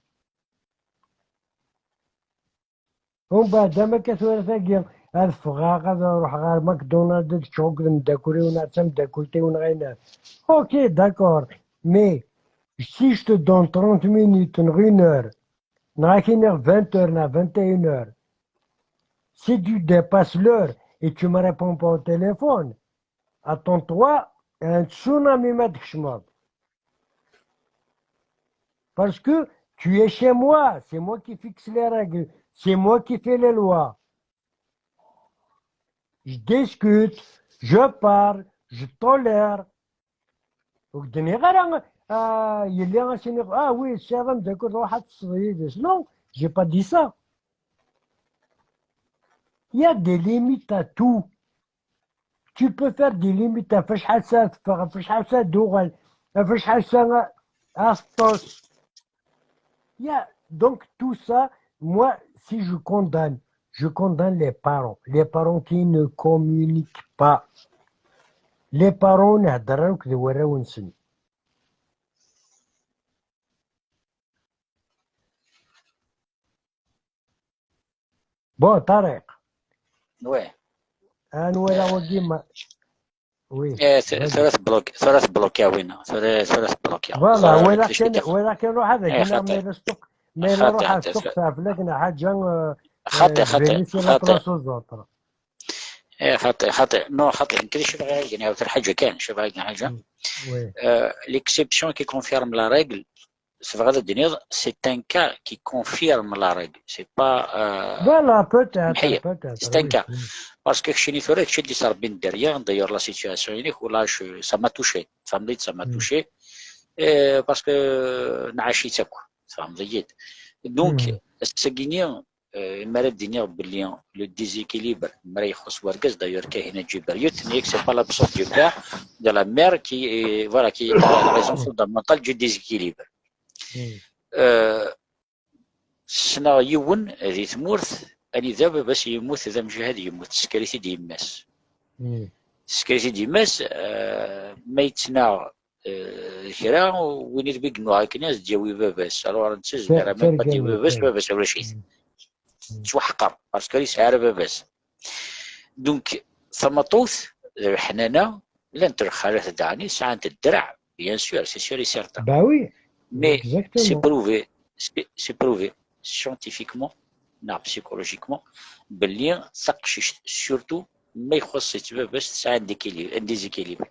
Umbeɛd, am akka tura tagi, ad ffɣeɣ, ad ruḥeɣ ɣer McDonald, ad ččeɣ akked mdakkel-iw neɣ d tamdakkelt-iw neɣ ayen. Ok, d'accord. Mais si je te donne trente minutes neɣ une heure, neɣ ad k-iniɣ vingt heures neɣ vingt et une heures, si tu dépasses l'heure et tu me réponds pas au téléphone, attends-toi à un tsunami ma d-tkecmeḍ. Parce que tu es chez moi, c'est moi qui fixe les règles, c'est moi qui fais les lois. Je discute, je parle, je tolère. Ur k-d-nniɣ ara, ah, yelli a s-iniɣ, ah oui, tesɛiḍ ameddakel, ruḥ ad tesseḍ yid-s. Non, j'ai pas dit ça. Il y a des limites à tout. Tu peux faire des limites, ɣef acḥal ssaɛa teffeɣ, ɣef acḥal ssaɛa d-tuɣal, ɣef acḥal ssaɛa ad teṭṭes. Yeah, donc tout ça, moi, si je condamne, je condamne les parents. Les parents qui ne communiquent pas. Les parents ur nhedder ara akked warraw-nsen. Bon, Tariq. Oui. Ad nwala wagi ma. Oui. Eh, t- tura tbloki, tura tbloki a winna, tura tura tbloki. Voilà, walaɣ kan, walaɣ kan ruḥ ad Eh, ak-iniɣ xaṭi. ma yella sṭuk, ma yella Xaṭi, ruḥ ad xaṭi, sṭuk teɛfel-ak neɣ ḥaǧa, euh, Xaṭi, euh, xaṭi, vérifier la xaṭi. place aux autres. Eh, xaṭi, xaṭi. Non, xaṭi, nekk d acu bɣiɣ ad ak-d-iniɣ, yiwet n lḥaǧa kan, acu bɣiɣ ad ak-d-iniɣ ḥaǧa. Oui. Euh, l'exception qui confirme la règle, tebɣiḍ ad d-tiniḍ, c'est un cas qui confirme la règle. C'est pas, euh, Voilà, peut-être, mḥeyya. Peut-être, C'est un oui. cas. Mm. Parce que keččini tura, kečč i d-iṣerbin derrière, d'ailleurs, la situation-inek, ou là, je, ça m'a touché. Tfehmeḍ-iyi-d, ça m'a Mm. touché. Euh, parce que nɛac-itt akk. Tfehmeḍ-iyi-d. Donc, Mm. ass-agi-ni, euh, mi ara d-iniɣ belli le déséquilibre, mi ara ixuṣ wergaz, d'ailleurs, Kahina Djibril, tenna-yak, c'est pas l'absence du père, de la mère qui est, voilà, qui est la raison fondamentale du déséquilibre. Mm. Euh, ssneɣ yiwen di tmurt anida baba-s yemmut d amjahad, yemmut, tesker-it-id yemma-s. Mm. Tesker-it-id yemma-s, euh, ma yettnaɣ, euh, kra, win i d-yennuɣ akken ad d-yawi baba-s. Alors, netta zmir, même pas d baba-s, baba-s ulac-it. Yettwaḥqer, parce que yesɛa ara baba-s. Donc, tamaṭut d leḥnana, llant lxalat daɣen sɛant ddreɛ, bien sûr, c'est sûr et certain. Bah oui. Mais Exactement. C'est prouvé, c'est c'est prouvé scientifiquement, neɣ psychologiquement, belli taqcict, surtout ma ixuṣṣ-itt baba-s, tesɛa un déséquilibre, un déséquilibre.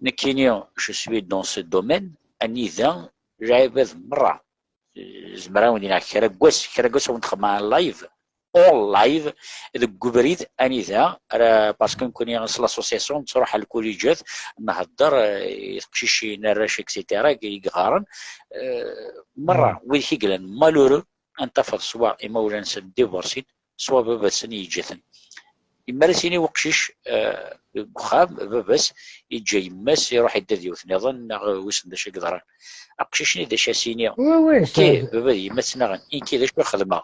Nekkini, je suis dans ce domaine, anida lɛibad merra, zemreɣ ad wen-d-iniɣ kra n wass, kra n wass ad wen-d-xedmeɣ en live, en live, deg ubrid anida ara, parce que nekkni s l'association nettruḥ ɣer lkuliǧat, nhedder, eh, i teqcicin, arrac, et cetera, i yeɣɣaren, eh, merra, wid i yellan malheureux, ad tafeḍ swa imawlan-nsen divorcin, swa baba-tsen yeǧǧa-ten. Mi ara s-yini uqcic, eh, deg uxxam, baba-s yeǧǧa yemma-s, iruḥ idda d yiwet nniḍen, neɣ wissen d acu i yeḍran. Aqcic-nni d acu ara s-yini? Oui, oui, Ok, baba d yemma ttnaɣen, nekki d acu i xedmeɣ?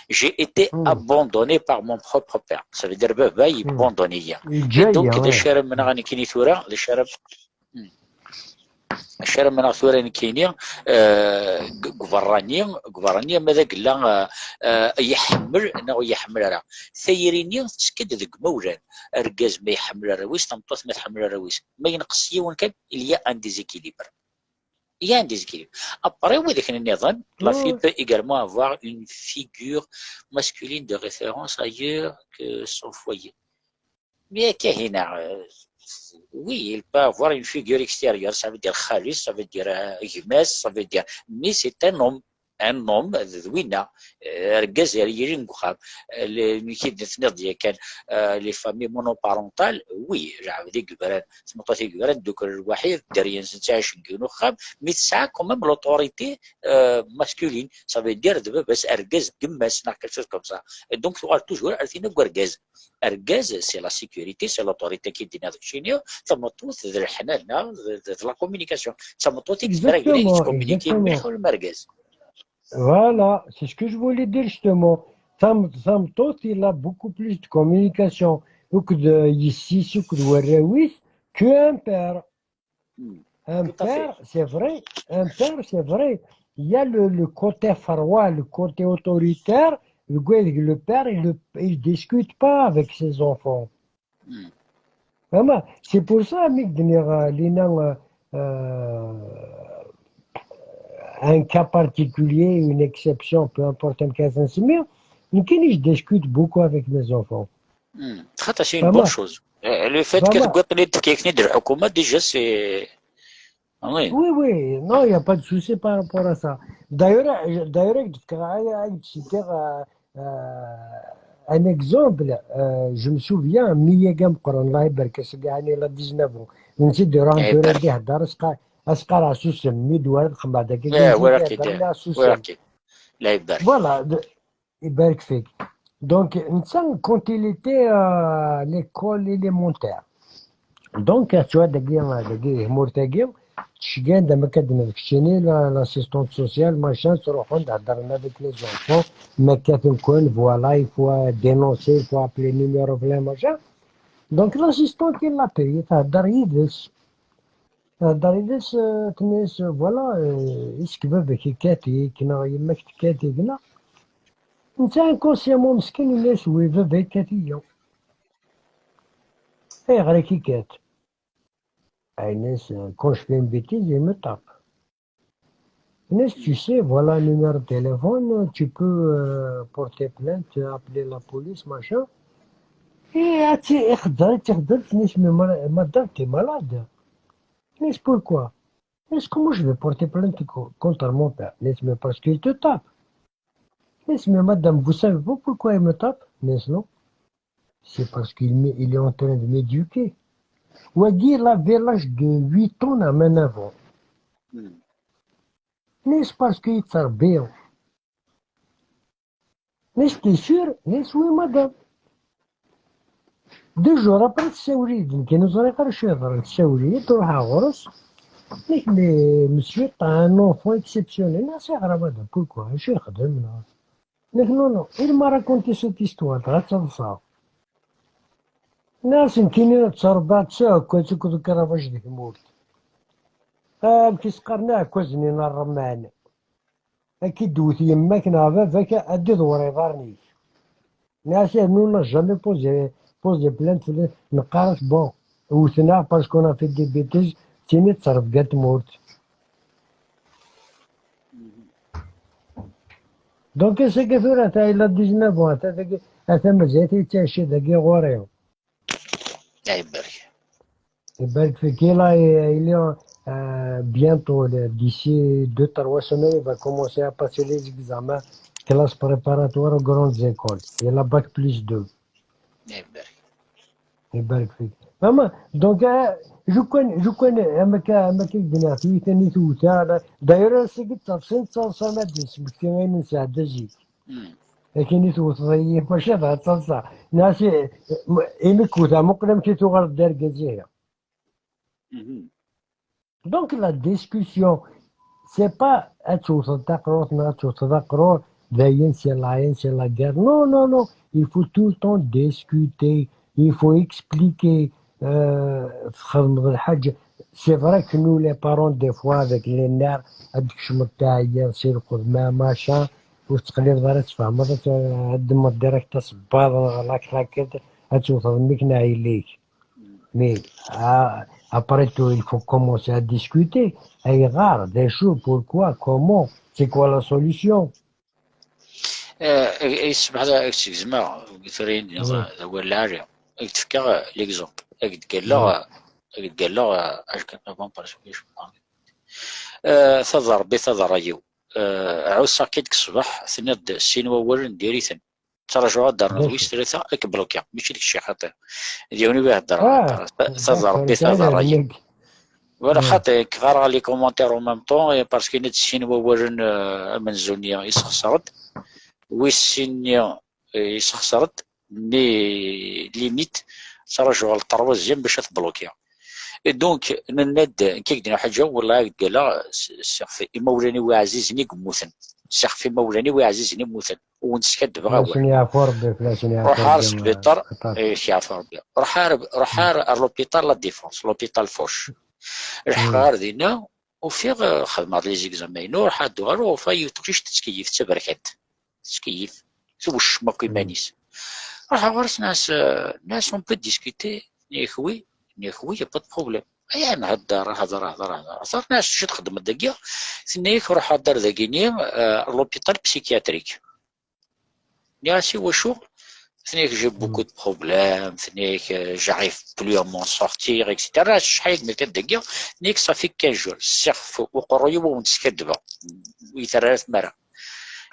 J'ai été abandonné par mon propre père. Ça veut dire baba yebandoni-yi. Et donc, d acu ara menɣ nekkini tura? D acu ara Hmm. Acu ara menɣ tura nekkini, eh, deg uberrani, deg uberrani ama d agella, eh, eh, iḥemmel neɣ ur iḥemmel ara. Tayri-nni tettekk-d deg imawlan. Argaz ma iḥemmel arraw-is, tameṭṭut ma tḥemmel arraw-is. Ma yenqes yiwen kan, il y a un déséquilibre. Il y a un déséquilibre. Après, widak nniḍen, la fille peut également avoir une figure masculine de référence ailleurs que son foyer. Mais Kahina, euh, oui, il peut avoir une figure extérieure, ça veut dire xali-s, ça veut dire, euh, gma-s, ça veut dire, mais c'est un homme. un homme d, d winna, eh, argaz ara yilin deg uxxam. Eh, le-, mi k-id-tenniḍ yakan, eh, les familles monoparentales, oui, lɛebd i yebran, tmeṭṭut i yebran, ddukel lwaḥid, dderya-nsen ttɛicen deg yiwen uxxam, mi tesɛa quand même l'autorité, eh, masculine, ça veut dire d baba-s, argaz n yemma-s, neɣ quelque chose comme ça. Et donc, tuɣal toujours ar tinna n urgaz. Argaz, c'est la sécurité, c'est l'autorité qui d-nniɣ deg cini, tameṭṭut d leḥnana, d, d, d la communication. D tameṭṭut i yezmer ad yili Exactement, yettcommuniquer exactement. mliḥ ula ma argaz. Voilà, c'est ce que je voulais dire justement. Tam-, tameṭṭut, il a beaucoup plus de communication. Ou que de ici, ou que de warraw-is, qu'un père. Hmm. Un Tout à fait. père, c'est vrai, un père, c'est vrai. Il y a le, le côté froid, le côté autoritaire. Le, le père, il ne il discute pas avec ses enfants. Hmm. Vraiment, c'est pour ça, mi k-d-nniɣ, euh, Lina, euh, euh, un cas particulier, une exception, peu importe, un cas sensible, mais je discute beaucoup avec mes enfants. Hmm. Xaṭer, c'est une bonne chose. Euh, le fait que vraiment. Tewwiḍ-ten-id, tefkiḍ-ten-id lḥukuma, déjà, c'est... Ah oui. Oui, oui, non, il n'y a pas de souci par rapport à ça. D'ailleurs, je- d'ailleurs, je- je- je- je- je- euh, euh, un exemple, euh, je me souviens, mi yagi ameqqran, Allah ibarek, aseggan-a, il a dix-neuf ans. Nsi d-iruḥ Eh, tura ibarek. Ad ihedder, asqa-, asqar asusem, mi d-wara txemma dagi, Eh, nsi wara d-ihedder, kidi. Ala asusem. Wara kidi. Allah ibarek. Voilà, de- Ibarek fik. Donc, netta, quand il était à l'école élémentaire. Donc, tu vois, dagi, dagi, tmurt-agi, tceggan-d, am akka d-nefk keččini, la, l'assistante sociale, machin, ttruḥun-d, heddren avec les enfants, ma kkaten-ken, voilà, il faut, euh, dénoncer, il faut appeler numéro vla, machin. Donc, l'assistante, il l'appelle, thedder yid-s. Thedder yid-s, euh, tenna-yas, voilà, euh, est-ce que baba-k yekkat-ik, neɣ yemma-k tekkat-ik, neɣ? Netta inconsciemment meskin, yenna-yas, oui, baba yekkat-iyi. Ayɣer i k-yekkat? Yenna-yas, quand je fais une bêtise, il me tape. Yenna-yas, tu sais, voilà un numéro de téléphone, tu peux, euh, porter plainte, appeler la police, machin. Et, ah, tu sais, ixedder, ixedder, tenna-yas, mais ma-, madame, t'es malade. Yenna-yas, pourquoi? Est-ce que moi je vais porter plainte co-, contre mon père? N'est-ce, mais parce qu'il te tape. N'est-ce, mais madame, vous savez pas pourquoi il me tape? N'est-ce, non? C'est parce qu'il me, il est en train de m'éduquer. Wagi, il avait l'âge de huit ans à neuf ans. Hmm. N'est-ce, parce qu'il est bien. Mais j'étais sûr, mais oui, madame. Deux jours après, tessawel-iyi-d, nekk ur ẓriɣ ara acu yeḍran, tessawel-iyi-d, ruḥeɣ ɣur-s. Nekk, mais monsieur, t'as un enfant exceptionnel. Ah, c'est vrai, madame, pourquoi? Acu yexdem, neɣ? Nekk, non, non, il m'a raconté cette histoire, dɣa ttaḍsaɣ. Nniɣ-as, nekkini ttrebbaɣ d taɛekkazt akked ukerrabac di tmurt. Amek i s-qqaren, aɛekkaz-nni n ṛṛemman. Ad k-id-tewwet yemma-k neɣ baba-k, ad d-iḍewwer iḍarren-ik. Nniɣ-as, nous, on n'a jamais posé, posé plainte fell-as. Neqqar-as, bon, wten-aɣ parce qu'on a fait des bêtises, d tin i d ttrebga n tmurt. Donc, ass-agi tura, ata il a dix-neuf ans, ata dagi, ata mazal yettɛici dagi ɣur-i. Ay, ibarek. Ibarek fik. Là, il est, euh, bientôt, là, d'ici deux, trois semaines, il va commencer à passer les examens, classe préparatoire aux grandes écoles. Il a bac plus deux. Ay, ibarek. Ibarek fik. Vraiment, donc, euh, je connais, je connais, am akka, am akka i d-nniɣ, tiyita-nni tewta, là. D'ailleurs, ass-agi d taḍsa, d taḍsa ma d-nesmekti ayen nesɛedda zik. Hmm. Akken i tewteḍ-iyi, mačči d taḍsa. Nniɣ-as, eh, imi k-wteɣ, muqel amek i tuɣaleḍ d argaz ihi. Mhm. Donc, la discussion, c'est pas ad tewteḍ taqrurt neɣ ad tewteḍ aqrur, dayen, c'est la haine, c'est la guerre. Non, non, non. Il faut tout le temps discuter. Il faut expliquer. Euh, txedmeḍ lḥaǧa. C'est vrai que nous, les parents, des fois, avec les nerfs, ad d-tkecmeḍ teɛyiḍ si lxedma, machin, ur tettqellibeḍ ara tfehmeḍ, ad d-temmeḍ direct asebbaḍ, la claquette, ad tewteḍ mmi-k neɣ yelli-k. Mais, ah, après tout, il faut commencer à discuter. Ayɣer, d acu, pourquoi, comment, c'est quoi la solution? Eh, eh, eh, sebḥa, ad k-tt-gezmeɣ, tura-yi-d d awal lɛali. Ad k-d-fkeɣ, eh, l'exemple. Ad k-d-galleɣ, eh, ad k-d-galleɣ, eh, acu kan avant, parce que je me rappelle. Eh, taḍerbit, taḍerra-yiw. eh, ɛusseɣ-k-id deg ṣṣbeḥ, tenniḍ-d sin wawalen diri-ten. Ttṛajuɣ ad d-ternuḍ wis tlata, ad k-blokkiɣ. Mačči d kečč i xaṭi. D yiwen i wi heddreɣ. Ah, heddreɣ. Ta-, taḍerbi, taḍerbi. Wala xaṭi, nekk ɣareɣ les commentaires en même temps, et parce que yenna-d sin wawalen, eh, amenzu-nni yessexṣer-d. Wis sin-nni, eh, yessexṣer-d. Nni limite, ttṛajuɣ le troisième bac ad t-blokkiɣ. Et donc, nenna-d, nekk ak-d-nniɣ ḥaǧa, wellah ad k-d-galeɣ, s-, s-, imawlan-iw iɛzizen i yemmuten. Sixef imawlan-iw iɛzizen i mmuten. Ur wen-skaddbeɣ awal. Fell-asen yeɛfu Rebbi, fell-asen yeɛfu Rebbi. Ruḥ ar sbiṭar, eh, yeɛfu Rebbi. Ruḥ ar, ruḥ ar, ar l'hôpital La Défense, l'hôpital Foch. Lḥeqq ar dinna, ufiɣ, eh, xedmeɣ-d les examens-inu, ruḥeɣ ad d-uɣaleɣ, ufiɣ yiwet teqcict tettkeyyif, d taberkant. Tettkeyyif, tweccem akk iman-is. Ruḥeɣ ɣer-s, nniɣ-as, eh, nniɣ-as, on peut discuter? Nniɣ-ak oui, nniɣ-ak oui, y a pas de problème. Aya nhedder, hder, hder, hder, hder. Nniɣ-as, acu txeddmeḍ dagi? Tenna-ak, ruḥeɣ ar dagini, eh, l'hôpital psychiatrique. Nniɣ-as, i wacu? Tenna-ak, j'ai beaucoup de problèmes, tenna-ak, euh, j'arrive plus à m'en sortir, et cetera. Acḥal i d-mekkan dagi? Tenna-ak, ça fait quinze jours. Ssixef uqerruy-iw ur wen-t-skaddbeɣ. Ur yi-terri ara tmara.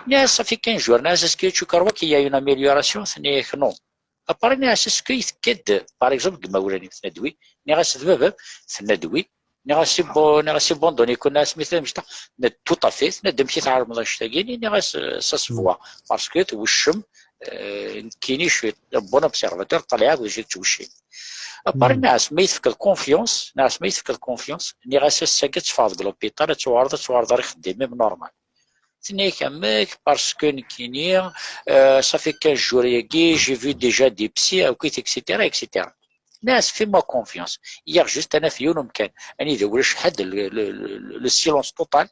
Nniɣ-as, ça fait quinze jours. Nniɣ-as, est-ce que tu crois qu'il y a une amélioration? Tenna-ak, non. Après, nniɣ-as, est-ce que i tekka-d, par exemple, deg imawlan-im? Tenna-d oui. Nniɣ-as, d baba-m? Tenna-d oui. Nniɣ-as, i bon, nniɣ-as, i bon, donc, ikun-as mi tella mecṭaḥ. Tenna-d, tout à fait. Tenna-d, amek i tɛelmeḍ annect-agi? Nniɣ-as, euh, ça se voit, parce que tweccem, euh, nekkini, je suis un bon observateur, ṭṭalɛeɣ d acu tettweccim. Après, nniɣ-as, ma i tefkeḍ confiance, nniɣ-as, ma i tefkeḍ confiance, nniɣ-as, ass-agi ad teffɣeḍ deg l'hôpital, ad tuɣaleḍ, ad tuɣaleḍ ar ixeddim-im normal. Tenna-ak, amek, parce que nekkini, euh, ça fait quinze jours-agi, j'ai vu déjà des psys, akk, et cetera, et cetera. Nniɣ-as, fais-moi confiance. Lliɣ juste ana f yiwen umkan, anida ulac ḥedd, le, le, le, le silence total.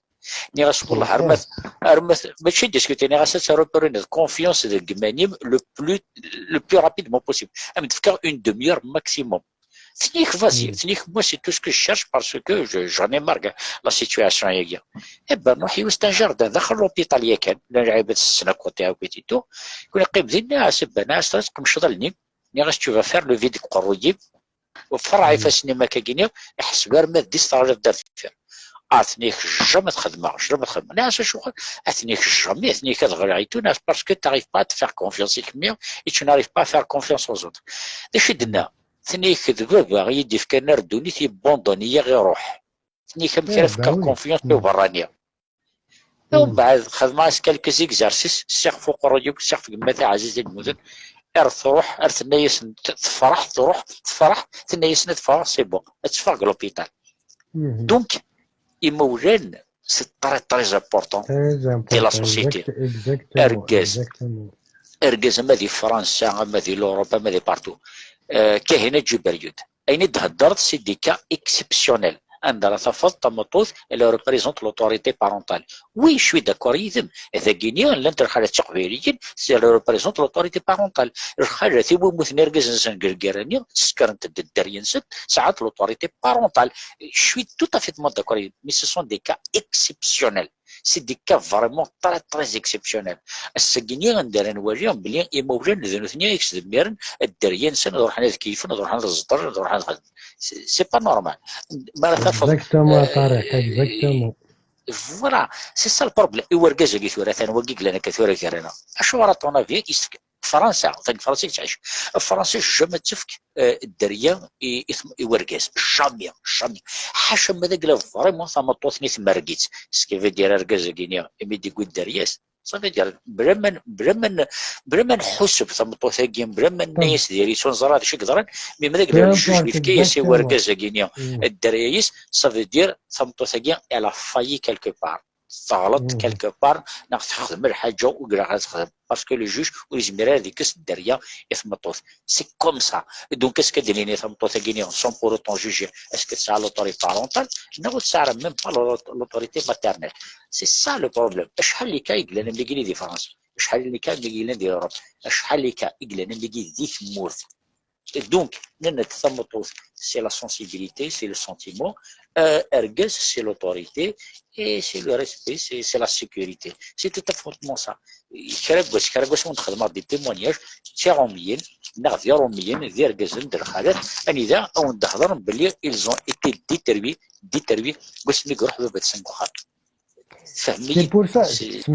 Nniɣ-as, wellah, arma, arma, mačči discuter, nniɣ-as, ad taruḍ confiance deg iman-im le plus, le plus rapidement possible. Ad m-d-fkeɣ une demi-heure maximum. Tenna-ak, vas-y, tenna-ak, moi, c'est tout ce que je cherche parce que je, j'en ai marre de la situation-agi. Eh ben, ruḥ, yiwet, c'est un jardin, daxel l'hôpital yakan, llan lɛibad s ssna côté akk et tout. Kuni qqim dinna, c'est ben, as-, as-, qmec allen-im. Nniɣ-as, tu vas faire le vide deg uqerruy-im. Ferreɛ ifassen-im akka-gini, iḥseb arma d dix teɣliḍ-d ar deffir. Ah, tenna-ak, jamais ad t-xedmeɣ, jamais ad t-xedmeɣ. Nniɣ-as, acuɣer? Ah, tenna-ak, jamais, tenna-ak, ad ɣliɣ et tout, nniɣ-as, parce que t'arrives pas à te faire confiance i kemmi, et tu n'arrives pas à faire confiance aux autres. D acu i d-tenna? Tenna-ak, d baba i yi-d-ifkan ar ddunit, yebanduni-yaɣ, iruḥ. Tenna-ak, amek ara fkeɣ confiance i uberrani? Umbeɛd xedmeɣ-as quelques exercices, ssixef uqerruy-iw, ssixef gma-t aɛziz i yemmuten, ar truḥ, ar tenna-yasen, t-, tefreḥ, truḥ, tefreḥ, tenna-yasen, ad ffɣeɣ, c'est bon, ad teffeɣ deg l'hôpital. Donc, imawlan, c'est très, très important de la société. Argaz, argaz, ama di Fransa, ama di l'Europe, ama di partout. Euh, Kahina Djibrioud. Ayen i d-theddreḍ, c'est des cas exceptionnels. Anda ara tafeḍ tameṭṭut, elle représente l'autorité parentale. Oui, je suis d'accord yid-m. Dagini, llant lxalat tiqbayliyin, c'est, elle représente l'autorité parentale. Lxalat-iw immuten irgazen-nsen deg lgirra-nni, ssekrent-d dderya-nsent, sɛant l'autorité parentale. Je suis tout à fait d'accord yid-m, mais ce sont des cas exceptionnels. C'est des cas vraiment très, très exceptionnels. Ass-agi-nni, anda ara nwali belli imawlan d nutni i yesdemmiren dderya-nsen, ad ruḥen ad keyyfen, ad ruḥen ad ẓeṭṭren, ad ruḥen ad xedmen. C'est, c'est pas normal. Ma ara tafeḍ, exactement, euh, Tariq, exactement. Voilà, c'est ça le problème. I urgaz-agi tura, atan wagi yellan akka tura gar-aneɣ. Acuɣer, à ton avis, i s-, Fransa, deg Fransa i tettɛic. Fransa jamais tefk, euh, dderya i, i, i urgaz. Jamais, jamais. Ḥaca ma d agla vraiment tameṭṭut-nni tmerg-itt. Ce qui veut dire argaz-agi-nni, imi d-yewwi dderya-s. Ça veut dire, bla ma n-, bla ma n-, bla ma nḥuseb tameṭṭut-agi, bla ma nenna-yas diri-tt, ur neẓra d acu i yeḍran, mi ma d agla le juge yefka-yas i urgaz-agi-nni dderya-is, ça veut dire tameṭṭut-agi, elle a failli quelque part. Teɣleḍ quelque part, neɣ texdem lḥaǧa ur ilaq ad texdem. Parce que le juge ur yezmir ara ad ikkes dderya i tmeṭṭut. C'est comme ça. Donc, est-ce que ad d-nini tameṭṭut-agi-nni, sans pour autant juger, est-ce que tesɛa l'autorité parentale? Neɣ ur tesɛa ara même pas l'au-, l'autorité maternelle? C'est ça le problème. Acḥal n cas i yellan am wigi di Fransa? Acḥal n cas i yellan di Europe? Acḥal n cas i yellan am wigi di tmurt? Donc, nenna-d tameṭṭut, c'est la sensibilité, c'est le sentiment. Euh, argaz, c'est l'autorité, et c'est le respect, c'est, c'est la sécurité. C'est tout à fait ça. Kra n wass, kra n wass, wen-d-xedmeɣ des témoignages, d tiṛumyiyin, neɣ d iṛumyiyen, d irgazen, d lxalat, anida a wen-d-hedṛen belli ils ont été détruits, détruits, deg wasmi i iruḥ baba-tsen deg uxxam. C'est pour ça, c'est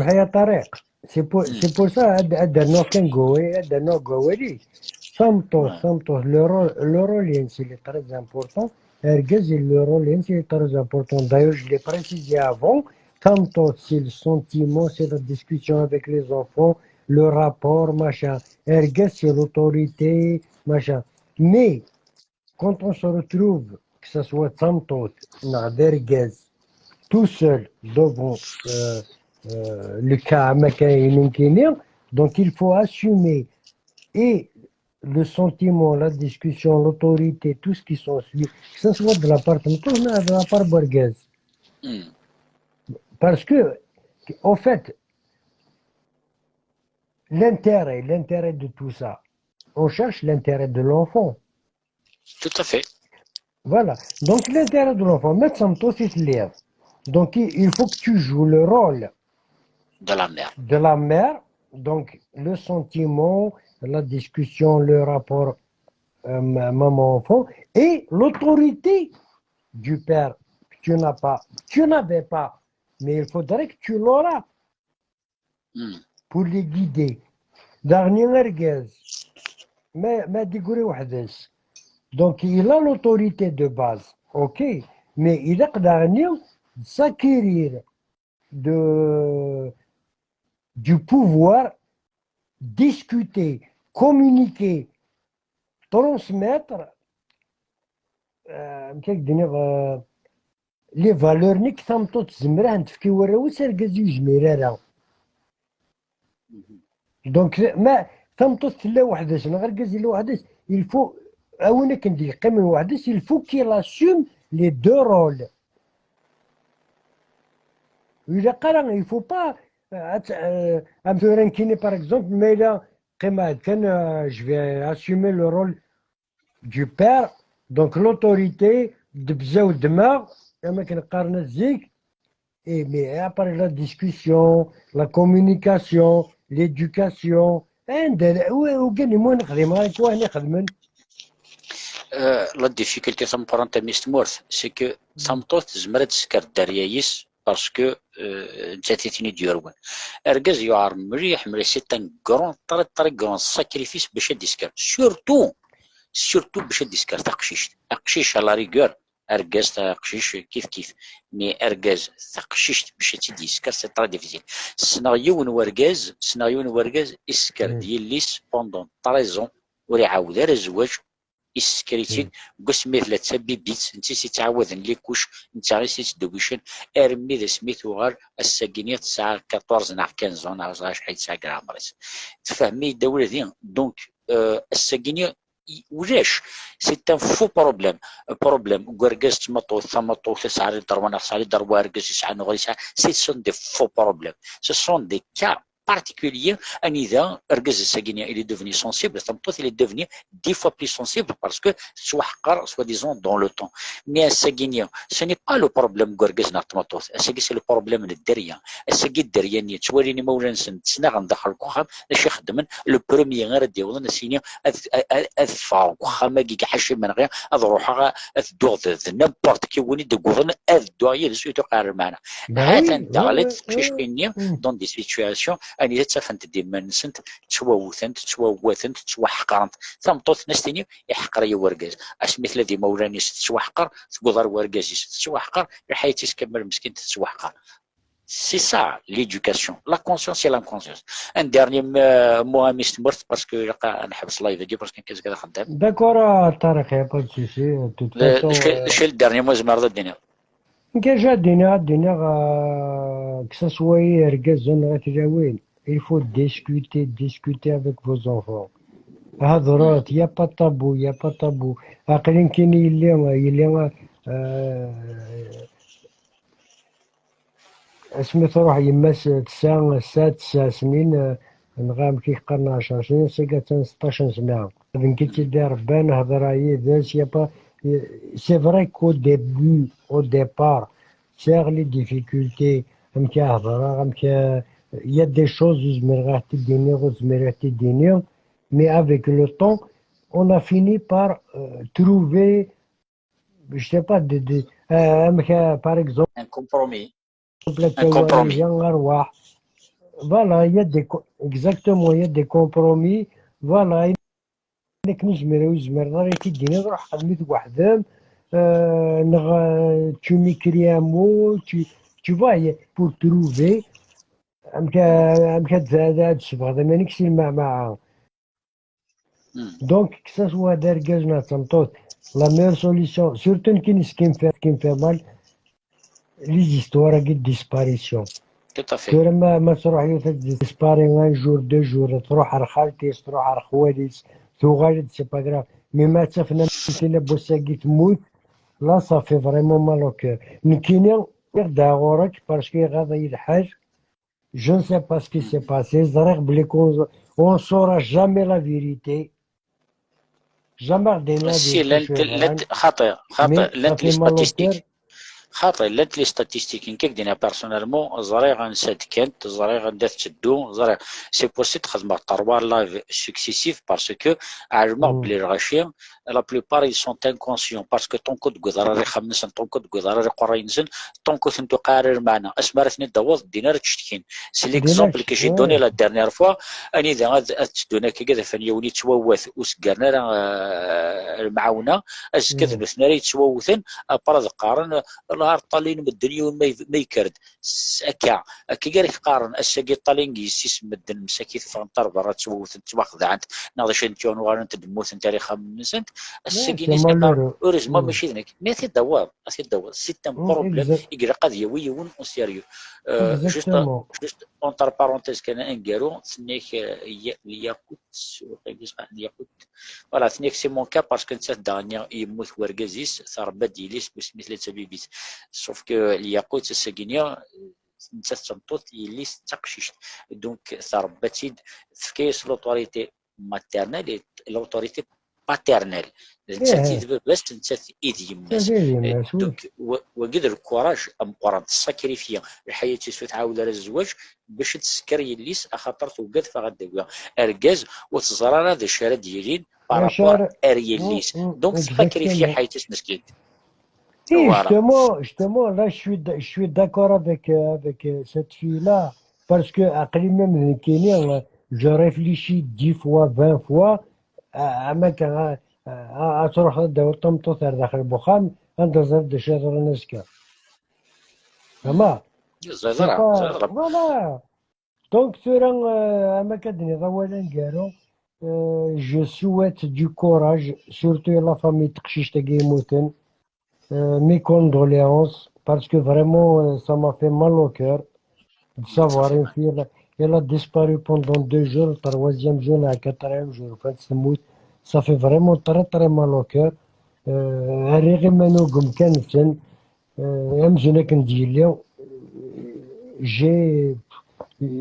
pour ça, ad, ad rnuɣ kan deg wawal, ad rnuɣ deg wawal-ik. Tameṭṭut, tameṭṭut, le rôle, le rôle-ines, il est très important. Argaz, le rôle-ines, il est très important. D'ailleurs, je l'ai précisé avant. Tameṭṭut, c'est le sentiment, c'est la discussion avec les enfants, le rapport, machin. Argaz, c'est l'autorité, machin. Mais, quand on se retrouve, que ce soit tameṭṭut, neɣ d argaz, tout seul, devant, euh, euh, le cas, am akken i nekkini, donc il faut assumer et le sentiment, la discussion, l'autorité, tout ce qui s'ensuit, que ce soit de la part de tameṭṭut, neɣ de la part n urgaz. Parce que, en fait, l'intérêt, l'intérêt de tout ça, on cherche l'intérêt de l'enfant. Tout à fait. Voilà. Donc, l'intérêt de l'enfant, ma d tameṭṭut i telliḍ. Donc, il il faut que tu joues le rôle De la mère. de la mère. Donc, le sentiment, la discussion, le rapport euh, ma- maman-enfant et l'autorité du père que tu n'as pas, tu n'avais pas, mais il faudrait que tu l'auras Hmm. pour les guider. Daɣen argaz, ma, ma d-igri weḥd-s. Donc, il a l'autorité de base, ok, mais il a daɣen de s'acquérir de, du pouvoir discuter, communiquer, transmettre, euh, amek ara k-d-iniɣ, euh, les valeurs-nni i tameṭṭut tezmer ad tefk i warraw-is, argaz ur yezmir ara. Donc, ma tameṭṭut tella weḥd-s, neɣ argaz yella weḥd-s, il faut, a win akken d-yeqqimen weḥd-s, il faut qu'il assume les deux rôles. Ur ilaq ara, il faut pas, euh, ad t- euh, am tura nekkini, par exemple, ma yella qqimeɣ kan, euh, je vais assumer le rôle du père, donc l'autorité, d bza u ddmeɣ, am akken qqaren zik, et mais après la discussion, la communication, l'éducation, anda, u- ugan imu nexdem, ɣer kwa nexdmen. Euh, la difficulté tameqqrant a mmi-s n tmurt, c'est que tameṭṭut tezmer ad tesker dderya-is parce que euh, d nettat i ten-id-yurwen. Argaz yuɛer mliḥ, mliḥ, c'est un grand, très, très grand sacrifice bac ad d-isker. Surtout, surtout bac ad d-isker taqcict. Aqcic, à la rigueur, argaz, taqcict, kif kif. Mais argaz, taqcict, bac ad tt-id-yesker, c'est très difficile. Ssneɣ yiwen n urgaz, ssneɣ yiwen n urgaz, isker-d yelli-s pendant treize ans, ur iɛawed ara zzwaǧ, isker-itt-id, deg wasmi tella d tabibit, netta i s-ittɛawaden les couches, netta i s-ittdewwicen, armi d asmi tuɣal, ass-agi-nni tesɛa quatorze neɣ quinze ans, neɣ ẓriɣ acḥal tesɛa deg leɛmer-is. Tfehmem-iyi-d a wladi? Donc, euh, ass-agi-nni, i- ulac. C'est un faux problème. Problème deg urgaz d tmeṭṭut, tameṭṭut tesɛa les droits neɣ tesɛa les droits, argaz yesɛa neɣ ur yesɛi. Ce sont des faux problèmes. Ce sont des cas particuliers anida argaz ass-agi-nni il est devenu sensible, tameṭṭut il est devenu dix fois plus sensible parce que tettwaḥqer, soi-disant, dans le temps. Mais ass-agi-nni, ce n'est pas le problème deg urgaz neɣ tmeṭṭut. Ass-agi, c'est le problème n dderya. Ass-agi, dderya-nni, ttwalin imawlan-nsen ttnaɣen daxel n uxxam, d acu i xeddmen? Le premier ara d-yawḍen, ad s-yini, ad, ad, ad ffɣeɣ deg uxxam-agi, ḥaca imenɣi, ad ruḥeɣ, ad dduɣ d, d n'importe qui, win i d-yewwḍen, ad dduɣ yid-s, ur tuqiɛ ara lmeɛna. Bah oui, Ha-t-an ouais, daɣlit ouais, teqcicin-nni, ouais. dans des situations anida ttafent-d iman-nsent, ttwawtent, ttwawwatent, ttwaḥeqrent. Tameṭṭut n as-tini, iḥeqer-iyi urgaz. Asmi tella d imawlan-is tettwaḥqer, tewweḍ ar urgaz-is tettwaḥqer, lḥayat-is kamel meskint tettwaḥqer. C'est ça, l'éducation. La conscience et l'inconscience. Un dernier mo, mo, a mmi-s n tmurt, parce que ilaq ad nḥebs live-agi, parce que nekk azekka d axeddam. D'accord, euh, Tariq, y a pas de souci. De toute Le, façon, acu, euh, acu le dernier mot zemreɣ ad d-iniɣ? Nekk acu ad d-iniɣ, ad d-iniɣ, euh, que ce soit irgazen neɣ tilawin, il faut discuter, discuter avec vos enfants. Hedṛet, y a pas de tabou, y a pas de tabou. Aql-i nekkini yelli, yelli, euh, asmi truḥ yemma-s tesɛa sat, tesɛa snin, euh, neɣ amek i qqaren ɛecṛa snin, ass-agi attan seṭṭac n sna. D nekk i tt-id-iṛebban, hedṛeɣ yid-s, y a pas, c'est vrai qu'au début, au départ, sɛiɣ les difficultés, amek ara hedṛeɣ, amek ara, il y a des choses ur zmireɣ ad t-id-iniɣ, ur zmireɣ ad t-id-iniɣ, mais avec le temps, on a fini par, euh, trouver, je sais pas, de, de, euh, amek ara, par exemple, Un compromis. exemple, ad tawi arwaḥ. Voilà, il y a des co-, exactement, il y a des compromis. Voilà, akken ur zmireɣ, ur zmireɣ ara ad k-id-iniɣ ruḥ xdem-it weḥd-m, euh, neɣ, euh, tu m'écris un mot, tu, tu vois, pour trouver amek, amek ad, ad, ad tsebɣeḍ iman-ik si lmeɛmaɛa. Donc, que ce soit d argaz neɣ d tameṭṭut, la meilleure solution, surtout nekk, ce qui me fait, ce qui me fait mal, les histoires-agi de disparition. Tout à fait. Tura ma, ma tṛuḥ yiwet ad disparaît un jour, deux jours, tṛuḥ ar xalti-s, tṛuḥ ar xwali-s, tuɣal-d, c'est pas grave. Mais ma tt-afen am tin n wass-agi temmut, là, ça fait vraiment mal au cœur. Nekkini, iɣ-, d ɣur-k, parce que iɣaḍ-iyi lḥal, je ne sais pas ce qui s'est passé. Ẓriɣ belli qu'on, on saura jamais la vérité. Jamais ɣ-d-yenna la vérité. Si, llant, llant, xaṭi, xaṭi, llant les statistiques. Xaṭi, llant les statistiques. Nekk ad k-d-iniɣ personnellement, ẓriɣ ansa d-kkant, ẓriɣ anda tetteddu, ẓriɣ. C'est pour ça i d-xedmeɣ trois lives successifs, parce que ɛelmeɣ belli lɣaci, la plupart, ils sont inconscients, parce que tant que deg uḍar ara ixxamen-nsen, tant que deg uḍar ara iqerray-nsen, tant que ur ten-tuqiɛ ara lmeɛna. Asmi ara ten-id-tawiḍ, din ara ttcetkin. C'est l'exemple que j'ai donné la dernière fois, anida ad, ad tteddun akka, ad afan yiwen yettwawat, ur s-ggarren ara, euh, lemɛawna, azekka d nutni ara yettwawten, après ad qqaren, Allah ar ṭṭalin medden yiwen ma y-, ma yekker-d. S-, akka, akka i ara k-qqaren, ass-agi ṭṭalin deg yessi-s medden, msakit ffɣent ar berra, ttwawtent, ttwaxedɛent, neɣ d acu n tiɣen uɣalent-d mmutent ar ixxamen-nsent, ass-agi c'est malheureux. Heureusement mačči d nekk, mais ad t-id-tawiḍ, ad t-id-tawiḍ, c'est un problème i ilaq ad yawi yiwen au sérieux. Euh, juste, juste entre parenthèses kan, aneggaru, tenna-k, euh, ya-, Lyaqut, s-, Lyaqut, voilà, tenna-k c'est mon cas parce que nettat daɣen yemmut wergaz-is, trebba-d yelli-s, wasmi tella d tabibit. Sauf que Lyaqut, ass-agi-nni, nettat d tameṭṭut, yelli-s d taqcict. Donc, trebba-tt-id, tefka-yas l'autorité maternelle et l'autorité paternelle. D nettat i d baba-s, d nettat i d yemma-s. Donc, wa-, wagi d lkuraj ameqqran, tessakrifya lḥayat-is, ur tɛawed ara zzwaǧ bac ad tesker yelli-s, axaṭer tugad faɣ ad d-tawi argaz ur teẓri ara d acu ara d-yilin par rapport ar yelli-s. Donc, tessakrifya lḥayat-is meskint. Si, justement, justement, là, je suis d-, je suis d'accord avec, euh, avec, euh, cette fille-là, parce que aql-i même nekkini, euh, je réfléchis dix fois, vingt fois, euh, am akka, euh, euh, ad truḥeḍ ad d-tawiḍ tameṭṭut ar daxel n wexxam, ad d-teẓriḍ d acu yeḍran azekka. Fehmeḍ? Voilà. Donc, tura, euh, am akka d-tenniḍ awal aneggaru, euh, je souhaite du courage, surtout à la famille n teqcict-agi yemmuten. Euh, mes condoléances, parce que vraiment, euh, ça m'a fait mal au cœur de savoir une fille, elle a, elle a disparu pendant deux jours, le troisième jour, le quatrième jour, en fait, c'est mou-, ça fait vraiment très, très mal au cœur. Euh, rriɣ iman-iw deg umkan-nsen, euh, amzun akken d-yelli, euh, j'ai,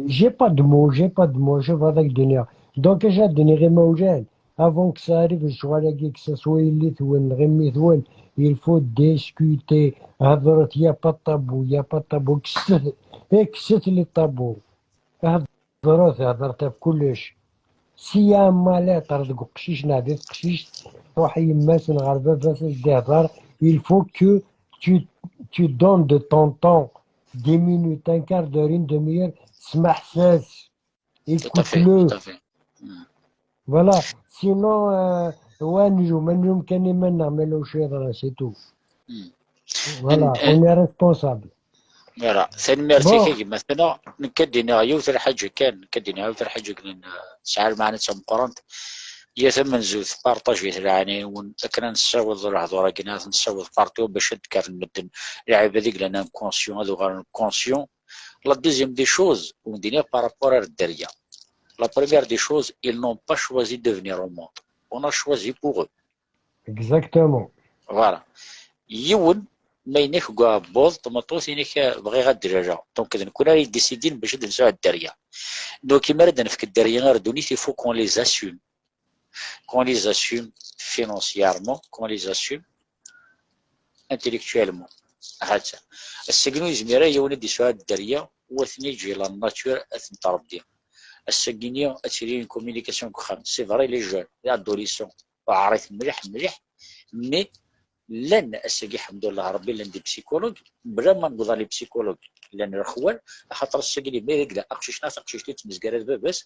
j'ai pas de mots, j'ai pas de mots, je vais avec dunia. Donc, j'ai donné ma avant que ça arrive, lecɣal-agi, que ce soit yelli-twen, neɣ mmi-twen, il faut discuter. Hedṛet, y a pas de tabou, y a pas de tabou. Kkset, eh, kkset les tabous. Hedṛet, hedṛet ɣef kullec. S'il y a un mal-être deg uqcic neɣ di teqcict, truḥ yemma-s neɣ ɣer baba-s ad d-ihdeṛ, il faut que tu, tu donnes de ton temps, dix minutes, un quart d'heure, une demi-heure, tesmeḥs-as. Tout à fait, tout à fait. Voilà. Sinon, euh, wa nejum, nejum kan iman-nneɣ, ma ulac yeḍran, c'est tout. Voilà, on est responsable. Voilà, tanemmirt-ik a gma-tneɣ. Nekk ad d-iniɣ yiwet n lḥaǧa kan, nekk ad d-iniɣ yiwet n lḥaǧa kan, euh, tesɛa lmeɛna d tameqqrant. Ya tamenzut, parṭajit lɛana-nwen, akken ad nessaweḍ lehdur-agi, ad nessaweḍ partout bac ad d-kkren medden, lɛibad i yellan inconscient, ad uɣalen conscient. La deuxième des choses, ur d-iniɣ par rapport ar dderya. La première des choses, ils n'ont pas choisi de venir au monde. On a choisi pour eux. Exactement. Voilà. Yiwen, ma inek deg uɛebbuḍ, tmeṭṭut inek bɣiɣ ad d-laleɣ. Donc, d nekkni ara yeddisidin bac ad nesɛu dderya. Donc, imi ara d-nefk dderya ar ddunit, il faut qu'on les assume. Qu'on les assume financièrement, qu'on les assume intellectuellement. Ha-tt-a. Ass-agi ur yezmir ara yiwen ad d-yesɛu dderya, u ad ten-yeǧǧ i la nature ad ten-tṛebbi. Ass-agi-nni ad tili une communication deg uxxam. C'est vrai, les jeunes, les adolescents, uɛrit mliḥ, mliḥ, mais llan ass-agi, ḥemdullah, Ṛebbi, llan des psychologues, bla ma newweḍ les psychologues. llan lexwal, axaṭer ass-agi imi yella aqcic neɣ taqcict ur yettmezgar ara d baba-s,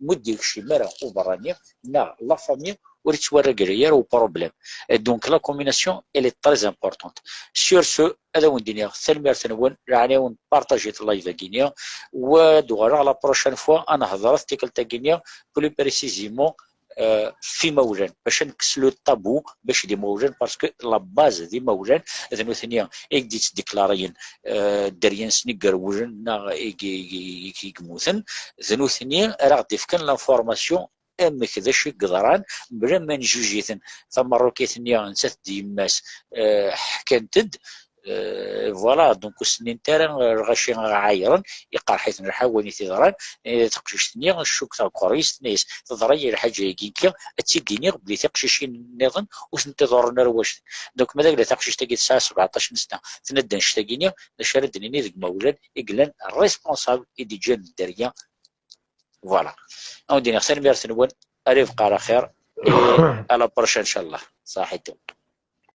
ma ur d-yekcim ara uberrani neɣ la famille, ur yettwarragra ara uproblème. Et donc la communication, elle est très importante. Sur ce, ad awen-d-iniɣ tanemmirt-nwen, leɛnaya-nwen, partagit live-agi-ni, wa ad uɣaleɣ la prochaine fois ad nehḍer tikkelt-agi plus précisément, euh, f imawlan, bac ad nekkes le tabou, bac d imawlan, parce que la base d imawlan, d nutni i d-yettdiklaryen, euh, dderya-nsen i yerwlen neɣ i, i, i, i yemmuten, d nutni ara ɣ-d-ifken l'information amek d acu i yeḍran, bla ma nejjij-iten. Tameṛṛukit-nni nettat d yemma-s, euh, ḥkant-d, euh, voilà, donc ur ssinent ara lɣaci ɛayren, iqerḥ-iten lḥal wayen i t-yeḍran. Eh, taqcict-nni, cukkeɣ deg-s, tenna-yas, teḍra-yi lḥaǧa-agi, nekki ad tt-id-iniɣ belli tiqcicin nniḍen ur tent-iḍurren ara wacden. Donc ma d agla taqcict-agi tesɛa sebɛeṭṭac n sna, tenna-d annect-agi-nni, d acu ara d-nini deg imawlan i yellan responsable i d-iǧǧan dderya. Voilà. Ad wen-d-iniɣ tanemmirt-nwen, ad yebqa ɛla xir, et à la prochaine, inchallah. Saḥitum.